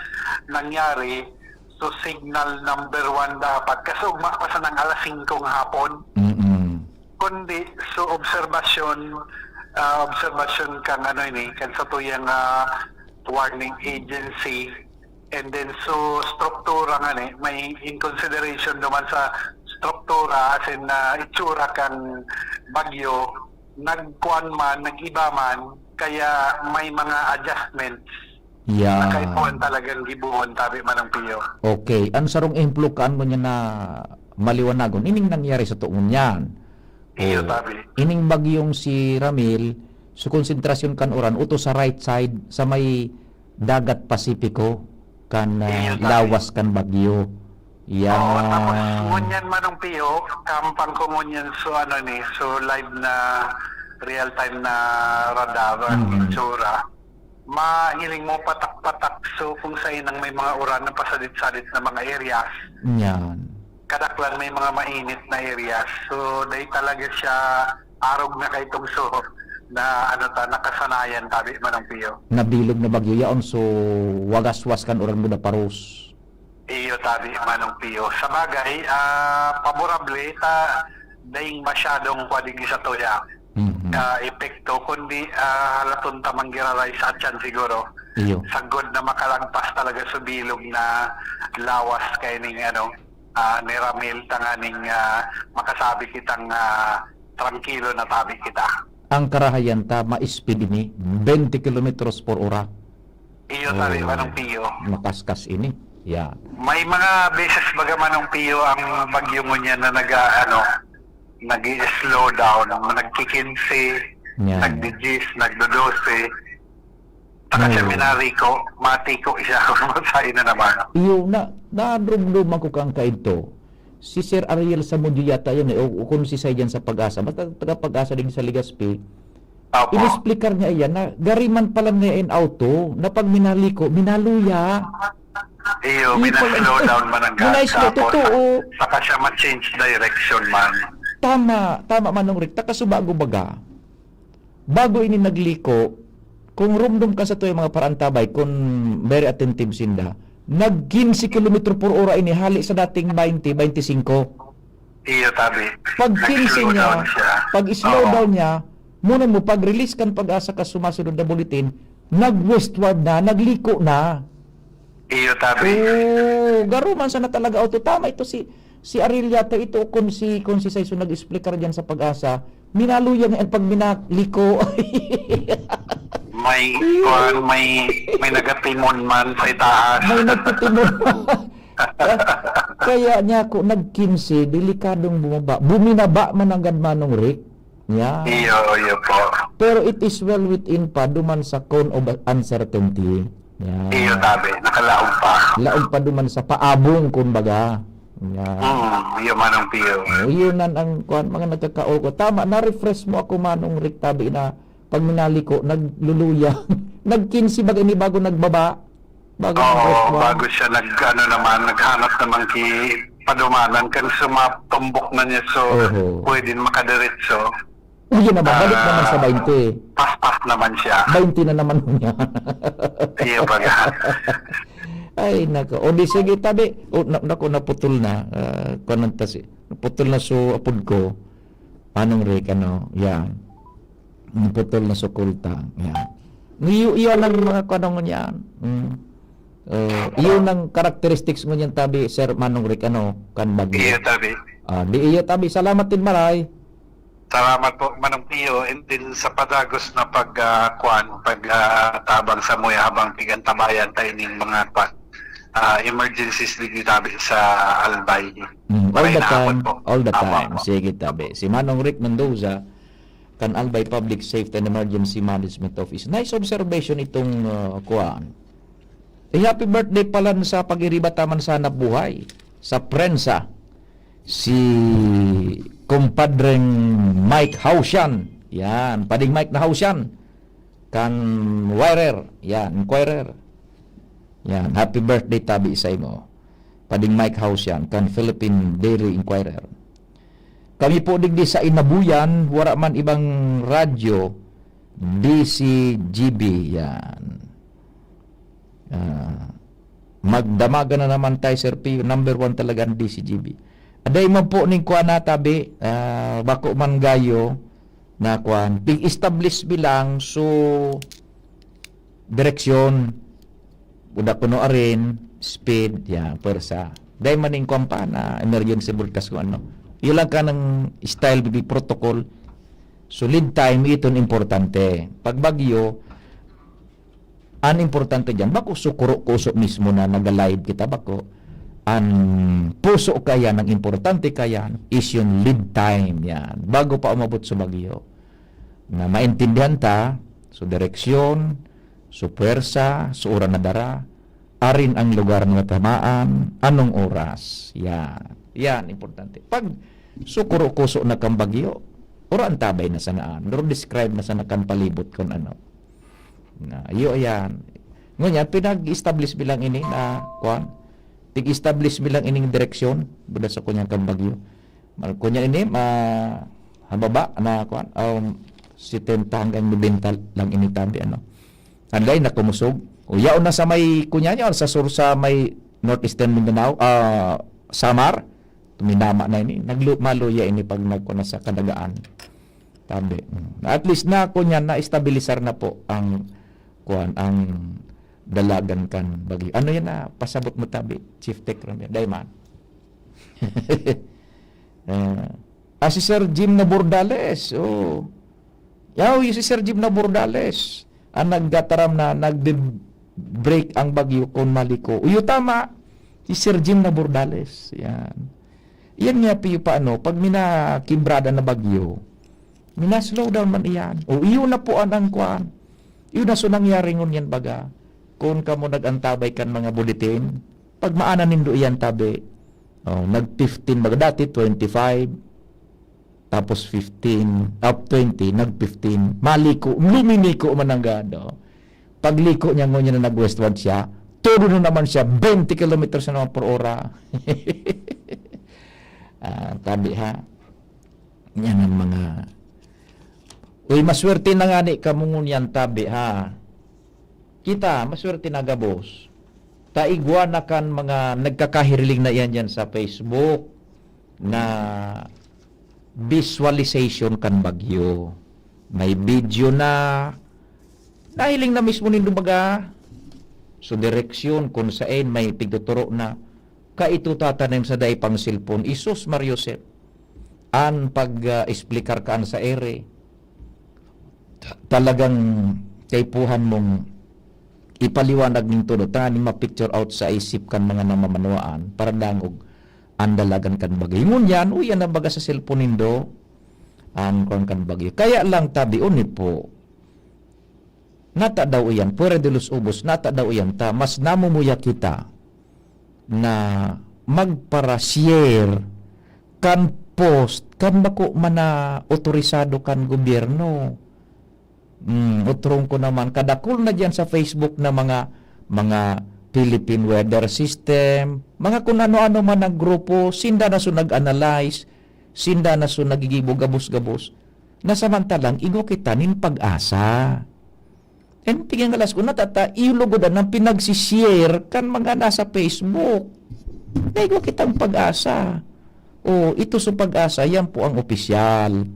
nangyari, so signal number one dapat. Kasugma pa sa nang alas singko ng hapon. Mm-mm. Kundi, so obserbasyon, ah, obserbasyon kang ano ini, kan satuyang, ah, warning agency. And then, so struktura nga ni, may in consideration naman sa struktura, as in, ah, itsura kan bagyo, nagkuan man, nag-iba man, kaya may mga adjustments. Yeah. Na kaipuhan talagang gibohon, tabi, Manong Pio. Okay. Ang sarong ehemplo, kaan mo niya na maliwanagon? Ining nangyari sa tuon niyan. Iyo, Oh, tabi. Ining bagyong si Ramil, so konsentrasyon kan uran, uto sa right side, sa may dagat Pasipiko, kan, ah, Iyo, tabi. lawas kan bagyo. Yan. Oo, tapos ngunyan, Manong Pio, kampang ko ngunyan, so ano ni, so live na real-time na radar ang Mhm. itsura. Mahiling mo patak-patak, so kung saan ang may mga uran na pasadit-sadit na mga areas. Yan. Kadak lang may mga mainit na areas. So, dahil talaga siya arog na kay tungso na ano ta, nakasanayan tabi, Manong Pio. Nabilog na bagyo yaon, so wagaswas kan uran mo na paros. Iyo, tabi, Manong Pio. Sa bagay, ah, paborable ta daing masyadong kwa digdi sa tuya. Mhm. Ah, epekto, kundi, ah, halaton ta manggiraray sa atyan siguro. Iyo. Sagod na makalagpas talaga sa bilog na lawas kay ning, ano, ah, ni Ramil, tanganing, ah, makasabi kitang, ah, trangkilo na tabi kita. Ang karahayan ta, ma-speed ini, twenty kilometers per hora. Iyo, tabi, Oh, Manong Pio. Makaskas ini. Yeah. May mga beses baga, Manong Pio, ang bagyo ngunyan na naga-, ano, nag-i-slow down, nagkikinse, Yeah. nagdidis, nagdodose. Taka siya Oo. minariko, matiko siya, masain na naman. Iyo, na, nadrumdum ako kang kaidto. Si Sir Ariel Samudio yata yun eh, o, o kung si Sai dyan sa Pag-asa. Basta taga Pag-asa din sa Legazpi. Opo. Inexplikar niya iyan na gariman pala niya in auto na pag minaliko, minaluya. Iyo, Iyo pala. mina-slow down man ang gas. Mina-slow, Tapos, totoo. saka siya ma-change direction man. Tama, tama, Manong Rick. Takasubago baga. Bago ini nagliko, kung rumdom ka sa tuya mga parantabay, kung very attentive sinda, nag quince kilometro por hora ini, hali sa dating twenty, twenty-singko. Iyo, tabi. Pag quince Nag-slow niya, down siya. pag slow Oo. down niya, muna mo, pag release kan Pag-asa ka sumasunod na bulletin, nag-westward na, nagliko na. Iyo, tabi. Oo, garo man sana talaga auto. Tama ito si, si Ariel yata ito, kung si, kung si Saiso nag-explicar dyan sa Pag-asa, minaluya nga yan pag minaliko. May, kuwan, may, may nagatimon man sa itaas. May nagtitimon. Kaya niya ako nag-quince, delikadong bumaba. Buminaba man ang Manong Rick. Yeah. Iyo, iyo po. Pero it is well within pa, duman sa cone of uncertainty. Yeah. Iyo, tabi. Nakalaog pa. Laog pa duman sa paabong, kumbaga. Yeah. Mm, iyo, Manong Pio. Oh, yun ang, ang kuwan, mga nagkakaol ko. Tama, na-refresh mo ako, Manong Rick, tabi na pag minaliko, nagluluya. Nag quince baga ini bago nagbaba. Bago Oo, nag-westward. bago siya nag, ano naman, naghanap naman ki padumanan kan sumatumbok na niya, so Oho. pwedeng makadiretso. Uy, yun naman, balik Ah, naman sa twenty. paspas naman siya. Twenty na naman niya. Iyo baga. Ay, nako. O di, sige, tabi. O, na-, nako, naputol na. Ah, kuwan ang tasi-, naputol na so apod ko. Manong Rick, ano, yan. Naputol na so kulta. Yan. Iyo, iyo lang mga kuwan ngunyan. Mm. Oh, iyo nang characteristics ngunyan tabi, Sir Manong Rick, ano, kan bagyo. Iyo, tabi. Ah, di iyo tabi. Salamat din, Maray. Salamat po, Manong Pio, and din sa padagos na pag, ah, kuwan, pag, ah, tabang sa muya habang pigantabayan tayo ning mga kuwan, ah, emergencies digdi tabi sa Albay. Mm, all the Maray na hapon time, po. all the Apo, time. apo. Sige, tabi. Si Manong Rick Mendoza, kan Albay Public Safety and Emergency Management Office. Nice observation itong, ah, kuwan. Eh, happy birthday pala sa pag-iriba taman sa hanap buhay, sa prensa. Si kumpadreng Mike Hausian. Yan, Pading Mike na Hausian. Kan Wirer. Yan, Inquirer. Yan, happy birthday tabi sa imo. Pading Mike Hausian, kan Philippine Daily Inquirer. Kami po digdi sa Inabuyan, wara man ibang radyo, D C G B, yan. Ah, magdamagan na naman tayo, Sir Pio. Number one talaga ang D C G B. Aday man po ning kuha na tabi, ah, bako man gayo na kuan, pig-establish bilang so direksyon, uda kuno arin, speed, ya, pwersa. Dai man ning kuan pa na emergency broadcast kung ano. Iyo lang kanang style, bibi protocol. So, lead time, iton importante. Pag bagyo, an importante diyan, bako sukuro kuso mismo na naga-live kita, bako. An puso kaya, ang importante kaya is yung lead time, yan. Bago pa umabot sa bagyo. Na maintindihan ta, so direksyon, so pwersa, so uran na dara, arin ang lugar na natamaan, anong oras. Yan. Yan, importante. Pag sukuro kuso na kang bagyo, Ora antabay na sana an, pero describe na sana kan palibot kun ano. Na, iyo, ayan. Ngunyan, pinag-establish mi lang ini na, kuwan, pig-establish mi lang ining direksyon, buda sa kunyan kan bagyo. Mal-, kunyan ini, ma-, hababa na, kuwan, um, setenta hanggang nobenta lang ini tabi, ano. Anday, nakumusog. O, yaon na sa may, kunyan yaon, sa sur, sa may northeastern Mindanao, ah, Samar, tuminama na ini. Naglu-, maluya ini pag nagkuna sa kadagaan. Tabi. Mm. At least na, kunyan, na-estabilisar na po ang, kuwan, ang dalagan kan bagyo. Ano yan na pasabot mo, tabi? Chief Tech Ramir. Dayman. Eh, ah, si Sir Jim na Bordales. Oh. Yaw, si Sir Jim na Bordales. Ang nagtataram na nagbe-break ang bagyo kung maliko. Iyo, tama. Si Sir Jim na Bordales. Yan. Yan nga, piyo pa, ano, pag minakibrada na bagyo, mina-slow down man iyan. O, iyo na po an, ang kwan. Iyo na so nangyari ngunyan, baga. Kung kamo nag-antabay kan mga bulletin, pag maana nindo iyan, tabi. Oh, nag fifteen, baga dati, twenty-five. Tapos fifteen, up twenty, nag fifteen. Maliko, luminiko man ang gado. Pagliko niya, ngunyan na nag-westward siya, todo na naman siya, twenty kilometers na naman per ora. Ah, tabi, ha? Yan ang mga, uy, maswerte na nga ni kamo ngunyan, tabi, ha? Kita, maswerte na gabos. Ta igwa na kan mga nagkakahiriling na iyan diyan sa Facebook na visualization kan bagyo. May video na, nahiling na mismo nindo, baga. So, direksyon kung saen may pigtuturo na, kaito tatanim sa dai pang cellphone. Isus, Mario Josep, an pag, ah, explicar kaan sa ere, ta-, talagang kaipuhan mong ipaliwanag nin todo, tanganing ma-picture out sa isip kan mga namamanwaan, para dangog an dalagan kan bagyo. Ngunyan, uya na baga sa cellphone nindo, ang kuwan kan bagyo. Kaya lang, tabi, oni po, nata daw iyan, fuera de los ubos, nata daw iyan ta, mas namumuya kita na magpara-share kan post kan bako man na otorisado kan gobyerno. Hmm, otrong ko naman, kadakul na diyan sa Facebook na mga, mga Philippine Weather System, mga kun ano-ano man na grupo, sinda na so nag-analyze, sinda na so nagigibo gabos-gabos. Na samantalang igwa kita nin pag-asa. And tingin nga las ko, natata, iyo lugod an pinagsi-share kan mga nasa Facebook. Na igwa kitang pag-asa. O, ito so pag-asa, yan po ang opisyal.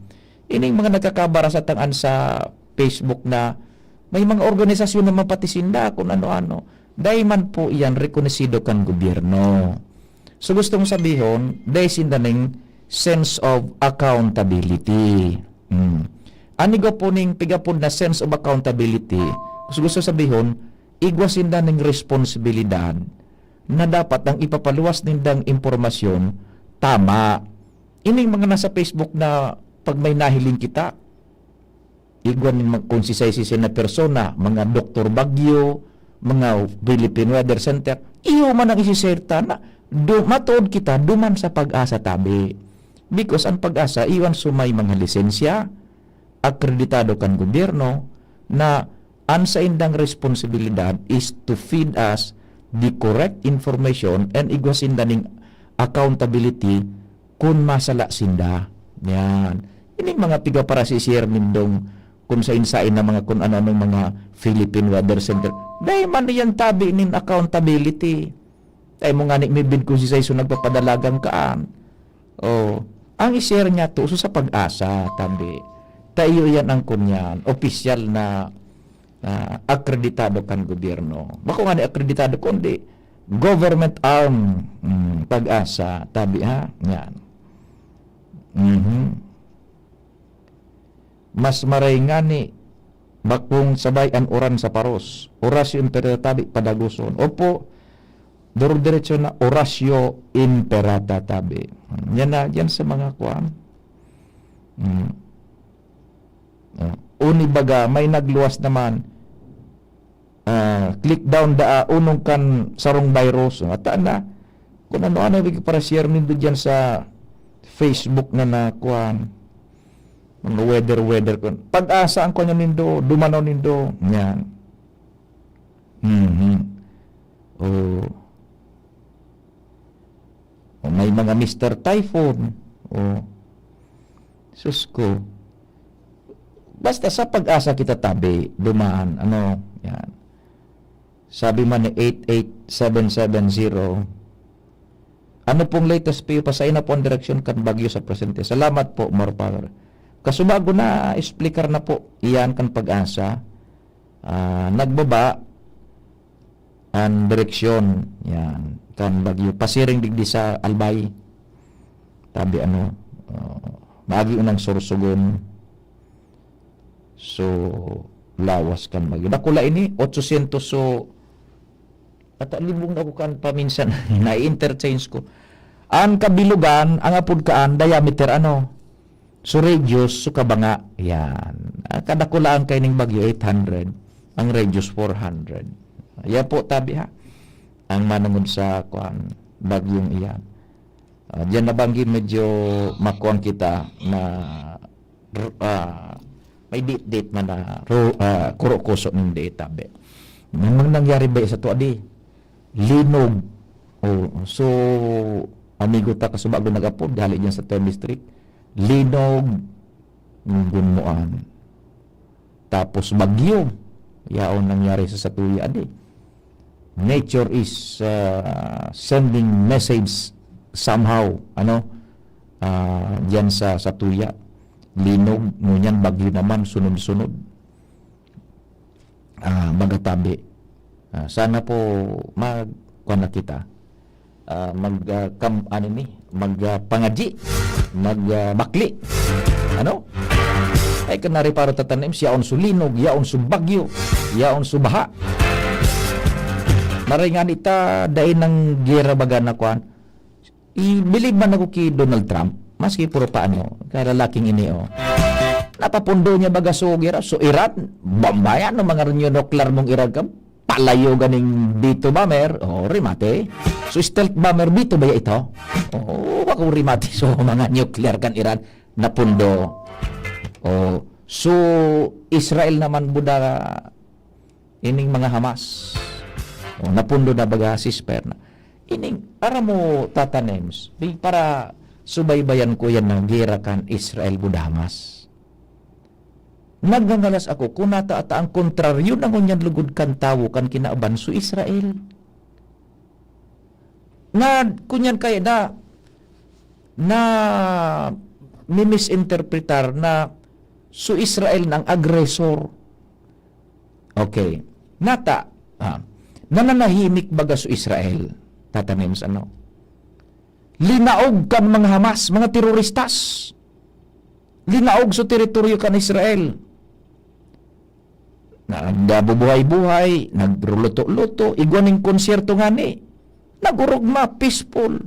Ining mga nagkakabara sa tangan sa Facebook na may mga organisasyon naman pati sinda, kung ano-ano. Dai man po iyan rekonosido kan gobyerno. So, gustong sabihon, dai sinda ning sense of accountability. Hmm. An igwa po ning pigapod na sense of accountability, so gusto sabihon, igwa sinda ning responsibilidad na dapat ang ipapaluwas nindang impormasyon, tama. Ining mga nasa Facebook na pag may nahiling kita, igwa nin mag-, kung sisay-sisay na persona, mga Doktor Bagyo, mga Philippine Weather Center, iyo man ang isi-share ta na du-, matuod kita duman sa pag-asa tabi. Because ang pag-asa, iwan so may mga lisensya, akreditado kan gobyerno, na an saindang responsibilidad is to feed us the correct information and igwa sinda ning accountability kun masala sinda. Yan. Ining mga piga para si Sir Mindong, kun sain-sain na mga kun ano-anong mga Philippine Weather Center. Dai man iyan tabi nin accountability. Dai mo ngani mibid kun sisay so nagpapadalagan kaan. Oh, ang i-share niya to, so sa pag-asa, tabi. Ta iyo iyan ang kunyan, opisyal na, ah, akreditado kan gobyerno. Bako ngani akreditado, kundi government arm, mm, pag-asa, tabi, ha? Yan. Mhm. Mas maray ngani, bakong sabay an uran sa paros. Orasyo Imperata tabi, padagoson. Opo, duro-diretso na Orasyo Imperata tabi. Yan na, yan sa mga kuwan. Mm. Ah, uni baga, may nagluwas naman. Ah, click down daa, unong kan sarong virus. Ata na, kung ano-ano, para share nindo dyan sa Facebook na na, kuwan. Mga weather, weather ko. Pag-asa ang kanya nindo, dumanaw nindo. Yan. Mhm. Oh. Oh, may mga Mister Typhoon. Oh. Sus ko. Basta sa Pag-asa kita tabi, dumaan, ano, yan. Sabi man ni eight eight seven seven zero, "Ano pong latest, Pio? Pasain na po ang direksyon kan bagyo sa presente." Salamat po, more power. Kasubago na, explicar na po. Iyan kan Pag-asa. Ah, nagbaba ang direksyon. Yan. Kan bagyo. Pasiring digdi sa Albay. Tabi ano, ah, maagi unang Sorsogon. So, lawas kan bagyo. Dakula ini, otsosientos. So, at libong na ko kan paminsan, na-interchange ko. Ang kabilugan, ang apod kaan, diameter, ano? So, radius, so, kabanga. Yan. Ang kadakulaan kaining bagyo, eight hundred. Ang radius, four hundred. Yan po, tabi ha. Ang manungod sa, kuan, bagyong iyan. Ah, diyan nabanggi, medyo makuan kita na, r-, ah, may date-date man na ro-, ah, kurokoso nin date, tabi. May mga nangyari ba sa tua di? Linog. Oh, so, amigo ta kasubago nag-apod, hali diyan sa Term District. Linog, gunmoan. Tapos bagyo. Yaon nangyari sa satuya di. Nature is, ah, sending message somehow, ano, ah, diyan sa satuya. Linog, ngunyan bagyo naman, sunod-sunod. Ah, magatabi. Ah, sana po mag-, kuwan na kita. Ah, mag, ah, kam-, ano ni, mag, ah, pangadyi, mag, ah, bakli. Ano? Ay, kanari paro tatanim, yaon su linog, yaon su bagyo, yaon su baha. Maray nga ni ta, dai nang gera baga na kuwan. I-believe man ako ki Donald Trump, maski puro pa ano, kaya lalaking ini, oh. Napapundo niya baga su gera, su Iran, bambayan no mga nuklear mong Iran ka, palayo ganing B two bomber, oh, remate. So, stealth bomber, B two ba ya ito? Oh, bako remate. So, mga nuklear kan Iran, napundo. Oh, so, Israel naman, buda, ining mga Hamas. Oh, napundo na baga si Sperna. Ining, aram mo, Tata Nems, di para subaybayan ko yan na gera kan Israel, buda Hamas. Nagngangalas ako, kung nata ata ang kontraryo na ngunyan lugod kan tawo kan kinaban su Israel. Na, kunyan kaya na, na mimisinterpretar na su Israel na ang agresor. Okay. Nata, ah, nananahimik baga su Israel, Tata Nems, ano? Linaog kan mga Hamas, mga teroristas. Linaog su teritoryo kan Israel. Nagbubuhay-buhay, nagluluto-luto, igwa ning konsyerto ngani. Nag-orog ma, peaceful.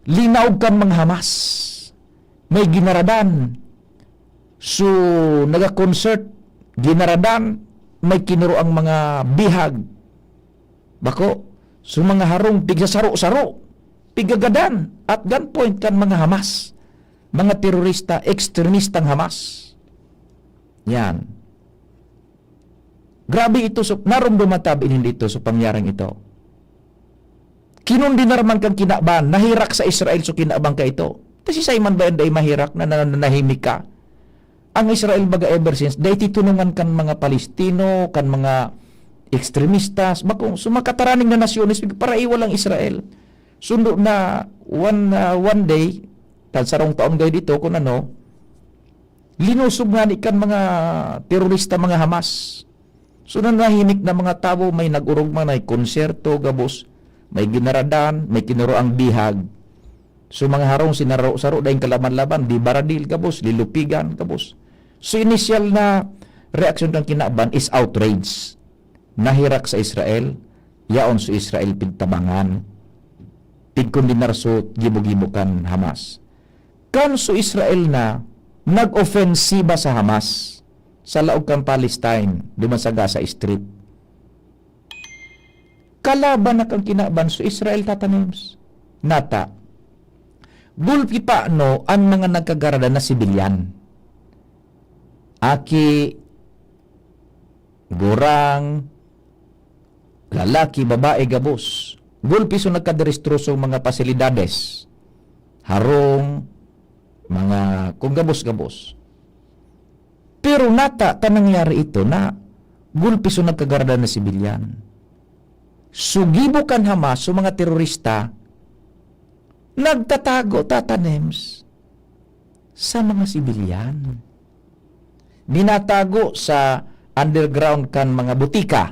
Linaog kan mga Hamas. May ginaradan. So, naga-concert, ginaradan, may kinuro ang mga bihag. Bako, so mga harong pigsasaro-saro, pigagadan at gunpoint kan mga Hamas, mga terorista, ekstremistang Hamas. Yan. Grabe ito, so, narumduman tabi nin dito sa pangyaring ito. Kinundinar man kan kinaban, nahirak sa Israel so kinaban ka ito. Kasi sa man ba yan dai mahirak na nananahimik ka? Ang Israel baga ever since, dai titunungan kan mga Palestino, kan mga ekstremistas, bakong sumakataraning na nasyones, paraiwal ang Israel. Sundo na one, ah, one day, tan sarong taon gay dito, kung ano, linusob nga ni kan mga terorista, mga Hamas. So, nanahimik na mga tawo, may nag-orog man, may konsyerto, gabos, may ginaradan, may kinuro ang bihag. So, mga harong sinaro-saro, daing kalaban-laban, di baradil, gabos, lilupigan, gabos. So, initial na reaksyon kan kinaban is outrage. Nahirak sa Israel, yaon so Israel pigtabangan. Pigkondenar so gibo-gibo kan Hamas. Kan so Israel na nag-ofensiba sa Hamas, sa laog kan Palestine, duman sa Gaza Strip. Kalaban na kan kinaban so Israel, Tata Nems. Nata, gulpi pa, no, an mga nagkagaradan na sibilyan. aki, gurang, lalaki, babae, gabos. Gulpi so nagkaderestrosong mga pasilidades. Harong, mga, kung gabos-gabos. Pero nata, ta nangyari ito na gulpi so nagkagarada na sibilyan. So gibo kan Hamas, so mga terorista, nagtatago, Tata Nems, sa mga sibilyan. Minatago sa underground kan mga butika.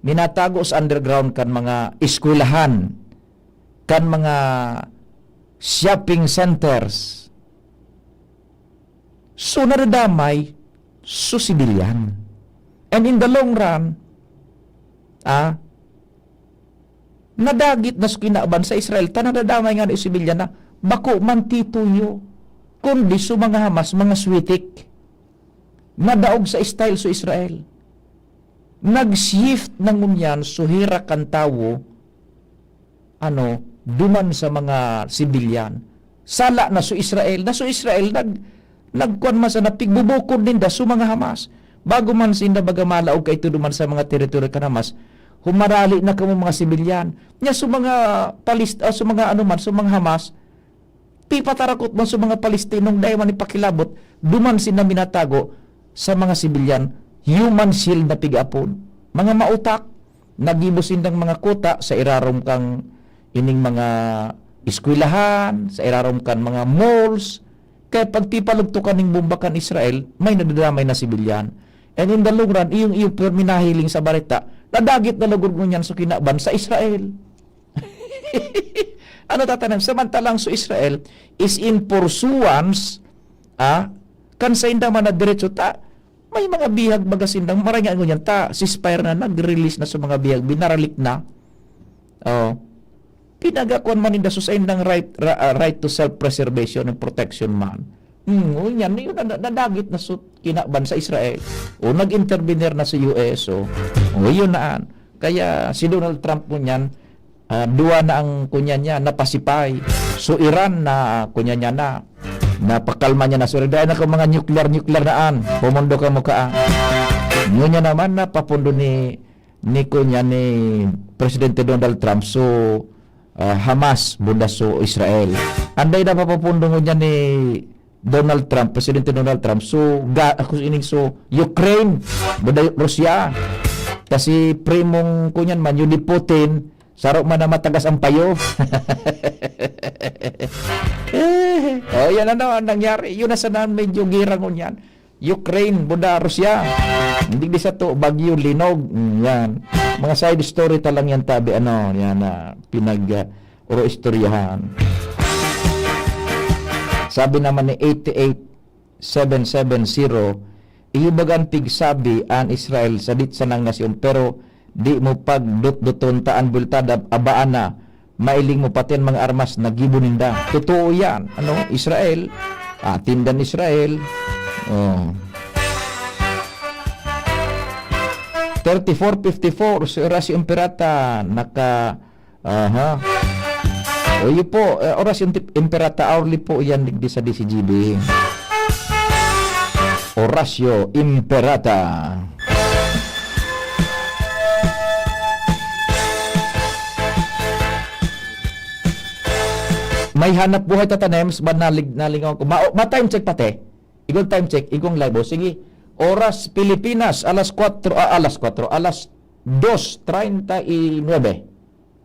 Minatago sa underground kan mga eskwelahan, kan mga shopping centers. So, nadadamay so sibilyan. And in the long run, ah, nadagit na sa kinaban sa Israel, ta nadadamay nga na sibilyan na bako man tituyo, kundi so mga Hamas, mga switik. Nadaog sa style so Israel. Nag-shift na ngunyan so hira kan tawo, ano, duman sa mga sibilyan. Sala na so Israel, na so Israel nag-, nagkuan man sa napigbubukod ninda so mga Hamas. Bago man sinda baga malaog kaito duman sa mga teritoryo kan Hamas, humarali na kamo mga sibilyan. Nya so mga Palest-, ah, so mga ano man, so mga Hamas, pipatarakot man sa mga Palestinong dai man ipakilabot, duman sinda minatago sa mga sibilyan, human shield na pig-apod. Mga mautak, nagibo sindang mga kuta sa irarom kang ining mga eskwelahan, sa irarom kan mga malls. Kaya pag pipalugtukan ning bomba kan Israel, may nadadamay na sibilyan. And in the long run, iyong, iyong permi nahiling sa bareta, nadagit na lugod ngunyan sa kinaban sa Israel. Ano, Tata Nems? Samantalang so Israel is in pursuance, ah, kan sainda man na diretso ta, may mga bihag baga sindang maray nga ngunyan ta, ceasefire na, nag-release na sa mga bihag, binaralik na. Oh. Pinagakuan man ninda so saindang right, ra-, ah, right to self-preservation and protection man. Hmm, ngunyan, yun na, na, nadagit na so kinaban sa Israel. O nag-intervenir na sa U S, o. O, yun na an. Kaya si Donald Trump ngunyan, ah, duwa na ang kunya niya, napasipay. So, Iran na kunya niya na, napakalma niya na. So, dahil na kung mga nuclear, nuclear na an, pumundo ka mo ka, ah. Ngunyan naman, napapundo ni, ni kunya ni Presidente Donald Trump. So, ah, Hamas, bundas so Israel. Anday na papapundo ngunyan ni Donald Trump, Presidente Donald Trump. So, ga-, ako ining so, Ukraine, bundas Russia. Kasi primong kunyan man, yun ni Putin, saro man na matagas ang payo. Eh, oh, yan ano ang nangyari. Yun na sana medyo gira ngunyan. Ukraine, bundas Russia. Hindi di sa to, Bagyo, Linog. Mm, yan. Mga side story ta lang yan, tabi, ano, yan na pinag, ah, oro istoryahan. Sabi naman ni eight eight seven seven zero, "Iyo bagan pigsabi an Israel sadit sanang nasyon, pero di mo pagdutduton ta an bultada, abaan na, mailing mo pati an mga armas na gibo ninda." Totoo yan. Ano? Israel, atin dan Israel. Oh. Thirty-four fifty-four, si Horacio Imperata, naka, aha. O, yun po, eh, Horacio Imperata, hourly po yan, digdi sa D C G B. Horacio Imperata. May hanap buhay, Tata Nems, ba nalig-, nalingaw ko? Ma-, ma-time check pati. Igong time check, igong live. O, sige. Oras Pilipinas, alas kwatro, ah, alas kwatro, alas dos treinta y nueve.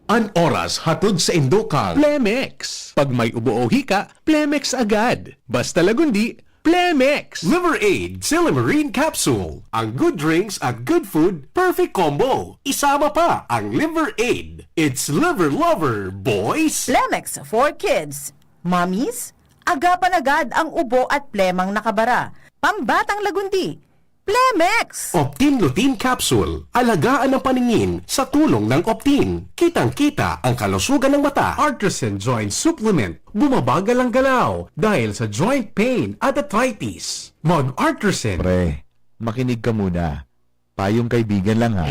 An oras hatod saindo kan Plemex. Pag may ubo o hika, Plemex agad. Basta Lagundi, Plemex! Liver Aid Silimarine Capsule. Ang good drinks at good food, perfect combo. Isama pa ang Liver Aid. It's Liver Lover, boys! Plemex for kids. Mommies, agapan agad ang ubo at plemang nakabara. Pambatang Lagundi, Plemex! Optin Lutein Capsule. Alagaan ang paningin sa tulong ng Optin. Kitang-kita ang kalusugan ng mata. Artisan Joint Supplement. Bumabagal ang galaw dahil sa joint pain at arthritis. Mag-Artisan. Pre, makinig ka muna. Payong kaibigan lang, ha.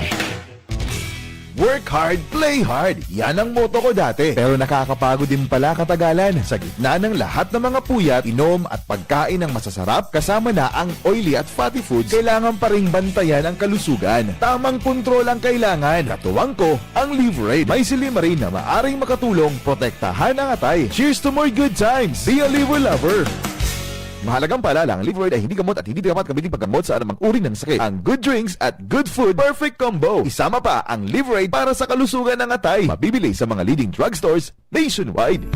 Work hard, play hard. Yan ang motto ko dati. Pero nakakapagod din pala katagalan. Sa gitna ng lahat ng mga puyat, inom at pagkain ng masasarap, kasama na ang oily at fatty foods, kailangan pa ring bantayan ang kalusugan. Tamang kontrol ang kailangan. Katuwang ko, ang Livraid. May silymarin na maaring makatulong protektahan ang atay. Cheers to more good times! Be a Liver Lover! Mahalagang paalala, ang Livraid ay hindi gamot at hindi dapat gamitin paggamot sa anumang uri ng sakit. Ang good drinks at good food, perfect combo. Isama pa ang Livraid para sa kalusugan ng atay. Mabibili sa mga leading drugstores nationwide.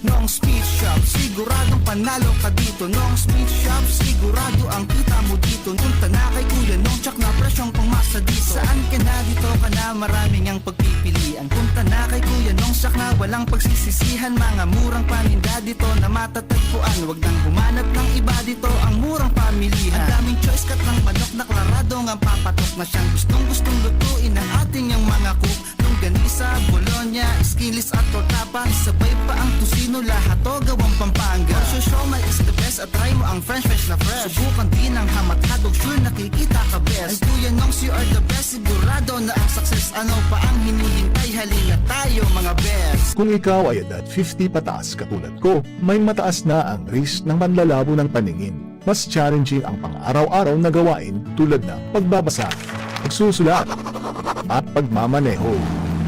Nong Speed Shop, siguradong panalo ka dito. Nong Speed Shop, sigurado ang kita mo dito. Punta na kay Kuya Nong, tsak na presyong pangmasa dito. Saan ka na, dito ka na, maraming ang pagpipilian. Punta na kay Kuya Nong, tsak na walang pagsisisihan. Mga murang paninda dito na matatagpuan. Wag nang humanap ng iba dito, ang murang pamilihan. Ang daming choice, cut ng manok na klarado nga papatok na siyang gustong-gustong lutuin ng ating yang mga cook. Longganisa, bologna, skinless at tortapa, sabay pa ang tocino, lahat to gawang Pampanga. For sure, siomai is the best at try mo ang french fries na fresh. Subukan din ang hamat hotdog, sure nakikita ka best. And Kuya Nongs, you are the best, sigurado na ang success. Ano pa ang hinihintay? Halina tayo, mga best. Kung ikaw ay edad fifty pataas katulad ko, may mataas na ang risk ng panlalabo ng paningin. Mas challenging ang pang-araw-araw na gawain tulad ng pagbabasa, pagsusulat, at pagmamaneho.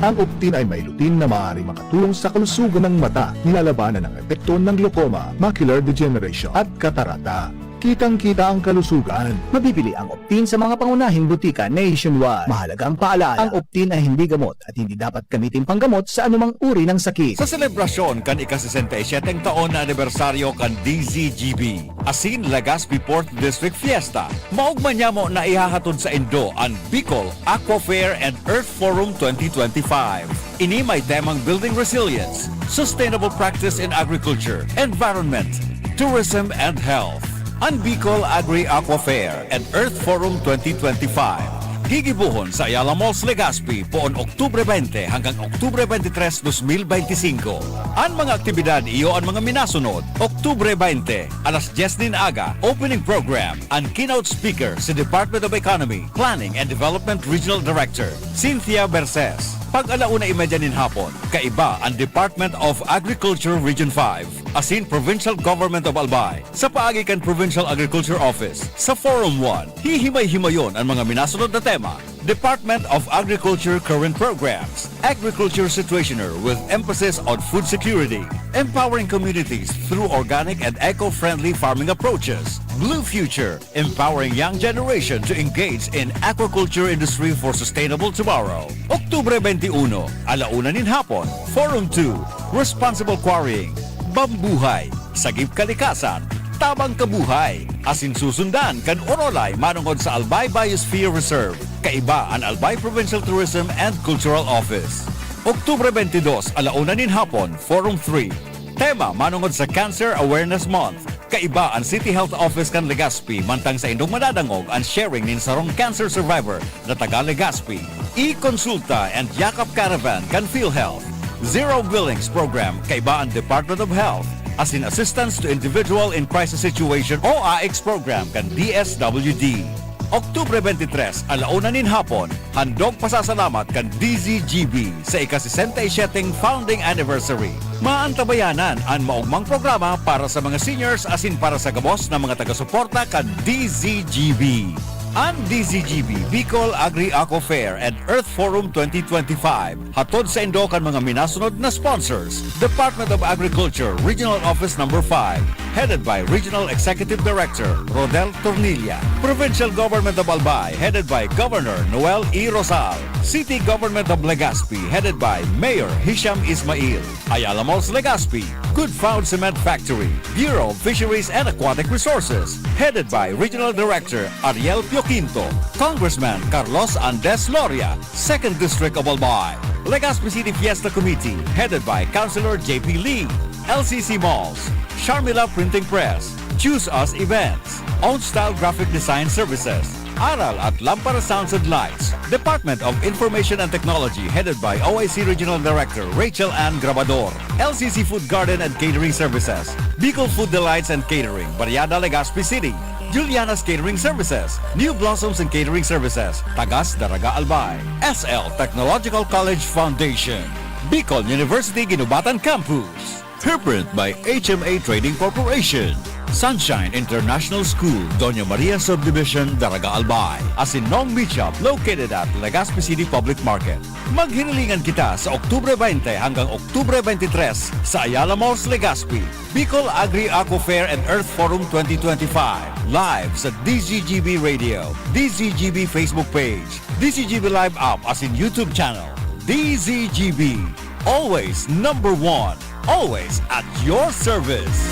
Ang Optin ay may lutein na maaaring makatulong sa kalusugan ng mata, nilalabanan ang epekto ng glaucoma, macular degeneration, at katarata. Kitang-kita ang kalusugan. Mabibili ang Optin sa mga pangunahing butika nationwide. Mahalagang paalala, ang Optin ay hindi gamot at hindi dapat gamitin panggamot sa anumang uri ng sakit. Sa selebrasyon kan ika-sesenta y siyete taon na anibersaryo kan D Z G B, asin Legazpi Fourth District Fiesta, maogma nyamo na ihahatod saindo an Bicol Aqua Fair and Earth Forum twenty twenty-five. Ini may temang Building Resilience, Sustainable Practice in Agriculture, Environment, Tourism and Health. An Bicol Agri Aqua Fair and Earth Forum twenty twenty-five gigibohon sa Ayala Malls, Legazpi, poon Oktubre twenty hanggang Oktubre twenty-three, dos mil benti singko. An mga aktibidad iyo an mga minasunod: Oktubre twenty, alas dyes nin aga, opening program. An keynote speaker si Department of Economy, Planning and Development Regional Director Cynthia Berces. Pag-alauna y medya nin hapon, kaiba an Department of Agriculture Region five asin Provincial Government of Albay, sa paagi kan Provincial Agriculture Office. Sa Forum one, hihimay-himayon an mga minasunod na tema: Department of Agriculture current programs, agriculture situationer with emphasis on food security, empowering communities through organic and eco-friendly farming approaches, Blue Future, empowering young generation to engage in aquaculture industry for sustainable tomorrow. Oktubre twenty-uno, alauna nin hapon, Forum two, Responsible Quarrying, Bambuhay, Sagip Kalikasan, Tabang Kabuhay, asin susundan kan Orolay manongod sa Albay Biosphere Reserve, kaiba an Albay Provincial Tourism and Cultural Office. Oktubre twenty-dos, alauna nin hapon, Forum three, tema manongod sa Cancer Awareness Month. Kaiba an City Health Office kan Legazpi mantang saindong madadangog an sharing nin sarong cancer survivor na taga Legazpi. E-Consulta and Yakap Caravan kan PhilHealth. Zero Billings Program kaiba an Department of Health, asin Assistance to Individual in Crisis Situation o AICS Program kan D S W D. Oktubre twenty-tres, alauna nin hapon, handog pasasalamat kan D Z G B sa ika-sesenta y siyeteng founding anniversary. Maantabayanan an maogmang programa para sa mga seniors asin para sa gabos na mga taga-suporta kan D Z G B. An D Z G B, Bicol Agri Aqua Fair and Earth Forum twenty twenty-five, hatod saindo kan mga minasunod na sponsors: Department of Agriculture Regional Office Number five, headed by Regional Executive Director Rodel Tornilla; Provincial Government of Albay, headed by Governor Noel E. Rosal; City Government of Legazpi, headed by Mayor Hisham Ismail; Ayala Malls Legazpi, Good Found Cement Factory; Bureau of Fisheries and Aquatic Resources, headed by Regional Director Ariel Pioquinto; Congressman Carlos Andes Loria, Second District of Albay; Legazpi City Fiesta Committee, headed by Councilor J P Lee; L C C Malls, Sharmila Printing Press, Choose Us Events, Own Style Graphic Design Services, Aral at Lampara Sounds and Lights, Department of Information and Technology, headed by O I C Regional Director Rachel Ann Grabador, L C C Food Garden and Catering Services, Bicol Food Delights and Catering, Barriada, Legazpi City, Juliana's Catering Services, New Blossoms and Catering Services, Tagas, Daraga, Albay, S L Technological College Foundation, Bicol University Guinobatan Campus, Preprint by H M A Trading Corporation, Sunshine International School, Doña Maria Subdivision, Daraga, Albay, asin Nong Meat Shop located at Legazpi City Public Market. Maghinilingan kita sa Oktubre twenty hanggang Oktubre twenty-three sa Ayala Malls, Legazpi. Bicol Agri Aqua Fair and Earth Forum twenty twenty-five, live sa D Z G B Radio, D Z G B Facebook page, D Z G B Live app asin YouTube channel. D Z G B, always number one, always at your service.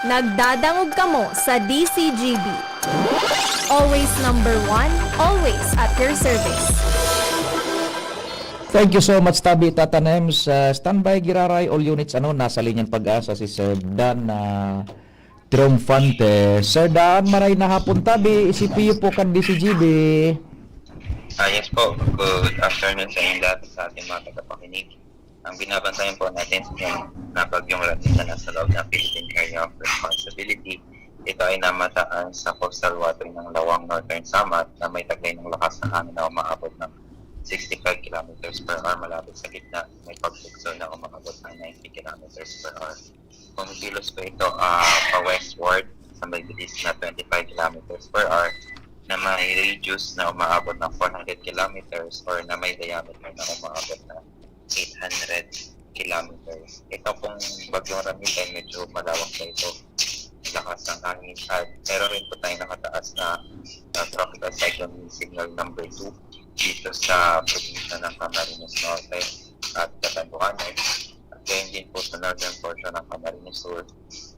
Nagdadangog kamo sa D Z G B. Always number one, always at your service. Thank you so much, Tabi Tata Nems. Uh, standby, Giraray, all units, ano, nasa linyang pag-asa si Sir Dan uh, Triunfante. Sir Dan, maray na hapon, Tabi. Isipiyo po kan D Z G B. Ah, yes po. Good afternoon sa inyong lahat sa ating mga tagapakinig. Ang binabantayan po natin yung na bagyong Ramin na nasa loob ng Philippine Area of Responsibility. Ito ay namataan sa coastal water ng Lawang, Northern Samar na may taglay ng lakas ng hangin na umaabot ng sixty-five kilometers per hour malapit sa gitna, may pagbugso na umaabot ng ninety kilometers per hour. Kumikilos po ito ah, pa-westward sa may bilis na twenty-five kilometers per hour na may radius na umaabot ng four hundred kilometers or na may diameter na umaabot ng eight hundred kilometers. Ito pong bagyong Ramil ay medyo malawak na ito. Lakas ng hangin at meron rin po tayong nakataas na uh, tropical cyclone signal number two dito sa probinsya ng Camarines Norte at Catanduanes. At gayon din po sa northern portion ng Camarines Sur.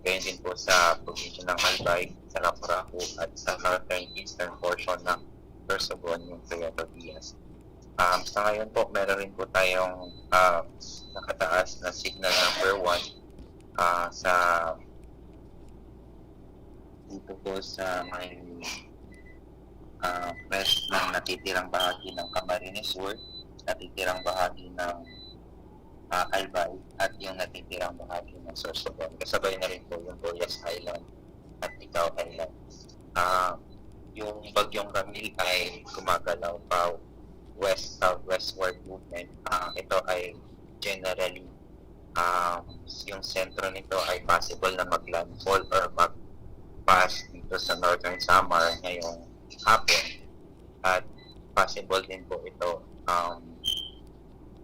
Gayon din po sa probinsya ng Albay, sa Rapu-Rapu at sa northern eastern portion ng Sorsogon, yung Puerto Diaz. Um, sa ngayon po, meron rin po tayong uh, nakataas na signal number one uh, sa dito po sa may uh, west ng natitirang bahagi ng Camarines Sur, natitirang bahagi ng uh, Albay, at yung natitirang bahagi ng Sorsogon. Kasabay na rin po yung Boyas Island at Licao Island. Uh, yung bagyong Ramil ay gumagalaw pa west-southwestward movement. Uh, ito ay generally um, yung sentro nito ay possible na mag-landfall or mag-pass dito sa Northern Samar ngayong hapon. At possible din po ito um,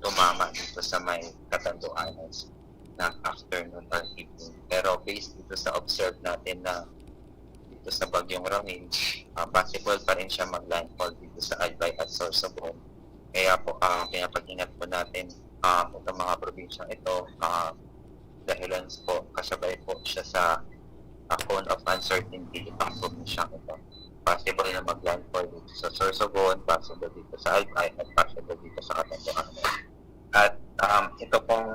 tumama dito sa may Catanduanes na afternoon or evening. Pero based dito sa observe natin na dito sa Bagyong Ramil, uh, possible pa rin siya mag-landfall dito sa Albay at Sorsogon. Kaya po, uh, pinapag-ingat po natin uh, itong mga probinsyang ito uh, dahilan po, kasabay po siya sa uh, cone of uncertainty itong probinsyang ito. Possible na mag-landfall dito sa Sorsogon, possible dito sa Albay, at possible dito sa Catanduanes. At um, ito pong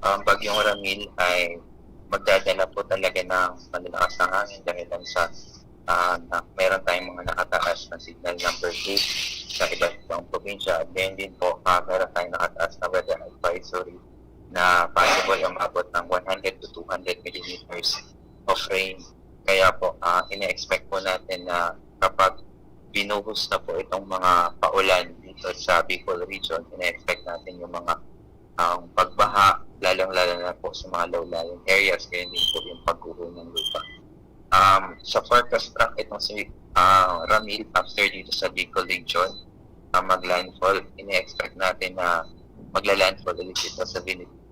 um, Bagyong Ramil ay magdadala po talaga ng malalakas na hangin dahil lang sa uh, na, meron tayong mga nakataas na signal number two sa iba't ibang probinsya. At ganyan din po, uh, meron tayong nakataas na weather advisory na possible umabot ng one hundred to two hundred millimeters of rain. Kaya po, uh, ina-expect po natin na kapag binuhos na po itong mga paulan dito sa Bicol region, ina-expect natin yung mga ang pagbaha, lalong-lalo na po sa mga low-lying areas, kaya din po yung pagguho ng lupa. Um, sa forecast track, itong si uh, Ramil, after dito sa Bicol region, uh, mag-landfall, ini-expect natin na magla-landfall ulit ito sa,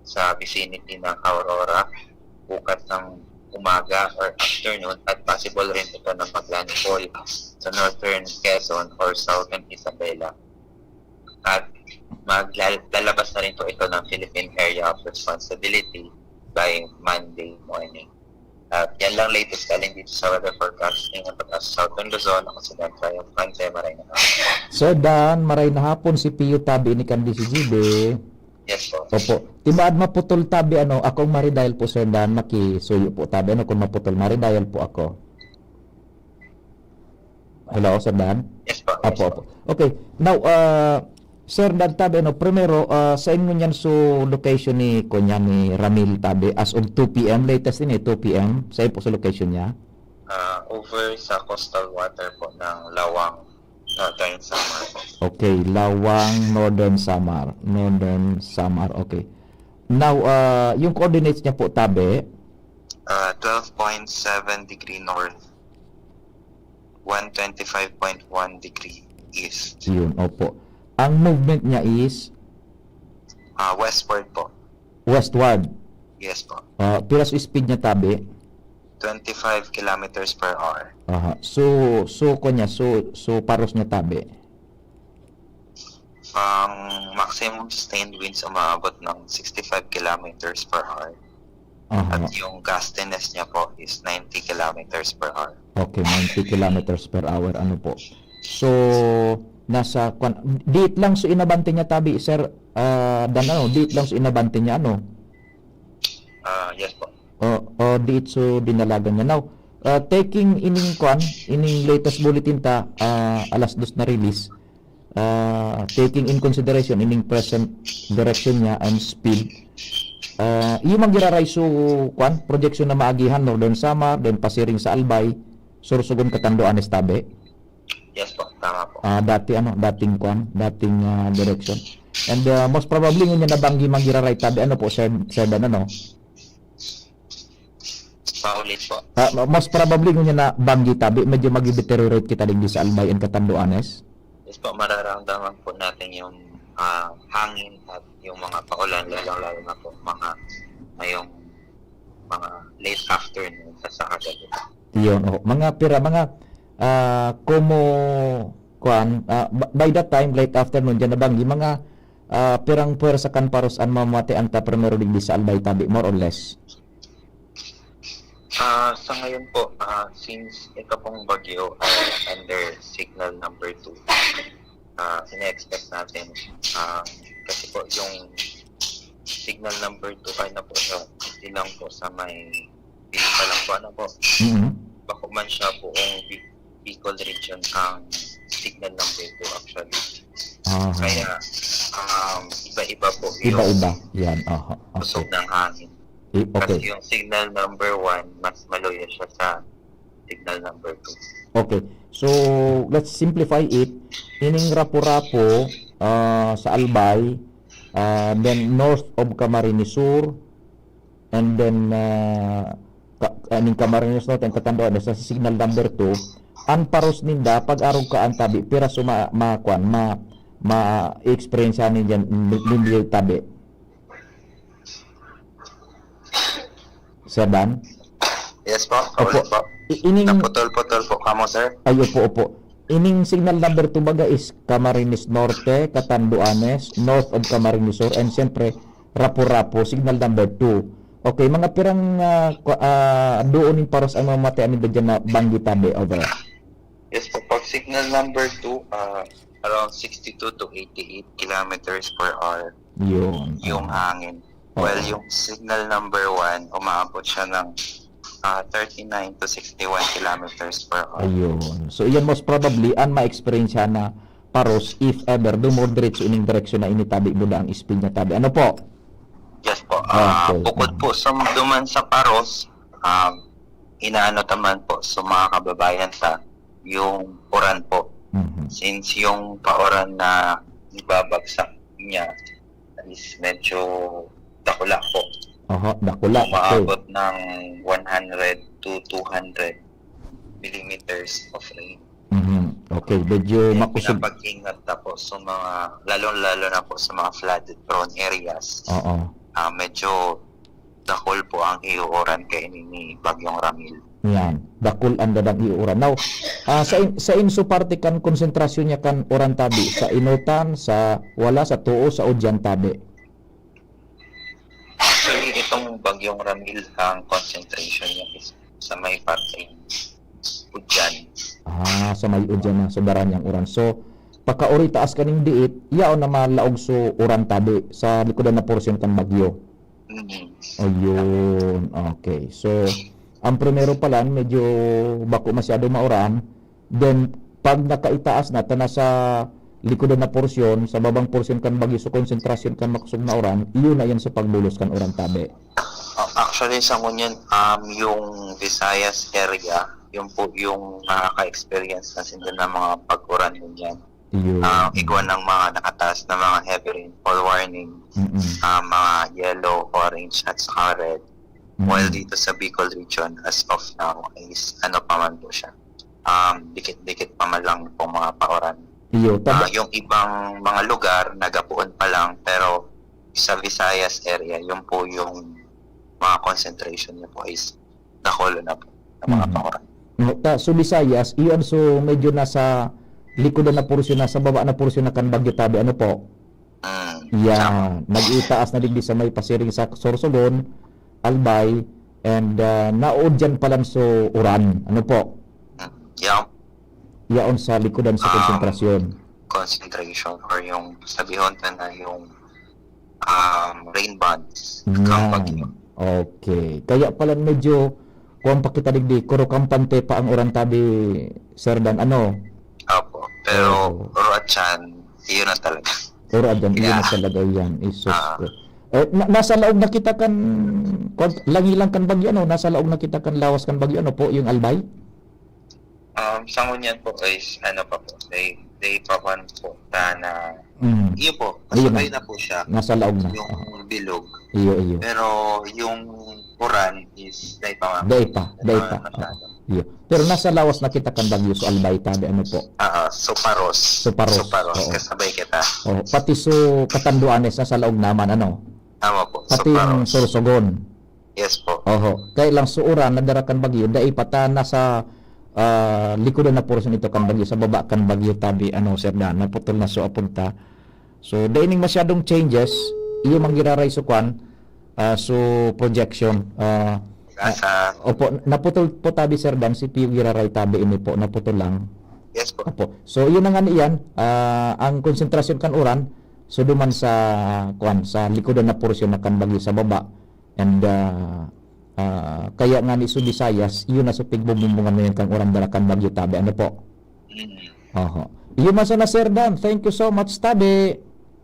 sa vicinity ng Aurora, bukas ng umaga or afternoon at possible rin ito na mag-landfall sa northern Quezon or southern Isabela. At maglalabas na rin po ito ng Philippine Area of Responsibility by Monday morning. At yan lang latest galing dito sa weather forecast ng Pag-asa Southern Luzon. Ako si Dan Triumphante. Maray na hapon. Sir Dan, maray na hapon si Pio Tabi ni Candice G B. Yes po. Opo. Timaad maputol tabi ano, akong maridial po Sir Dan, makisuyo po tabi ano kung maputol, maridial po ako. Hello, Sir Dan? Yes po. Apo, apo. Okay. Now, uh, Sir Dan Tabe, no, primero, ah, sa inyo niyan so location ni, kunya ni Ramil Tabe, as of two P M, latest ini, two P M, sa po sa location niya? Ah, over sa coastal water po ng Lawang, Northern Samar po. Okay, Lawang, Northern Samar. Northern Samar, okay. Now, ah, yung coordinates niya po, Tabe? Ah, twelve point seven degree north, one twenty-five point one degree east. Yun, opo. Ang movement niya is? Ah, westward po. Westward? Yes po. Ah, pira sa speed niya, Tabe? Twenty-five kilometers per hour. Aha. So, so, kunya, so, so, paros niya, Tabe? Ang maximum sustained winds umaabot ng sixty-five kilometers per hour. Aha. At yung gustiness niya po is ninety kilometers per hour. Okay, ninety kilometers per hour, ano po. So, nasa, kwan, diit lang so inabante niya, Tabe, Sir, ah, Dan, ano, diit lang so inabante niya, ano? Ah, yes po. O, o, diit so dinalagan niya. Now, ah, taking ining, kwan, ining latest bulletin ta, ah, alas dos na release, ah, taking in consideration ining present direction niya and speed, ah, iyo man giraray so, kwan, projection na maagihan, Northern Samar, then pasiring sa Albay, Sorsogon, Catanduanes, Tabe? Yes po, tama po. Ah, dati, ano, dating, kwan, dating, ah, direction. And, ah, most probably, ngunyan na banggi man giraray, Tabe, ano po, Sir, Sir Dan, ano? Paulit po. Ah, mo-, most probably, ngunyan na banggi, Tabe, medyo mag-deteriorate kita digdi sa Albay and Catanduanes. Yes po, mararamdaman po natin yung, ah, hangin at yung mga paulan, lalong-lalo na po mga ngayong mga late afternoon sa, sa kagabi. Yun, oh. Mga pira, mga, ah, kumo, kuan, ah, ba-, by that time, late afternoon, dyan na banggi, mga, ah, pirang pwersa kan paros an mamamatean ta primero digdi sa Albay, Tabe, more or less? Ah, sa ngayon po, ah, since ito pong bagyo ay under signal number two, ah, ina-expect natin, ah, kasi po yung signal number two, ay na po siya, hindi lang po sa may Pili pa lang po, ano po, Mm. bako man siya buong Bi-, Bicol region ang signal number two actually. Aha. Kaya, um, iba-iba po yung Iba-iba. Yan. Aha. Okay. Kusog ng hangin. I-, okay. Kasi yung signal number one, mas maluya siya sa signal number two. Okay. So, let's simplify it. Ining Rapu-Rapu, ah, sa Albay, ah, then north of Camarines Sur, and then, ah, ka-, I mean, Camarines Norte and Catanduanes sa signal number two, an paros ninda, pag-arog ka an tabi, pira so ma-, ma-, kwan, ma-, ma-experience ninyo, ninyo tabi? Sir Dan? Yes po, Opo. paulit po. I-, ining Naputol-putol po kamo, sir. Ay, opo, opo. Ining signal number two baga is Camarines Norte, Catanduanes, north of Camarines Sur, and siyempre, Rapu-Rapu, signal number two. Okay, mga pirang, ah, kwa-, ah, duon ning paros ang mga mate, ano ba dyan na banggi tabi over? Yes po, pag signal number two, ah, around sixty-two to eighty-eight kilometers per hour Yun, yung oo. hangin. Oo. While yung signal number one, umaabot siya ng, ah, thirty-nine to sixty-one kilometers per hour. Ayun. So, iyan most probably, ang ma-experience na paros, if ever, dumurdiretso ining direksyon na initabi mo na ang speed niya tabi. Ano po? Yes po. Ah, Okay. bukod Mhm. po sa duman sa paros, um, inaano taman po sa mga kababayan sa yung uran po. Mhm. Since yung pauran na ibabagsak niya is medyo dakula po. Aha, dakula. Okay. Umaabot ng one hundred to two hundred millimeters of rain. Mhm. Okay, medyo Kaya makusog. pinapag-ingat na po sa mga, lalong-lalo na po sa mga flooded prone areas. Oo. Ah, medyo dakul po ang iuuran kaini ni Bagyong Ramil. Yan, dakul ang dadang iuuran. Now, ah, sa in-, sa inso parte kan konsentrasyon niya kan uran tabi, sa inutan, sa wala, sa tuo, sa udyan tabi? Actually, itong Bagyong Ramil, ang concentration niya is sa may parte udyan. Ah, sa may udyan na, sa dara niyang uran. So, pagkauri taas kaning diit, yaon na malaog so uran tabi sa likodan na porsyon kan bagyo. Mm. Ayun. Okay. So, ang primero pa lang, medyo bako masyado mauran. Then, pag nakaitaas na, ta nasa likodan na porsyon, sa babang porsyon kan bagyo, sa konsentrasyon kan makosog na uran, iyo na yan sa pagbulos kan uran tabi. Oh, actually, sa ngunyan, um, yung Visayas area, yun po yung nakaka-experience na sila ng mga pag-uran ngunyan. Iyo. Ah, igwa ng mga nakataas na mga heavy rainfall warning, Mm-mm. ah, mga yellow, orange, at saka red. Mm-mm. While dito sa Bicol region, as of now, is ano pa man po siya. Um, dikit-dikit pa man lang pong mga pauran. Iyo. Ah, Tab- yung ibang mga lugar, nagapuon pa lang, pero sa Visayas area, yun po yung mga concentration niya po is dakulo na po ng mga Mhm. pauran. No, ta, so Visayas, iyan so medyo nasa likodan na porsyon, nasa baba na porsyon na kan Bagyo Tabi, ano po? Mm, Yeah, tama. nag-itaas na digdi sa may pasiring sa Sorsogon, Albay, and uh, naudyan pa lang so uran. Ano po? Mm, yung Yaon sa likodan sa Ah. konsentrasyon. Concentration or yung sabihon ta na yung um, rain bands. Yan. Kang bagyo. Okay. Kaya pala medyo kuwan pa kita digdi, kuro kampante pa ang uran tabi, Sir Dan. Ano? Opo. Pero Oo. Oro at Chan, yun na talaga. Oro adan, iyon na Yeah. talaga yan. Isus Ah. ko. Eh, na- nasa laog na kita kan, kwan, langilang kan bagyo, ano? Nasa laog na kita kan lawas kan bagyo, ano po, yung Albay? Um, sa ngunyan po is ano pa po, day, day pa one po ta na Mm. iyo po, Ayun kasabay na. na po siya Nasa laog na. yung Oo. Bilog. Iyo, iyo. Pero yung uran is day pa man. Day pa, day pa. Masyado. Oo. Iyo. Pero nasa lawas na kita kan bagyo, so Albay tabi, ano po? Ah, ah, Suparos. Suparos, Suparos, oo. kasabay kita. Oh, pati so Catanduanes, nasa laog naman, ano? Tama po, Pati yung Suparos. Sorsogon. Yes po. Oho. Kaya lang so uran, nadara kan bagyo, dai pa ta nasa ah, likodan na porsyon ito kan bagyo, sa baba kan bagyo tabi, ano, Sir Dan, naputol na so apunta. So, dai ning masyadong changes, iyo man giraray so kwan, ah, so projection. Ah, Asa, opo, naputol po tabi, Sir Dan, si Pio giraray tabi ini po, naputol lang. yes po. Opo. So, yun na nga niyan, ah, ang konsentrasyon kan uran, so duman sa, kwan, sa likodan na porsyon na kan bagyo sa baba. And, ah, ah, kaya nga ni so Visayas, yun na so pigbubumbungan ngayon kang uran dara kan bagyo tabi. Ano po? Mm. Oho. Iyo man sana, Sir Dan. Thank you so much, tabi.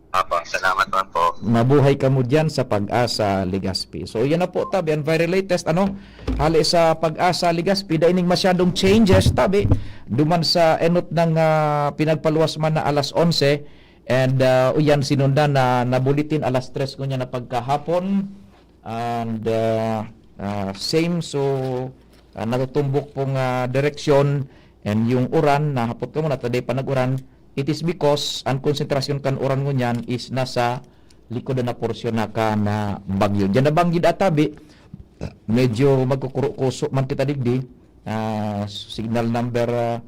Apo, salamat man po. Mabuhay kamo dyan sa Pag-asa, Legazpi. So, yan na po, tabi, ang very latest, ano, hali sa Pag-asa, Legazpi, dai ning masyadong changes, tabi, duman sa enot ng, ah, pinagpaluwas man na alas onse, and, ah, uyan sinundan na, na bulletin alas tres ngunyan na pagkahapon, and, ah, ah, same, so, ah, natutumbok pong, ah, direksyon, and yung uran, nahapot ka muna, taday pa nag-uran, it is because ang konsentrasyon kan uran ngunyan is nasa likodan na porsyon na kan bagyo. Diyan na banggid atabi, medyo magkukuro-kuso man kita digdi. Ah, signal number, ah,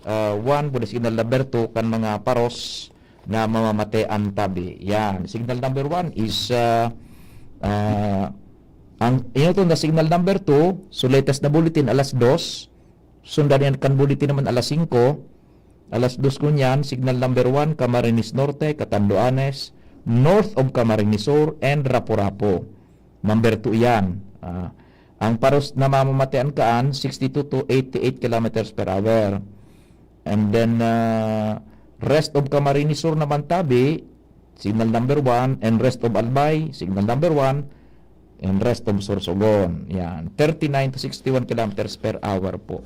ah, one, pwede signal number two, kan mga paros na mamamatean tabi. Yan. Signal number one is, ah, ah, ang, yun ito na signal number two, so latest na bulletin, alas dos. Sundan yan kan bulletin naman alas singko. Alas dos ngunyan, signal number one, Camarines Norte, Catanduanes, north of Camarines Sur, and Rapu-Rapu. Number two yan. Ah, ang paros na mamamatean kaan, sixty-two to eighty-eight kilometers per hour. And then, ah, rest of Camarines Sur naman tabi, signal number one, and rest of Albay, signal number one, and rest of Sorsogon. Yan, thirty-nine to sixty-one kilometers per hour po.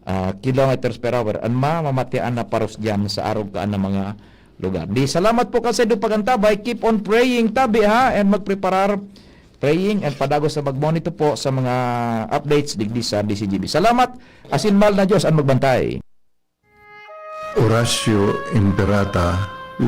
Ah, kilometers per hour. Ang mamamatean na paros dyan sa arog kaan na mga lugar. Di, salamat po kasi do pagantabay. Keep on praying, tabi ha, and magpreparar, praying, and padagos na mag-monitor po sa mga updates digdi sa D C G B. Salamat, asin mahal na Diyos ang magbantay. Oratio Imperata,